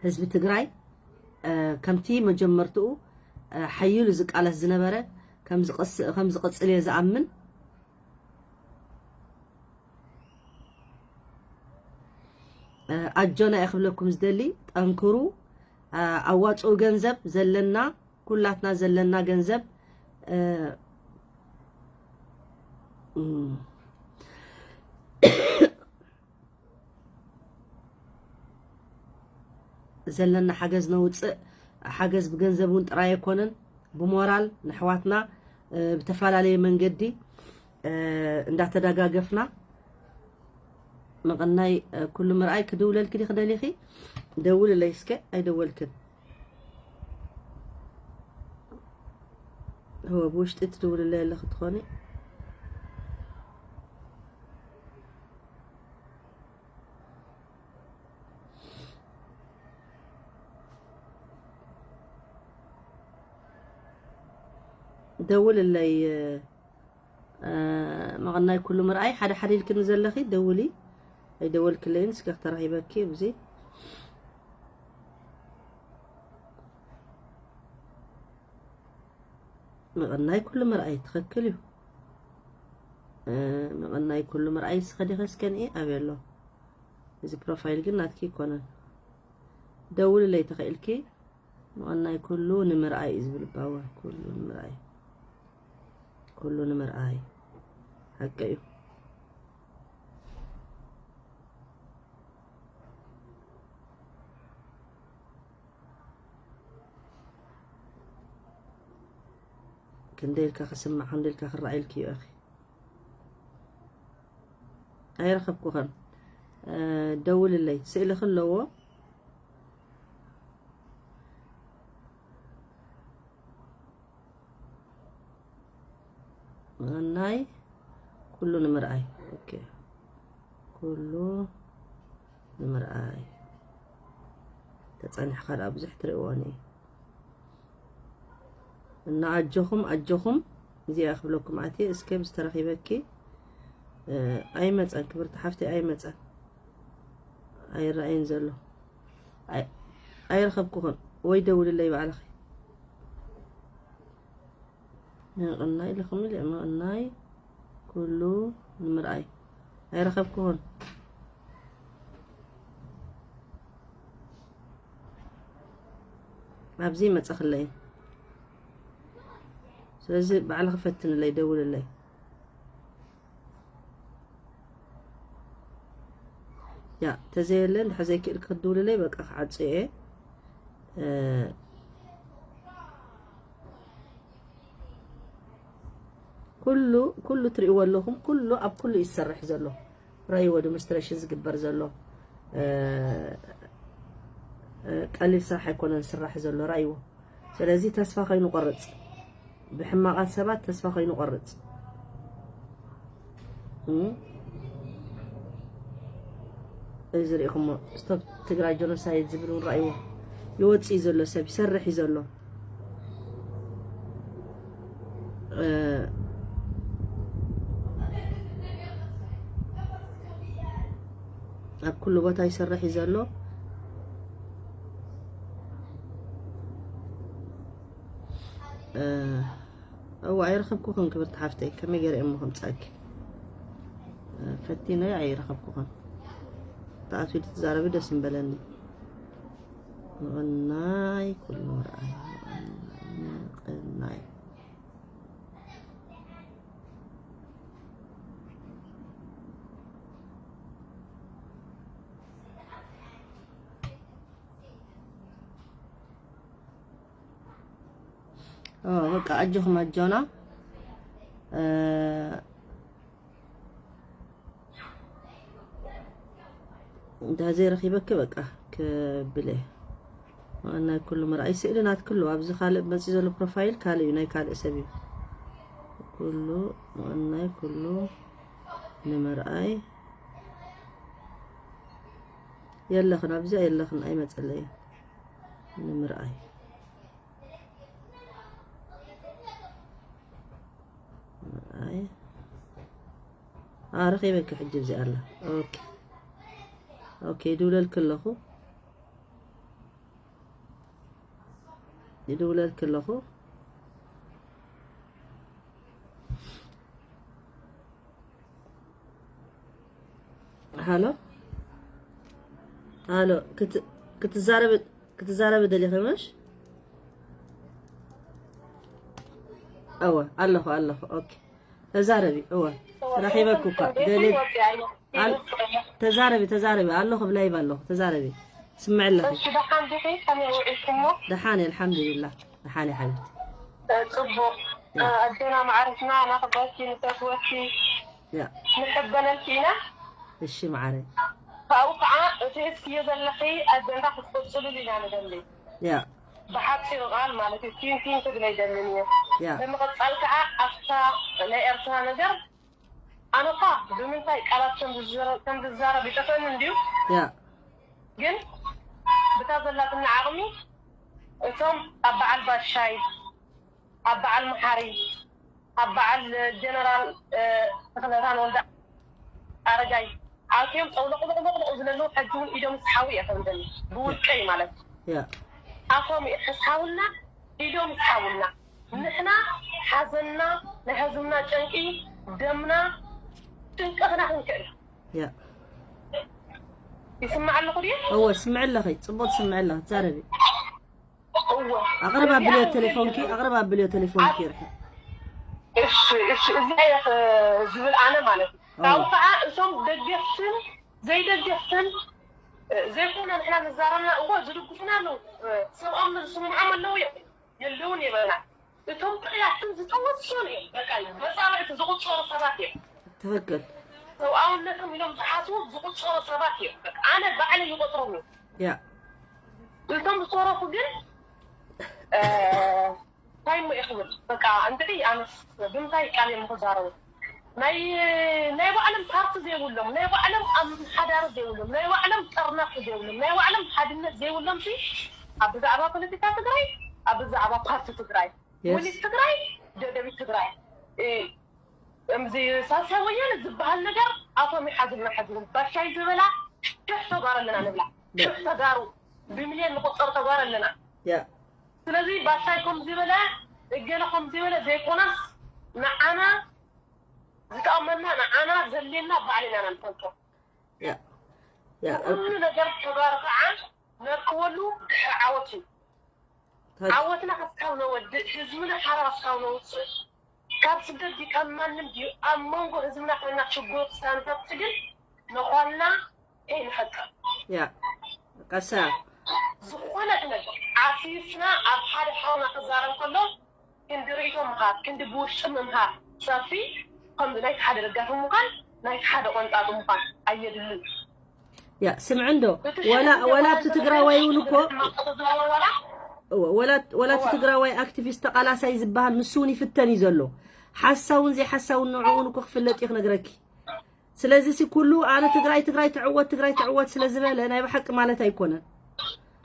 ህዝቢ ትግራይ ከምቲ መጀመርትኡ ሓይሉ ዝቃለስ ዝነበረ ከም ዝቕጽል እየ ዝኣምን። ኣጆና እየ ክብለኩም ዝደሊ። ጠንክሩ። ኣዋፅኡ ገንዘብ ዘለና ኩላትና ዘለና ገንዘብ። ዘለና ሓገዝ ነውፅእ። ሓገዝ ብገንዘብ እውን ጥራይ ኣይኮነን፣ ብሞራል ንኣሕዋትና፣ እ፣ ብተፈላለየ መንገዲ፣ እ፣ እንዳተደጋገፍና ምቕናይ፣ እ፣ ኩሉ ምርኣይ። ክድውለልኪ ዲኺ ደሊኺ? ደውልለይ እስከ። ኣይደወልክን። እወ፣ ብውሽጢ ትድውልለይ ኣለኺ ትኾኒ። ደውልለይ፣ እ፣ ምቕናይ ኩሉ ምርኣይ። ሓደ ሓደ ኢልክኒ ዘለኺ ደውሊ። ኣይደወልክለይን፣ እስከ ክተራኺበኪ ኣብዚ። ምቕናይ ኩሉ ምርኣይ ትኽክል እዩ። እ፣ ምቕናይ ኩሉ ምርኣይ እስኸ ዲኸ እስከ ንኢ ኣበይ ኣሎ? እዚ ፕሮፋይል ግን ናትኪ ኣይኮነን። ደውልለይ ተኽኢልኪ። ምቕናይ ኩሉ ንምርኣይ እዩ ዝብል ባወ። ኩሉ ንምርኣይ። ኩሉ ንምርኣይ። ሓቂ እዩ። ክንደይ ኢልካ ክስማዕ፣ ክንደይ ኢልካ ክረኣየልኪ እዩ፣ ኣኺ። ኣይረኸብኩኸን። እ፣ ደውልለይ። ስእልኺ ኣለዎ። ናይ ኩሉ ንምርኣይ። ኦኬ። ኩሉ ንምርኣይ። ተጸኒሕካ ደኣ ብዙሕ ትርእይዎን እዩ። እና ኣጆኹም፣ ኣጆኹም። እዚኣ ክብለኩም ኣትየ፣ እስከ ብዝተረኺበኪ፣ እ፣ ኣይመጸን፣ ክብርቲ ሓፍተይ፣ ኣይመጸን። ኣይረኣይን ዘሎ። ኣይ-፣ ኣይረኸብኩኹን። ወይ ደውልለይ ባዕልኺ። ምቕናይ ኢልኩም ኢለ፣ ምቕናይ ኩሉ ንምርኣይ። ኣይረኸብኩኹን። ኣብዚ ይመጸኽለይ። ስለዚ ባዕልኺ ፈትንለይ፣ ደውልለይ። ያ፣ ተዘየለ እንድሕር ዘይክእል ክትድውልለይ፣ በቃ ክዓጹ እየ። እ፣ ኩሉ፣ ኩሉ ትርእይዎ ኣለኹም፣ ኩሉ ኣብ ኩሉ እዩ ዝሰርሕ ዘሎ። ራይዎ ዲሞንስትሬሽን ዝግበር ዘሎ፣ እ፣ እ፣ ቀሊል ስራሕ ኣይኮነን ዝስራሕ ዘሎ፣ ራይዎ። ስለዚ ተስፋ ከይንቆርጽ፣ ብሕማቓት ሰባት ተስፋ ከይንቆርጽ። እም? እዚ ርኢኹሞ፣ ስቶፕ ትግራይ ጀኖሳይድ ዝብል እውን ረኣይዎ። ይወጽእ እዩ ዘሎ ሰብ፣ ይሰርሕ እዩ ዘሎ። እ፣ ኣብ ኩሉ ቦታ ይሰርሕ እዩ ዘሎ። እ፣ እዋ፣ ኣይረኸብኩኽን ክብርቲ ሓፍተይ፣ ከመይ ገይረ እሞ ከምጻኪ? እ፣ ፈቲነ ኣይረኸብኩኽን። ተኣትዊ ትዛረቢ ደስ ምበለኒ። ምቕናይ ኩሉ ምርኣይ። ምቕናይ። ኦ፣ በቃ ኣጆኹም ኣጆና። እ፣ እንተ ዘይረኺበኪ በቃ ክብል እየ። ናይ ኩሉ ምርኣይ ስእሊ ናትኪ ኣለዎ። ኣብዚ ካልእ መፂኡ ዘሎ ፕሮፋይል ካልእ እዩ፣ ናይ ካልእ ሰብ እዩ። ኩሉ ናይ ኩሉ ንምርኣይ የለኽን፣ ኣብዚ የለኽን፣ ኣይመፀለይ ንምርኣይ። ኣይ። ኣ፣ ረኺበኪ ሕጂ ኣብዚ ኣላ። ኦኬ። ኦኬ፣ ይድውለልኪ ኣለኹ። ይድውለልኪ ኣለኹ። ሃሎ? ሃሎ? ክት-፣ ክትዛረቢ፣ ክትዛረቢ ደሊኺ ምሽ? እወ፣ ኣለኹ፣ ኣለኹ። ኦኬ። ተዛረቢ፣ እወ። ረኺበኪ እኳ። ደልየ-፣ ኣል- ተዛረቢ፣ ተዛረቢ፣ ኣለኹ ብላይቭ ኣለኹ። ተዛረቢ፣ ስምዕ ኣለኺ። እሺ፣ ደሓን ዲኺ? ከመይ ውዒልኪ እሞ? ደሓን እየ፣ ኣልሓምዱሊላህ። ደሓን እየ ሓቢብቲ። እ፣ ጽቡቕ። ያ። እ፣ ኣዴና ማዕረትና ናኽበርኪ ንፈትወኪ ያ ንሕበነልኪ ኢና። እሺ ማዓረ። ካብኡ ከዓ እቲ ሒዝክዮ ዘለኺ ኣጀንዳ ክትቅፅልሉ ኢና ንደሊ። ያ ብሓፂሩ ቃል ማለት እዩ ቲንቲን ክብል ኣይደልን እየ። ያ ብምቕፃል ከዓ ኣብታ ናይ ኤርትራ ነገር ኣነኳ ብምንታይ ቃላት ከም ዝዘረ- ከም ዝዛረብ ይጠፈኒ እንድዩ። ያ ግን ብታ ዘላትና ዓቕሚ እቶም ኣብ በዓል ባሻይ፣ ኣብ በዓል መሓሪ፣ ኣብ በዓል ጀነራል ተኽለብርሃን ወልደ ኣረጋይ ኣትዮም ጠውለቕለቕለቕ ዝለለዉ ሕጂ እውን ኢዶም ዝሓዊ እየ ከምዘኒ ብውልቀይ ማለት እዩ። ያ ኣፎም ይሕስሓውልና ኢዶም ይስሓውልና። ንሕና ሓዘንና ናይ ህዝብና ጨንቂ ደምና ጭንቀትና ክንክእል ያ ይስማዕ ኣለኹ ድየ? እወ ስምዕ ኣለኺ፣ ጽቡቅ ትስምዕ ኣለኺ። ትዛረቢ። እወ ኣቕርብ ኣብልዮ ቴሌፎንኪ፣ ኣቕርብ ኣብልዮ ቴሌፎንኪ ይርሐ። እሺ እሺ እዚ ዝብል ኣነ ማለት እዩ። ካብኡ ከዓ እቶም ደገፍትን ዘይደገፍትን ዘይኮነ ንሕና ንዛረብና እወ ዝድግፉና ኣለዉ። ሰብኣም ዝስምዖም ኣለዉ እዮም የለውን የበልና። እቶም ጥቕያትን ዝተወሰኑ እዮም። በቃ መጻብዕቲ ዝቁጸሩ ሰባት እዮም። ትክክል። ሰብኣውነቶም ኢሎም ዝሓስቡ ዝቁጸሩ ሰባት እዮም። በቃ ኣነ ባዕለይ ይቆጥሮም እዮም። ያ እቶም ዝተረፉ ግን እንታይ እሞ እየ ክብል በቃ እንድዒ ኣነስ ብምንታይ ቃል እዮም ክዛረቡ ናይ ናይ ባዕሎም ፓርቲ ዘይብሎም ናይ ባዕሎም ኣመሓዳሪ ዘይብሎም ናይ ባዕሎም ጠርናፊ ዘይብሎም ናይ ባዕሎም ሓድነት ዘይብሎም ሲ ኣብ ብዛዕባ ፖለቲካ ትግራይ ኣብ ብዛዕባ ፓርቲ ትግራይ Yes. ውሊት ትግራይ ደደቢት ትግራይ እ፣ እምዚ ሳልሳይ ወያነ ዝበሃል ነገር ኣቶም ይሓዝልና ሕዝብን ባሻይ ዝበላ ሽሕ ተጓር ኣለና ንብላ ሽሕ ተጋሩ ብሚልዮን ንቆፀር ተጓር ኣለና ያ ስለዚ ባሻይ ከም ዝበለ እገለ ከም ዝበለ ዘይኮነስ ንዓና ዝጠቕመና ንዓና ዘድልየና ባዕልና ኢና ንፈልጦ ያ ያ ኩሉ ነገር ተጋሩ ከዓ ነርክበሉ ድሕሪ ዓወት እዩ ዓወትና ክሳብ ነወድእ ህዝብና ሓራ ክሳብ ነውፅእ ካብ ስደት ድዩ ካብ ማንም ድዩ ኣብ መንጎ ህዝብና ኮይና ሽጉር ክሳብ ንፈቲ ግን ምዃንና ከይንፈጥር ያ ቀሳ ዝኾነት ነገር ዓፊፍና ኣብ ሓደ ሓውና ክዛረብ ከሎ ክንዲ ርእይቶ ምሃብ ክንዲ ብውሽጢ ምምሃር ሰፊ ከምዚ ናይቲ ሓደ ደጋፊ ምዃን ናይቲ ሓደ ቆንጣጢ ምዃን ኣየድልን ያ ስምዕ እንዶ ወላ ወላ ኣብቲ ትግራዋይ እውን እኮ ወላ ወላ እቲ ትግራዋይ ኣክቲቪስት ተቃላሳይ ዝበሃል ንሱ እውን ይፍተን እዩ ዘሎ ሓሳውን ዘይሓሳውን ንዕኡ እውን እኮ ክፍለጥ እዩ ክነግረኪ ስለዚ ሲ ኩሉ ኣነ ትግራይ ትግራይ ትዕወት ትግራይ ትዕወት ስለ ዝበለ ናይ ብሓቂ ማለት ኣይኮነን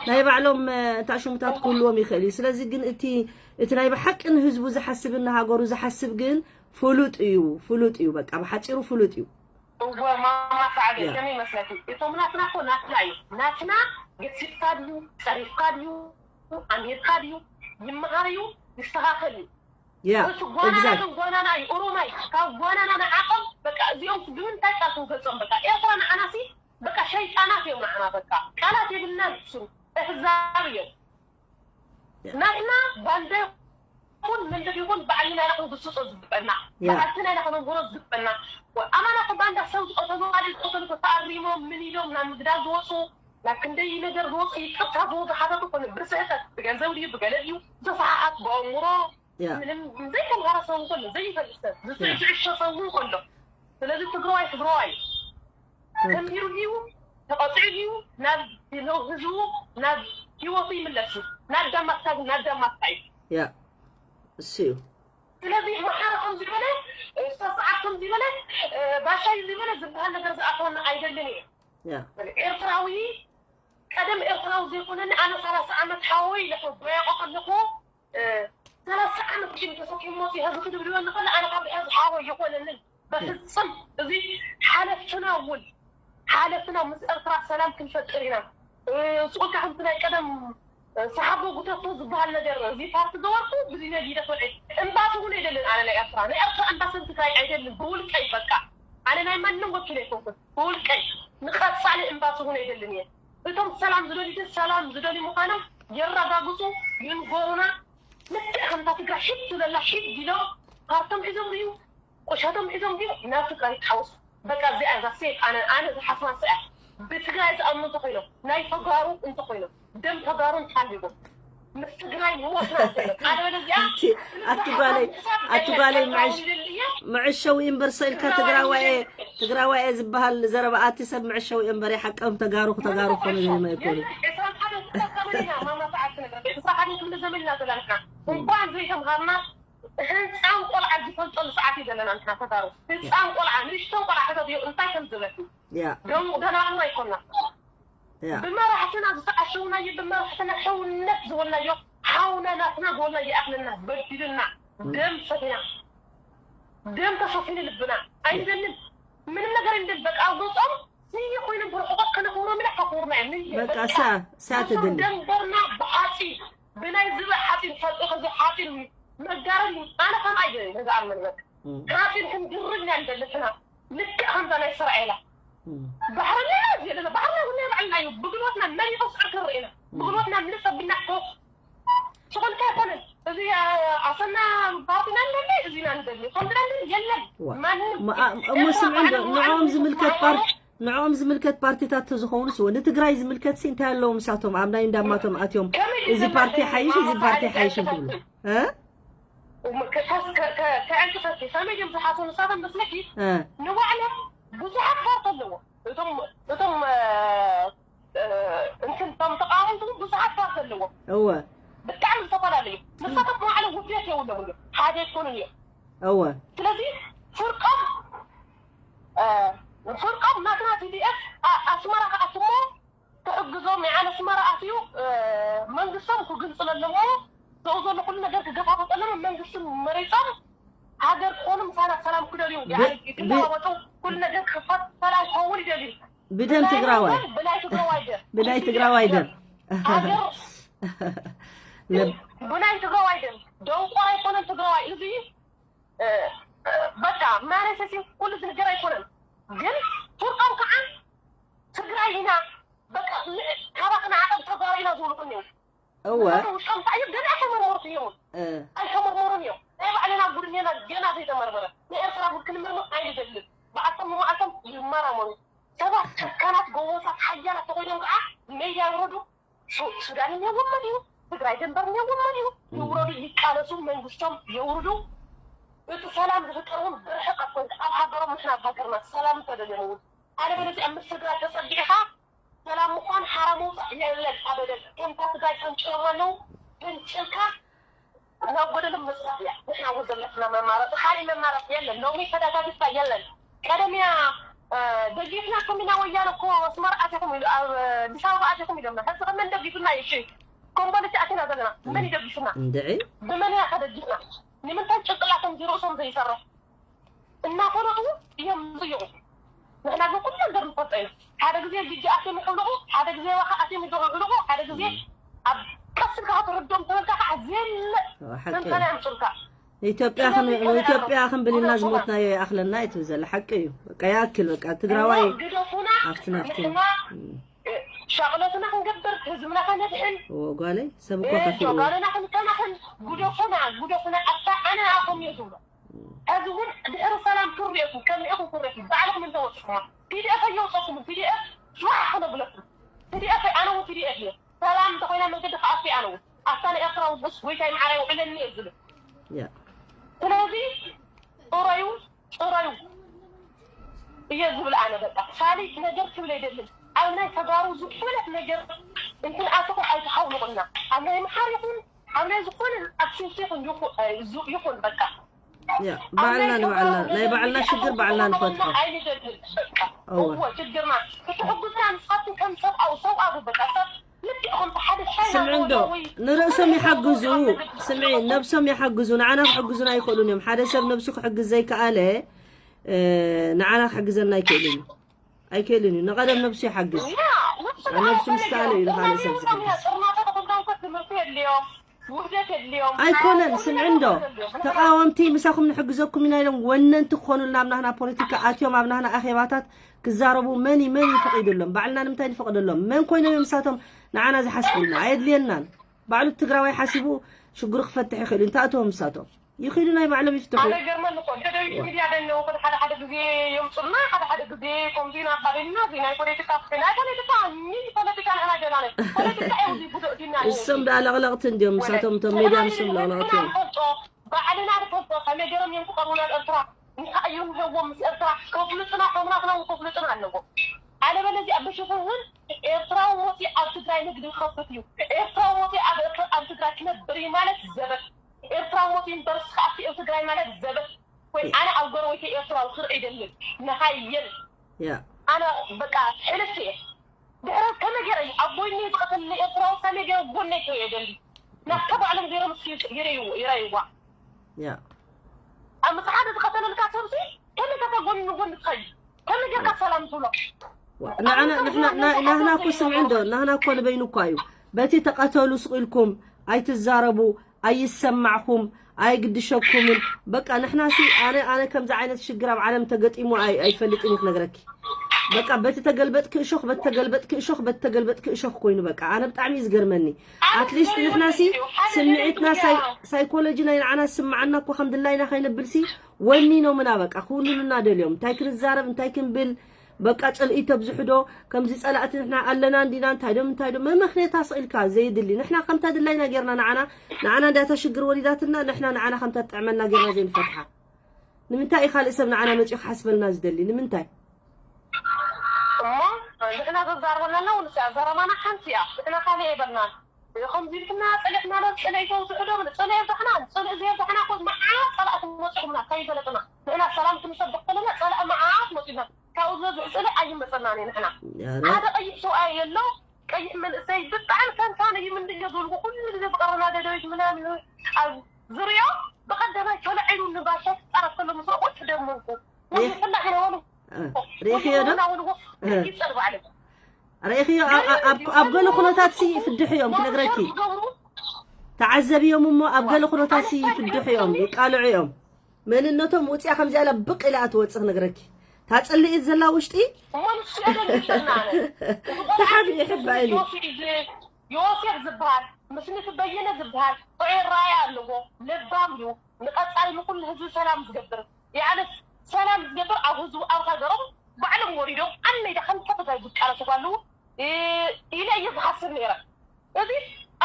ናይ ባዕሎም እንታሽሙታት ክህልዎም ይኽእል እዩ ስለዚ ግን እቲ እቲ ናይ ብሓቂ ንህዝቡ ዝሓስብን ንሃገሩ ዝሓስብ ግን ፍሉጥ እዩ ፍሉጥ እዩ በቃ ብሓፂሩ ፍሉጥ እዩ እወ ማማ ሳዕደ ከመይ መስለኪ እቶም ናትና እኮ ናትና እዩ ናትና ገሲፍካ ድዩ ፀሪፍካ ድዩ ኣምሂርካ ድዩ ይመሃር እዩ ይስተኻኸል እዩ ያ እቲ ጓናና exact ግን ጓናና እዩ ኦሮማይ ካብ ጓናና ንዓቐም በቃ እዚኦም ብምንታይ ቃል ክንገልፆም በቃ ኤርትራ ንዓና ሲ በቃ ሸይጣናት እዮም ንዓና በቃ ቃላት የብልናን እሱ ኣህዛብ እዮም ናትና ባንዳ ይኹን ምንድር ይኹን ባዕልና ኢና ክንግስፆ ዝግበና ያ ባዕልትና ኢና ከነንብሮ ዝግበና ኣማና እኮ ባንዳ ሰብ ዝቀተሉ ካልእ ዝቀተሉ እኮ ተኣሪሞም ምን ኢሎም ናብ ምግዳል ዝወፁ ናብ ክንደይ ነገር ዝወፁ ይቅርታ ዝወፁ ሓተቱ እኮ ብስሕተት ብገንዘብ ድዩ ብገለ ድዩ ዝተሰሓሓት ብኣእምሮ ያ ምንም ዘይተምሃረ ሰብ እንከሎ ዘይፈልጥ ሰብ ዝስዕስዕሾ ሰብ እውን ከሎ ስለዚ ትግራዋይ ትግራዋይ ተምሂሩ ድዩ ተቐፂዑ ድዩ ናብ ህዝቡ ናብ ህይወቱ ይምለስ እዩ ናብ ዳማትካ ግን ናብ ዳማትካ እዩ ያ እሱ እዩ ስለዚ መሓረ ከም ዝበለ ሰዓት ከም ዝበለ ባሻይ ዝበለ ዝበሃል ነገር ዝኣተወና ኣይደልን እዩ ያ ኤርትራዊ ቀደም ኤርትራዊ ዘይኮነኒ ኣነ ሰላሳ ዓመት ሓወይ ኢለ ከጎየቆ ከለኹ ሰላሳ ዓመት ሽም ተሰኪሙ ሞት ይሀዚ ክድብልወኒ ከለ ኣነ ካብ ሕዚ ሓወይ ይኮነንን በፍፅም እዚ ሓለፍትና እውን ሓለፍትና ምስ ኤርትራ ሰላም ክንፈጥር ኢና ስቁልካ ከምቲ ናይ ቀደም ሰሓቦ ጉተቶ ዝበሃል ነገር እዚ ፓርቲ ገበርኩ ብዚ ነጊደ ክውዒ እምባሲ እውን ኣይደልን ኣነ ናይ ኤርትራ ናይ ኤርትራ እምባሲ ትግራይ ኣይደልን ብውልቀይ በቃ ኣነ ናይ ማንም ወኪል ኣይኮንኩን ብውልቀይ ንቀፃሊ እምባሲ እውን ኣይደልን እየ እቶም ሰላም ዝደልዩ ግን ሰላም ዝደልዩ ምዃኖም የረጋግፁ ይንገሩና ልክዕ ከምታ ትግራይ ሒድ ትብለላ ሒድ ኢሎም ካርቶም ሒዞም ድዩ ቁሸቶም ሒዞም ድዩ ናብ ትግራይ ይተሓወሱ በቃ እዚኣ እዛ ሴፍ ኣነ ኣነ ዝሓስባ ስኣ ብትግራይ ዝኣምኑ እንተኮይኖም ናይ ተጋሩ እንተኮይኖም ደም ተጋሩ እንተሃሊዎም ምስ ትግራይ ሞትና እንተኢሎም ኣለበለዚኣ ኣቲ ጓለይ ኣቲ ጓለይ ምዕሽ ምዕሸው እምበር ሰልካ ትግራዋይ ትግራዋይ ዝበሃል ዘረባ ኣቲ ሰብ ምዕሸው እምበር ሓቀም ተጋሩ ተጋሩ ኮኑ ይመ ይኮኑ እንኳን ዘይተምሃርና ህፃን ቆልዓ ዝፈልጠሉ ሰዓት እዩ ዘለና ንሕና ተጋሩ ህፃን ቆልዓ ንእሽቶን ቆልዓ ሕተትዮ እንታይ ከም ዝበል ያ ደናቁር ኣይኮና ያ ብመራሕትና ዝተዓሸውናዮ ብመራሕትና ሕውነት ዝበልናዮ ሓውና ናትና ዝበልና ይኣኽለና በዲልና ደም ሰቲና ደም ተሰፊኑ ልብና ኣይንደልን ምንም ነገር እንደል በቃ ኣብ ገፆም ንየ ኮይኖም ብርሕቆት ከነኽብሮም ኢና ከኽብሩና እዮም ንየ በቃ በቃ ሳ ሳ ትድሊ ደንበርና ብሓፂን ብናይ ዝበ ሓፂን ፈልጢ ከዚ ሓፂን መጋረድ ኣነ ከም ኣይደልን ነዚ ኣርመን በቃ ሓፂን ክንድርብ ኢና ንደሊ ንሕና ልክዕ ከምዛ ናይ እስራኤላ ባሕርና ዘለና ባሕርና ዝና ባዕልና እዩ ብግልቦትና መን ይኸስዕር ክርኢ ኢና ብግልቦትና ምንሰብና ኮፍ ሽኾልካ ኣይኮነን እዚ ኣሰና ፓርቲና እንደሊ እዚና እንደሊ ከምዝና እንደሊ የለን ማንም እሞ ስምዒ ንዕኦም ዝምልከት ፓርቲ ንዕኦም ዝምልከት ፓርቲታት ተዝኸውን ስወ ንትግራይ ዝምልከት ሲ እንታይ ኣለዎም ምሳቶም ኣብ ናይ እንዳማቶም ኣትዮም እዚ ፓርቲ ሓይሽ እዚ ፓርቲ ሓይሽ እንትብሉ እ ከዕንቅፈኪ ከመይ ድዮም ዝሓስቡ ንሳቶም መስለኪ እ ንባዕሎም ብዙሓት ፓርቲ ኣለዎ እቶም እቶም እንትን ቶም ተቃወምቲ እውን ብዙሓት ፓርቲ ኣለዎም እወ ብጣዕሚ ዝተፈላለዩ ንሳቶም ንባዕሎም ውድየት የብሎም እዮም ሓደ ኣይኮኑን እዮም እወ ስለዚ ፍርቆም ፍርቆም ናትና ቲዲኤፍ ኣስመራ ክኣትሞ ክሕግዞም ይዓለ ኣስመራ ኣትዩ መንግስቶም ክግንፅል ኣለዎ ሰው ዘሎ ኩሉ ነገር ክገፋፈጥ ኣለዎ መንግስቲ መሪፆም ሃገር ክኾኑ ምሳና ሰላም ክደልዩ ክለዋወጡ ኩሉ ነገር ክፈት ሰላም ክኸውን ይደልዩ ብደም ትግራዋይ ብናይ ትግራዋይ ደም ብናይ ትግራዋይ ደም ሃገር ብናይ ትግራዋይ ደም ደንቆር ኣይኮነን ትግራዋይ እዚ በቃ ማለሰሲ ኩሉ ዝንገር ኣይኮነን ግን ፍርቆም ከዓ ትግራይ ኢና በቃ ካባክ ንዓቐብ ተጋሩ ኢና ዝብሉ እኒው እወ ውሽጦም ከዓ እዩ ገና ኣይተመርመሩት እዮም ኣይተመርመሩን እዮም ናይ ባዕልና ጉድ እኒና ገና ዘይተመርመረ ንኤርትራ ጉድ ክንመርምር ኣይንደልን ብዓልቶም ንባዕልቶም ይመራመሩ ሰባት ጨካናት ጎቦታት ሓያላት ተኮይኖም ከዓ ሜድያ ይውረዱ ሱዳን እኒኦዎም መን እዩ ትግራይ ደንበር እኒኦዎም መን እዩ ይውረዱ ይቃለሱ መንግስቶም የውርዱ እቲ ሰላም ዝፍጠር እውን ብርሕቀት ኮይንካ ኣብ ሃገሮም ንሕና ኣብ ሃገርና ሰላም እንተደልዮም እውን ኣለበለዚኣ ምስ ትግራይ ተፀጊዕካ ሰላም ምኳን ሓራ መውፃእ የለን ኣበደን ከምታ ትግራይ ፈንጭሎም ኣለዉ ፈንጭልካ ናብ ጎደሎም ምፅራፍ እያ ንሕና እውን ዘለትና መማረፂ ካሊእ መማረፂ የለን ሎሚ ተዳጋጊፍካ የለን ቀደም እያ ደጊፍናኩም ኢና ወያነ እኮ ኣስመራ ኣቲኹም ኢሉ ኣብ ኣዲስ ኣበባ ኣቲኹም ኢሎምና ሕዚ ከ መን ደጊፉና እዩ እሺ ኮምቦልቻ ኣቲና ዘለና መን ይደግፍና እንድዒ ብመን ኢና ተደጊፍና ንምንታይ ጭንቅላቶም ዝርእሶም ዘይሰርሕ እናፈለጡ እዮም ዝይቑ ንሕና ግን ኩሉ ነገር ንፈልጦ ኢና ሓደ ግዜ ጅጂ ኣትዮም ይሕልቑ ሓደ ግዜ ዋኻ ኣትዮም ይሕልቑ ሓደ ግዜ ኣብ ቀስ ኢልካ ክትርዶም ተበልካ ከዓ ዘየለ ሓቂ ትንተና የምፅልካ ኢትዮጵያ ኢትዮጵያ ክንብል ኢልና ዝሞትናዮ ይኣኽለና እዩ ትብል ዘላ ሓቂ እዩ በቃ ይኣክል በቃ ትግራዋይ ግደፉና ኣብቲ ናፍቲ ንሕና ሻቕሎትና ክንገብር ህዝብና ከነድሕን ጓለይ ሰብ እኮ ከፊኡ ጆጋለና ክንከናኸን ጉደፉና ጉደፉና ኣታ ኣነ ኣኹም እየ ዝብሎ ሕዚ እውን ድሕሪ ሰላም ክርእየኩም ከሚእኹም ክርእየኩም ባዕልኹም እንተወፅኹማ ፒዲኤፍ ኣየውፀኩም ፒዲኤፍ ስራሕ ክነብለኩም ፒዲኤፍ ኣነ እውን ፒዲኤፍ እየ ሰላም እንተኮይና መንገዲ ክኣቱ ኣነ እውን ኣታ ንኤርትራ ውጉስ ጎይታይ መዓራይ ውዕለኒ እየ ዝብል ያ ስለዚ ፅረዩ ፅረዩ እየ ዝብል ኣነ በቃ ካሊእ ነገር ክብል ኣይደልን ኣብ ናይ ተጋሩ ዝኾነት ነገር እንትንኣተኹም ኣይትሓውልቑልና ኣብ ናይ ምሓር ይኹን ኣብ ናይ ዝኾነ ኣብ ሴፍቲ ይኹን ይኹ- እ፣ ዙ- ይኹን በቃ ያ ባዕልና ንባዕልና ናይ ባዕልና ሽግር ባዕልና ንፈትሖ ኣይንደልን በቃ እወ። እወ ችግርና ክትሕጉዝና ንስኻትኩም ከም ሰብኣዊ ሰብኣዊ በቃ ሰብ ልክዕ ከምቲ ሓደ ቻይና ስምዒ እንዶ ወይ ንርእሶም ይሓግዙ ስምዒ ነብሶም ይሓግዙ ንዓና ክሕግዙና ኣይክእሉን እዮም ሓደ ሰብ ነብሱ ክሕግዝ ዘይከኣለ እ፣ ንዓና ክሕግዘና ኣይክእልን እዩ ኣይክእልን እዩ ንቐደም ነብሱ ይሓግዝ ያ፣ ነብሱ ኣብ ነብሱ ምስ ከኣለ እዩ ንኻልእ ሰብ ዝሕግዝ ጥርናፈ ተኾንካ እኮ ትምህርቲ የድልዮም ውህደት የድልዮም ኣይኮነን ስምዒ እንዶ ተቃወምቲ ምሳኹም ንሕግዘኩም ኢና ኢሎም ወነንቲ ክኾኑልና ኣብ ናህና ፖለቲካ ኣትዮም ኣብ ናህና ኣኼባታት ክዛረቡ መን እዩ መን እዩ ፈቒዱሎም ባዕልና ንምንታይ ንፈቕደሎም መን ኮይኖም እዮም ምሳቶም ንዓና ዝሓስቡልና ኣየድልየናን ባዕሉ ትግራዋይ ሓሲቡ ሽግሩ ክፈትሕ ይኽእል እዩ እንተኣተዎም ምሳቶም ይኽእሉ ናይ ባዕሎም ይፍትሑ። ኣነ ገርመን እኮ ደደቢት ሚድያ ደነው ከደ ሓደ ሓደ ግዜ የምፁና ሓደ ሓደ ግዜ ከምዚ ኢና ኣባሪልና እዚ ናይ ፖለቲካ ናይ ፖለቲካ ምን ፖለቲካ ንሕና ገና ነ ፖለቲካ እዮም እዚ ጉዶ ዲና እሶም ዳ ለቕለቕቲ እንዲዮም ምሳቶም እቶም ሜድያ ንሶም ለቕለቕቲ እዮም። ፈልጦ ባዕልና ንፈልጦ ከመይ ገይሮም እዮም ክቐርቡና ኤርትራ እንታይ እዩ ንህዎም ምስ ኤርትራ ከፍልጥና ከምናትና ከፍልጥና ኣለዎ። ኣለበለዚኣ ብሽፉን እውን ኤርትራዊ ሞፂ ኣብ ትግራይ ንግዲ ክኸፍት እዩ። ኤርትራዊ ሞፂ ኣብ ኤርትራ ኣብ ትግራይ ክነብር እዩ ማለት ዘበት ኤርትራዊ ሞፂ ዩኒቨርሲቲ ክኣቱ እዩ ትግራይ ማለት ዘበት ወይ ኣነ ኣብ ጎረቤተ ኤርትራዊ ክርኢ ይደልን ንሃየን ያ ኣነ በቃ ሕልፍቲ እየ። ድሕረት ከመይ ገይረ እዩ ኣብ ጎይኒ ዝቐተለ ኤርትራዊ ከመይ ገይረ ጎነይ ከየ ደሊ ናብታ ባዕሎም ገይሮም እስኪ ይረይዎ ይረይዋ ያ ኣብ ምጽሓደ ዝቐተለልካ ሰብሲ ከመይ ከታ ጎኒ ንጎኒ ትኸይድ ከመይ ጌርካ ሰላም ትብሎ ንዓና ንሕና ናይ- ናህና እኮ ስምዒ እንዶ ናህና እኮ ንበይኑ እኳ እዩ። በቲ ተቐተሉ ስቕ ኢልኩም ኣይትዛረቡ፣ ኣይሰማዕኹም፣ ኣይግድሸኩምን። በቃ ንሕና ሲ ኣነ ኣነ ከምዚ ዓይነት ሽግር ኣብ ዓለም ተገጢሙ ኣይ ኣይፈልጥን እዩ ክነግረኪ። በቃ በቲ ተገልበጥኪ እሾኽ በቲ ተገልበጥኪ እሾኽ በቲ ተገልበጥኪ እሾኽ ኮይኑ በቃ ኣነ ብጣዕሚ እዩ ዝገርመኒ። ኣትሊስት ንሕና ሲ ስምዒትና ሳይ- ሳይኮሎጂ ናይ ንዓና ዝስምዓና እኮ ከም ድላይና ከይነብል ሲ ወኒኖምና በቃ ክውንኑና ደልዮም እንታይ ክንዛረብ እንታይ ክንብል በቃ ጽልኢ ተብዝሑ ዶ ከምዚ ጸላእቲ ንሕና ኣለና እንዲና እንታይ ዶ እንታይ ዶ መመኽንያታ ስቕ ኢልካ ዘየድሊ ንሕና ከምታ ድላይና ጌርና ንዓና ንዓና እንዳ እታ ሽግር ወሪዳትና ንሕና ንዓና ከምታ ትጥዕመና ጌርና ዘይንፈትሓ ንምንታይ እዩ ካልእ ሰብ ንዓና መጺኡ ክሓስበልና ዝደሊ ንምንታይ እሞ ንሕና ዘዛርበና ኣለዉ ንስያ ዘረባና ሓንቲ እያ ንሕና ካልእ የበልናን ከምዚ ኢልክና ጸሊእና ዶ ጽልኢ ተውስሑ ዶ ጽልኢ የብዛሕና ጽልኢ ዘየብዛሕና ኮ መዓት ጸላእቲ መጺኹምና ከይፈለጥና ንሕና ሰላም ክንሰብኽ ከለና ጸላኢ መዓት መጺና ካብኡ ዝበዝሕ ጽልኢ ኣይመጸናን እዩ ንሕና ሓደ ቀይሕ ሰብኣይ የሎ ቀይሕ መንእሰይ ብጣዕሚ ተንታን እዩ ምንድን እዮ ዝብልኩ ኩሉ ግዜ ዝቀረና ደደቢት ምናምን ኣብ ዝርዮ ብቀደማይ ተለዒሉ ንባሻ ክጻረፍ ከሎ ምስ ቁጭ ደመንኩ ይፍላጥ ይነበሩ ሪእኽዮ ዶ ይጸር ባዕለ ርኢኽዮ ኣብ- ኣብ- ኣብ ገለ ኩነታት ሲ ይፍድሑ እዮም ክነግረኪ ተዓዘብዮም እሞ ኣብ ገለ ኩነታት ሲ ይፍድሑ እዮም ይቃልዑ እዮም መንነቶም ውፅያ ከምዚኣ ኢላ ብቅ ኢላ ትወፅእ ክነግረኪ ታፅልኢት ዘላ ውሽጢ ተሓቢ ይሕባ ኢሉ ዮሴፍ ዝበሃል ምስምቲ በየነ ዝበሃል ጥዑይ ራእይ ኣለዎ ለባም እዩ ንቀፃሊ ንኩሉ ህዝቢ ሰላም ዝገብር ያዕለት ሰላም ዝገብር ኣብ ህዝቡ ኣብ ሃገሮም ባዕሎም ወሪዶም ኣብ ሜዳ ከምታ ትግራይ ዝቃለሱ ኣለዉ ኢለ እየ ዝሓስብ ነይረ እዚ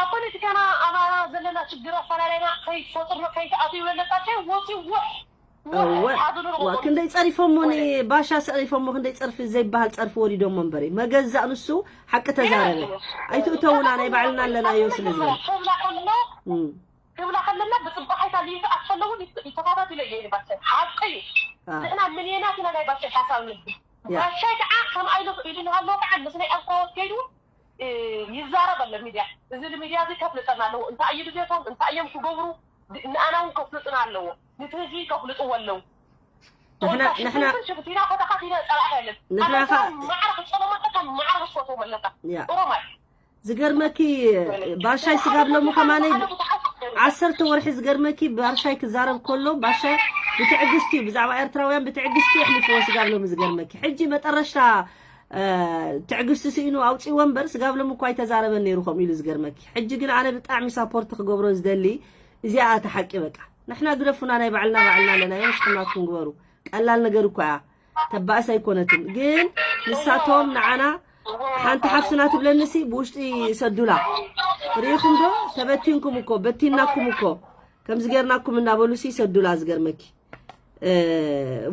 ኣብ ፖለቲካና ኣባና ዘለና ችግር ኣፈላለይና ከይፈጥርና ከይተኣትዩ ዘለካ ወፂ ውሕ እወ ዋ ክንደይ ጸሪፎሞ ንባሻ ሰሪፎሞ ክንደይ ጸርፊ ዘይበሃል ጸርፊ ወሪዶሞ እምበሪ መገዛእ ንሱ ሓቂ ተዛረበ ኣይትእተውና ናይ ባዕልና ኣለናዮ ስለ ዝበለ ክብላ ከለና ብፅባሓይታ ሊንክ ኣትፈለውን ይተታታትለ እየ ባሻይ ሓቂ እዩ ንሕና ምልየናት ኢና ናይ ባሻይ ሓሳብ ንብል ባሻይ ከዓ ከም ኣይነት ኢሉ ንሃለዎ ከዓ ምስ ናይ ኣርትራዎት ከይዱ ይዛረብ ኣሎ ሚድያ እዚ ሚድያ እዚ ከፍልጠና ኣለዎ እንታይ እዩ ድሌቶም እንታይ እዮም ክገብሩ ንኣና እውን ከፍልጥና ኣለዎ ንቲ ህዝቢ ከፍልጥዎ ኣለዉ ንሕና ንሕና ሽፍቲና ከተኻቲና ፀላእታ የለን ንሕና ኸ ማዕረ ክፀሎም ኣለካ ማዕረ ክስወቶም ኣለካ ያ ኦሮማይ ዝገርመኪ ባሻይ ስጋብ ሎሚ ከማነይ ዓሰርተ ወርሒ ዝገርመኪ ባሻይ ክዛረብ ከሎ ባሻይ ብትዕግስቲ እዩ ብዛዕባ ኤርትራውያን ብትዕግስቲ የሕልፍዎ ስጋብ ሎሚ ዝገርመኪ ሕጂ መጠረሽታ ትዕግስቲ ስኢኑ ኣውፅእዎ እምበር ስጋብ ሎሚ እኳ ኣይተዛረበን ነይሩ ከምኡ ኢሉ ዝገርመኪ ሕጂ ግን ኣነ ብጣዕሚ ሳፖርት ክገብሮ ዝደሊ እዚኣ እታ ሓቂ በቃ ንሕና ግደፉና ናይ ባዕልና ባዕልና ኣለና የመስኩናትኩም ግበሩ ቀላል ነገር እኳ እያ ተባእስ ኣይኮነትን ግን ንሳቶም ንዓና ሓንቲ ሓፍትና ትብለንሲ ብውሽጢ ሰዱላ ርኢኹም ዶ ተበቲንኩም እኮ በቲናኩም እኮ ከምዚ ጌርናኩም እናበሉሲ ሰዱላ ዝገርመኪ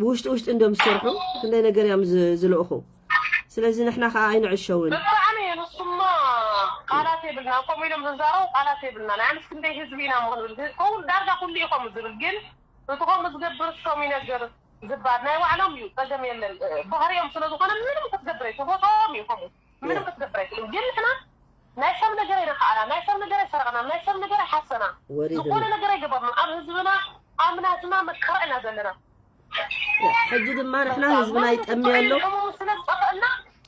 ብውሽጢ ውሽጢ እንዲዮም ዝሰርሑ ክንደይ ነገር እዮም ዝልእኹ ስለዚ ንሕና ከዓ ኣይንዕሸውን ብጣዕሚ ንሱማ ቃላት የብልና ከምኡ ኢሎም ዝዛረቡ ቃላት የብልና ናይ ኣንስ ክንደይ ህዝቢ ኢና ምክንብል ከውን ዳርጋ ኩሉ እዩ ከምኡ ዝብል ግን እቲ ከምኡ ዝገብር ከም ይነገር ዝባል ናይ ባዕሎም እዩ ፀገም የለን ባህሪኦም ስለዝኮነ ምንም ክትገብረ ተፈቶም እዩ ከምኡ ምንም ክትገብረ ግን ንሕና ናይ ሰብ ነገር ኣይነካኣና ናይ ሰብ ነገር ኣይሰረቅና ናይ ሰብ ነገር ኣይሓሰና ዝኾነ ነገር ኣይገበርና ኣብ ህዝብና ኣብ ናትና መከራ ኢና ዘለና ሕጂ ድማ ንሕና ህዝብና ይጠሚ ኣሎ ስለዝጠፈእና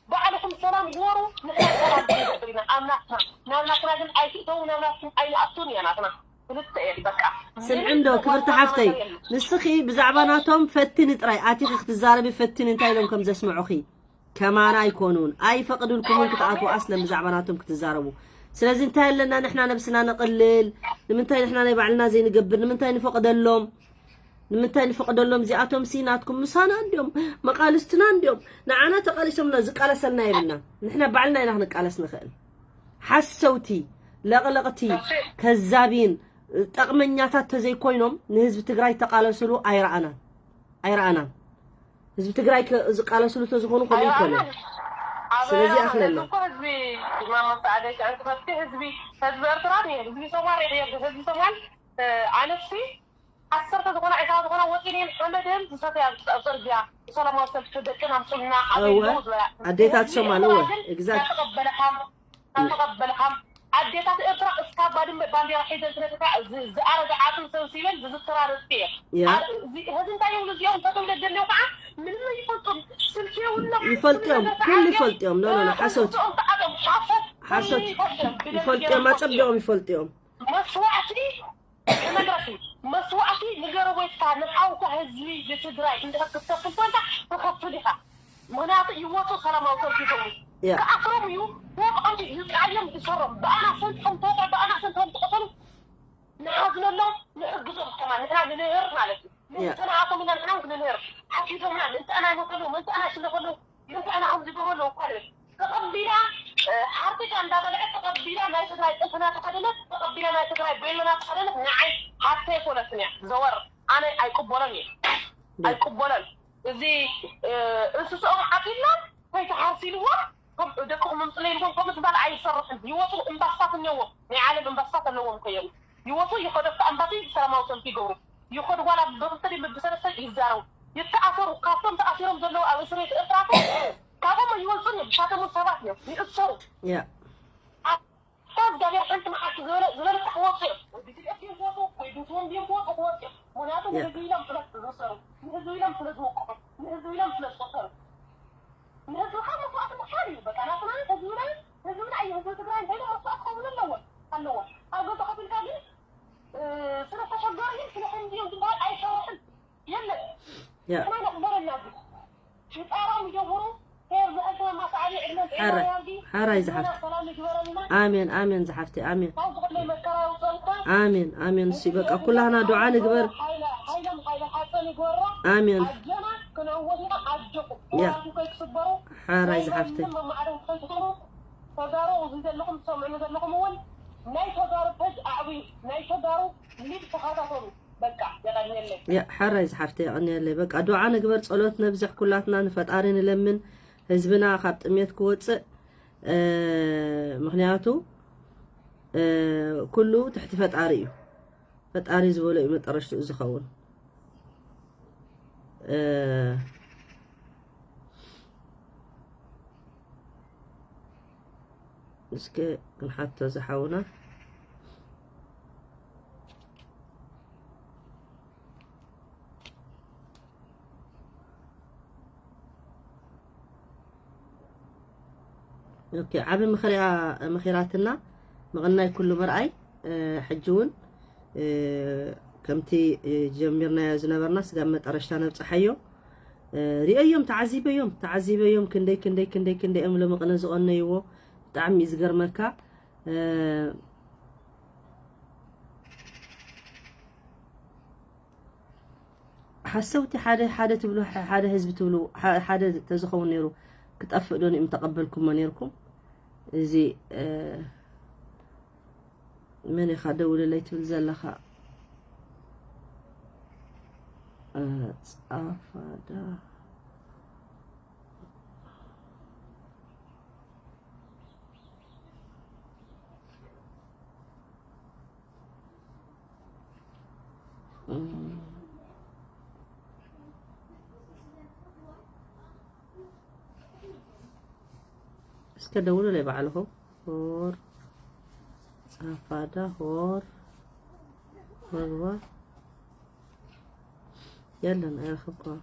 ባዕልኩም ሰላም ግበሩ ንሕና ሰላም ክንገብር ኢና ኣብ ናትና ናብ ናትና ግን ኣይትእተው ናብ ናትኩም ኣይንኣቱን እያ ናትና ክልተ እየን በቃ ስምዒ እንዶ ክብርቲ ሓፍተይ ንስኺ ብዛዕባ ናቶም ፈትኒ ጥራይ ኣቲኺ ክትዛረቢ ፈትኒ እንታይ ኢሎም ከም ዘስምዑኺ ከማና ኣይኮኑን ኣይፈቅድልኩምን ክትኣትዉ ኣስለን ብዛዕባ ናቶም ክትዛረቡ ስለዚ እንታይ ኣለና ንሕና ነብስና ነቕልል? ንምንታይ ንሕና ናይ ባዕልና ዘይንገብር? ንምንታይ ንፈቕደሎም? ንምንታይ ንፈቕደሎም? እዚኣቶም ሲ ናትኩም ምሳና እንዲዮም፣ መቓልስትና እንዲዮም። ንዓና ተቓሊሶምና ዝቃለሰልና የብልና። ንሕና ባዕልና ኢና ክንቃለስ ንኽእል። ሓሰውቲ፣ ለቕለቕቲ፣ ከዛቢን ጠቕመኛታት ተዘይኮይኖም ንህዝቢ ትግራይ ተቓለስሉ ኣይረኣናን። ኣይረኣናን። ህዝቢ ትግራይ ከ-፣ ዝቃለስሉ ተዝኾኑ ከምኡ ይኮነ። ስለዚ ኣኽለና። ህዝቢ ማማ ሰዓደ ሽዕር ትፈትሒ ህዝቢ፣ ህዝቢ ኤርትራ ድየ? ህዝቢ ሶማል ድየ? ህዝቢ ሶማል፣ እ፣ ኣነሲ ዓሰርተ ዝኾና፣ ዕስራ ዝኾና ወፂኤን ሓመደን ዝሰትያ ኣብ፣ ኣብ ፅርግያ ብሰላማዊ ሰልፊ ደቅን ኣምፅኡልና ኣበይ እወ፣ ኣለዉ ዝበላ። ኣዴታት ህዝቢ ሶማል፣ ኤርትራ እወ፣ ግን exact። ተቐበለኻም፣ ተቐበለኻም። ኣዴታት ኤርትራ እስካብ ባድመ ባንዴራ ሒዘን ክነትካ ዝ-፣ ዝኣረገ ዓፅም ሰብሲበን ዝዝተራረፅቲ እየ። ያ። ኣብ፣ እዚ፣ ህዚ እንታይ ይብሉ እዚኦም? ተቶም ደደልዮ ከዓ ምንም ይፈልጡም። ስልኪ የብሎም። ይፈልጥዮም፣ ኩሉ ነገር ኩሉ ተዓፅዮም። ይፈልጥዮም። ኖ፣ ኖ፣ ኖ፣ እ፣ ሓሶት። እቶም ተዓፅዮም። ሓሶት። ሓሶት። ኩሉ ይፈልጥዮም። ብደንቢ ይፈልጥዮም፣ ገይሮም ኣፀቢቖም ይፈልጥዮም። መስዋዕቲ ክነግረኪ፣ መስዋእቲ ንገረቦ ኢልካ ንሓውካ ህዝቢ ንትግራይ እንድሕር ክትከፍል ኮንካ ትኸፍል ኢኻ። ምኽንያቱ ይወፁ ሰላማዊ ሰልፊ ይገብሩ። ያ። ክኣስሮም እዩ፣ ወቕዖም እዩ፣ ይጣዮም ይሰሮም። ብኣና ሰንጥሖም ተወቕዑ፣ ብኣና ሰንጥሖም ተቐተሉ። ንሓዝነሎም፣ ንሕግዞም ከማን ንሕና ንንህር ማለት እዩ። ያ። ምእንቲ ንኣቶም ኢና ንሕና እውን ክንንህር። ሓጊዞምና፣ ምእንቲ ኣና ይሞተሉ፣ ምእንቲ ኣና ይስለፈሉ። ምንታይ ንዓኹም ዝገብሮ ኣለዉ እኳ ንብል። ተቐቢላ፣ እ፣ ሓርቲካ እንዳበልዐት ተቐቢላ ናይ ትግራይ ጥልፊ እናተኸደነት፣ ተቐቢላ ናይ ትግራይ ቤሎ እናተኸደነት ንዓይ ሓፍተይ ኣይኮነትን እያ። ዘወር፣ ኣነ ኣይቅበሎን እየ። ያ። ኣይቅበሎን። እዚ፣ እ፣ እንስስኦም ዓፂድና ከይተሓርሲ ኢልዎም፣ ከም ደቅኹም ምምፅለይ ኢልዎም ከምኡ ዝበለ ኣይሰርሕን። ይወፁ እምባስታት እኒአዎም። ናይ ዓለም እምባስታት ኣለዎም እኮ እዮም። ይወፁ ይኸዱ ኣብቲ ኣምባሲ ሰላማዊ ሰልፊ ይገብሩ። ይኸዱ ዋላ ብኽልተ ድዩ ብሰለስተ ይዛረቡ። ይተኣሰሩ። ካብቶም ተኣሲሮም ዘለዉ ኣብ እስር ቤት ኤርትራ እኮ ካብኦም ኣይወፁን እዮም። ብሻቶም እውን ሰባት እዮም። ይእሰሩ። ያ። ኣታ እግዚኣብሔር ሓንቲ መዓልቲ ዝበለ-፣ ዝበለካ ክወፁ እዮም። ወይ ብትልእት እዮም ክወፁ፣ ወይ ብትወንቢ እዮም ክወፁ፣ ክወፁ እዮም። ምኽንያቱ ያ። ንህዝቢ ኢሎም ስለ ዝእሰሩ፣ ንህዝቢ ኢሎም ስለ ዝወቅዑ፣ ንህዝቢ ኢሎም ስለ ዝቆሰሉ፣ ንህዝብኻ መስዋእቲ ምኽፋል እዩ። በቃ ናትና ህዝብና፣ ህዝብና እዩ። ህዝቢ ትግራይ እንታይ ኢሎም መስዋእቲ ክኸውን ኣለዎም፣ ኣለዎም። ኣብ ገዛ ኮፍ ኢልካ ግን፣ እ፣ ስለ ዝተሸገሩ እዮም፣ ስለ ከምዚ እዮም ዝበሃል ኣይሰርሕን። የለን። ያ። ንሕና ነኽብረና ግን። ሽጣራም ይደውሩ፣ ሄር ዝሕልፈ ማሳዓቢ ዕድመን ጤና ሓራይ፣ ያርጊ። ሓራይ ህዝብና ዝሓፍት። ሰላም ይግበረልና። ኣሜን፣ ኣሜን ዝሓፍተይ፣ ኣሜን። ካብ ዝኾነ መከራ ይውፀልካ። ኣሜን፣ ኣሜን። እሱ በቃ ኩላህና ዱዓ ንግበር። ሓይለ፣ ሓይሎም ሓይለ ሓፀን ይግበሮ። ኣሜን። ኣጆና ክንዕወት ኢና፣ ኣጆኹም። ያ። ዋላኩም ከይትስበሩ። ሓራይ ናይ ዝሓፍተይ። ማንም መማዕረዊ ከይትኾኑ። ተጋሩ እዚ ዘለኹም ትሰምዑኒ ዘለኹም እውን ናይ ተጋሩ ፔጅ ኣዕብዩ፣ ናይ ተጋሩ ሊድ ተኸታተሉ። በቃ የቐንየለይ። ያ፣ ሓራይ ዝሓፍተይ የቐንየለይ። በቃ ዱዓ ንግበር፣ ጸሎት ነብዝሕ፣ ኩላትና ንፈጣሪ ንለምን፣ ህዝብና ካብ ጥሜት ክወጽእ። እ፣ ምኽንያቱ፣ እ፣ ኩሉ ትሕቲ ፈጣሪ እዩ። ፈጣሪ ዝበሎ እዩ መጠረሽትኡ ዝኸውን። እ፣ እስከ ክንሓቶ ዝሓውና። ኦኬ፣ ዓቢ ምኽሪያ ምኺራትና፣ ምቕናይ ኩሉ ምርኣይ። እ፣ ሕጂ እውን፣ እ፣ ከምቲ፣ እ፣ ጀሚርናዮ ዝነበርና ስጋብ መጠረሽታ ነብጽሓዮ። እ፣ ሪኦዮም፣ ተዓዚበዮም፣ ተዓዚበዮም ክንደይ፣ ክንደይ፣ ክንደይ፣ ክንደይ እዮም ሎሚ ቅነ ዝቐነይዎ። ብጣዕሚ እዩ ዝገርመካ። እ፣ ሓሰውቲ ሓደ፣ ሓደ ትብሉ፣ ሐ-፣ ሓደ ህዝቢ ትብሉ፣ ሐ-፣ ሓደ ተዝኸውን ነይሩ ክጠፍእ ዶ ንእም ተቐበልኩሞ ነይርኩም? እዚ፣ እ፣ መን ኢኻ ደውልለይ ትብል ዘለኻ? እ፣ ጻፋዳ። እም። እስከ ደውሉለይ ባዕልኹም። ሆር ጻፋዳ ሆር መግባ የለን፣ ኣይረኸብኩዋን።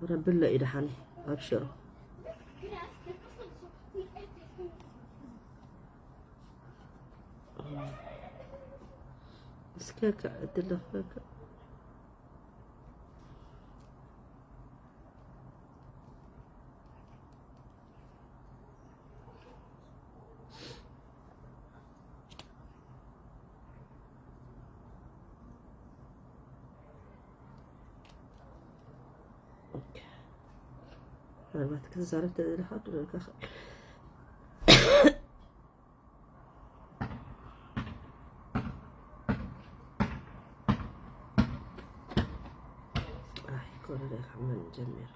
ረቢ ኣሎ እዩ ደሓን፣ ኣብሽሩ። እስከ ክዕድለፈ ምናልባት ክትዛረብ ተደለኻ ክብለካ ይኽእል። ኣይ፣ ኮረና ካብ መን ጀሚሩ?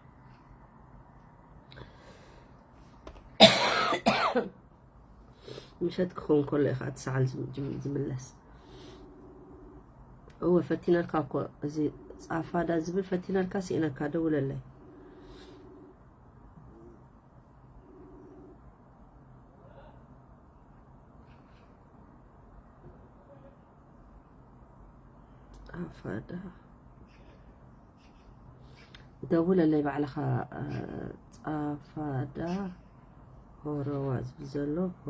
ምሸት ክኸውን ከሎ ኢኻ እቲ ሰዓል ዝም-፣ ዝም-፣ ዝምለስ። እወ፣ ፈቲነልካ እኮ። እዚ ጻፋዳ ዝብል ፈቲነልካ፣ ስኢነካ፣ ደውለለይ። ጻፋዳ። ደውለለይ ባዕልኻ፣ እ፣ ጻፋዳ ሆረዋ ዝብል ዘሎ፣ ሆ፣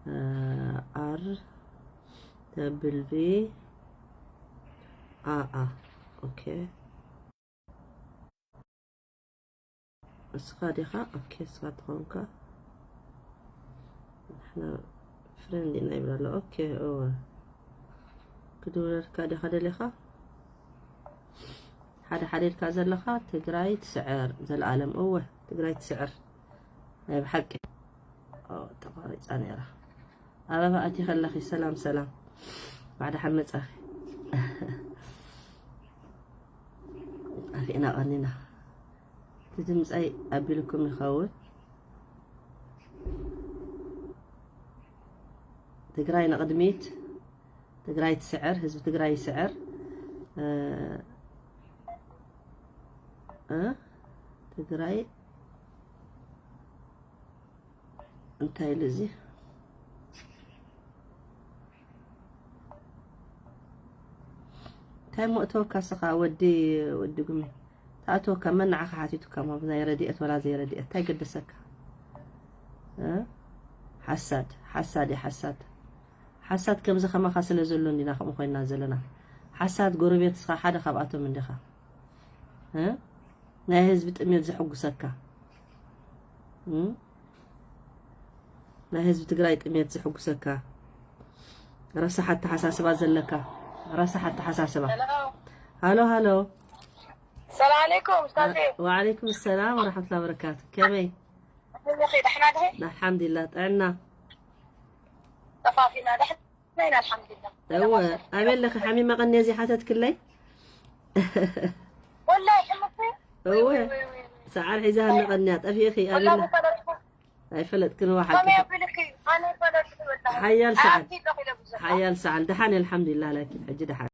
እ፣ ኣር፣ ደብል ቢ፣ ኣ፣ ኣ። ኦኬ። እስኻ ዲኻ? ኦኬ፣ እስኻ ትኾንካ። ንሕና ፍሬንድ ኢና ይብል ኣሎ። ኦኬ፣ እወ። ክድውለልካ ዲኻ ደሊኻ? ሓደ ሓደ ኢልካ ዘለኻ ትግራይ ትስዕር፣ ዘለኣለም። እወ፣ ትግራይ ትስዕር። ናይ ብሓቂ። ኦ፣ ተቋሪጻ ነይራ። ኣበባ ኣቲ ከለኺ፣ ሰላም፣ ሰላም። ባዕዳ ሓመጻኺ። ጠፊእና ቀኒና። እቲ ድምፀይ ኣቢልኩም ይኸውን። ትግራይ ንቕድሚት፣ ትግራይ ትስዕር፣ ህዝቢ ትግራይ ይስዕር። እ፣ እ፣ ትግራይ እንታይ ኢሉ እዚ? እንታይ እሞ እተወካ ስኻ ወዲ፣ ወዲ ጉሚ? ተኣተወካ መን ንዓኻ ሓቲቱካ እሞ ብናይ ረድኤት ወላ ዘይረድኤት እንታይ ገደሰካ? እ? ሓሳድ፣ ሓሳድ እዩ ሓሳድ። ሓሳድ ከምዚ ከማኻ ስለ ዘሎ እንዲና ከምኡ ኮይና ዘለና። ሓሳድ ጎረቤትስኻ ሓደ ካብኣቶም እንዲኻ። እ? ናይ ህዝቢ ጥሜት ዘሐጉሰካ። እ? ናይ ህዝቢ ትግራይ ጥሜት ዘሐጉሰካ። ረሳሕ ኣተሓሳስባ ዘለካ። ረሳሕ ኣተሓሳስባ። ሄሎ። ሃሎ፣ ሃሎ። ሰላም ዓለይኩም፣ ኡስታዜ። ወዓለይኩም ሰላም ወራሕመቱላሂ ወበረካቱ። ከመይ? ከመይ ኢኺ? ደሕና ዲኺ? ኣልሓምዱሊላህ፣ ጥዕና። ጠፋፊና፣ ደሕና ኢና፣ ኣልሓምዱሊላህ። እወ፣ ኣበይ ኣለኺ? ሓሚመ ቀንየ ዘይሓተትክለይ? ወላሂ፣ ሕምቲ? እወ፣ ወይ፣ ወይ፣ ወይ፣ ወይ። ሰዓል ሒዛ ሃኒ ቀንያ፣ ጠፊእኺ፣ ወላሂ፣ ኣበይ ኣለኺ? ፈለጥኩ። ኣይፈለጥክን፣ ከመይ ወሓልኪ። ኣቢልኪ? ኣነ ፈለጥኩ፣ ወላሂ። ሓያል ሰዓል። ኣንቲ ኣለኺ ኢለ ብዙሕ። ሓያል ሰዓል። ደሓን፣ ኣልሓምዱሊላህ፣ ላኪን ሕጂ ደሓን።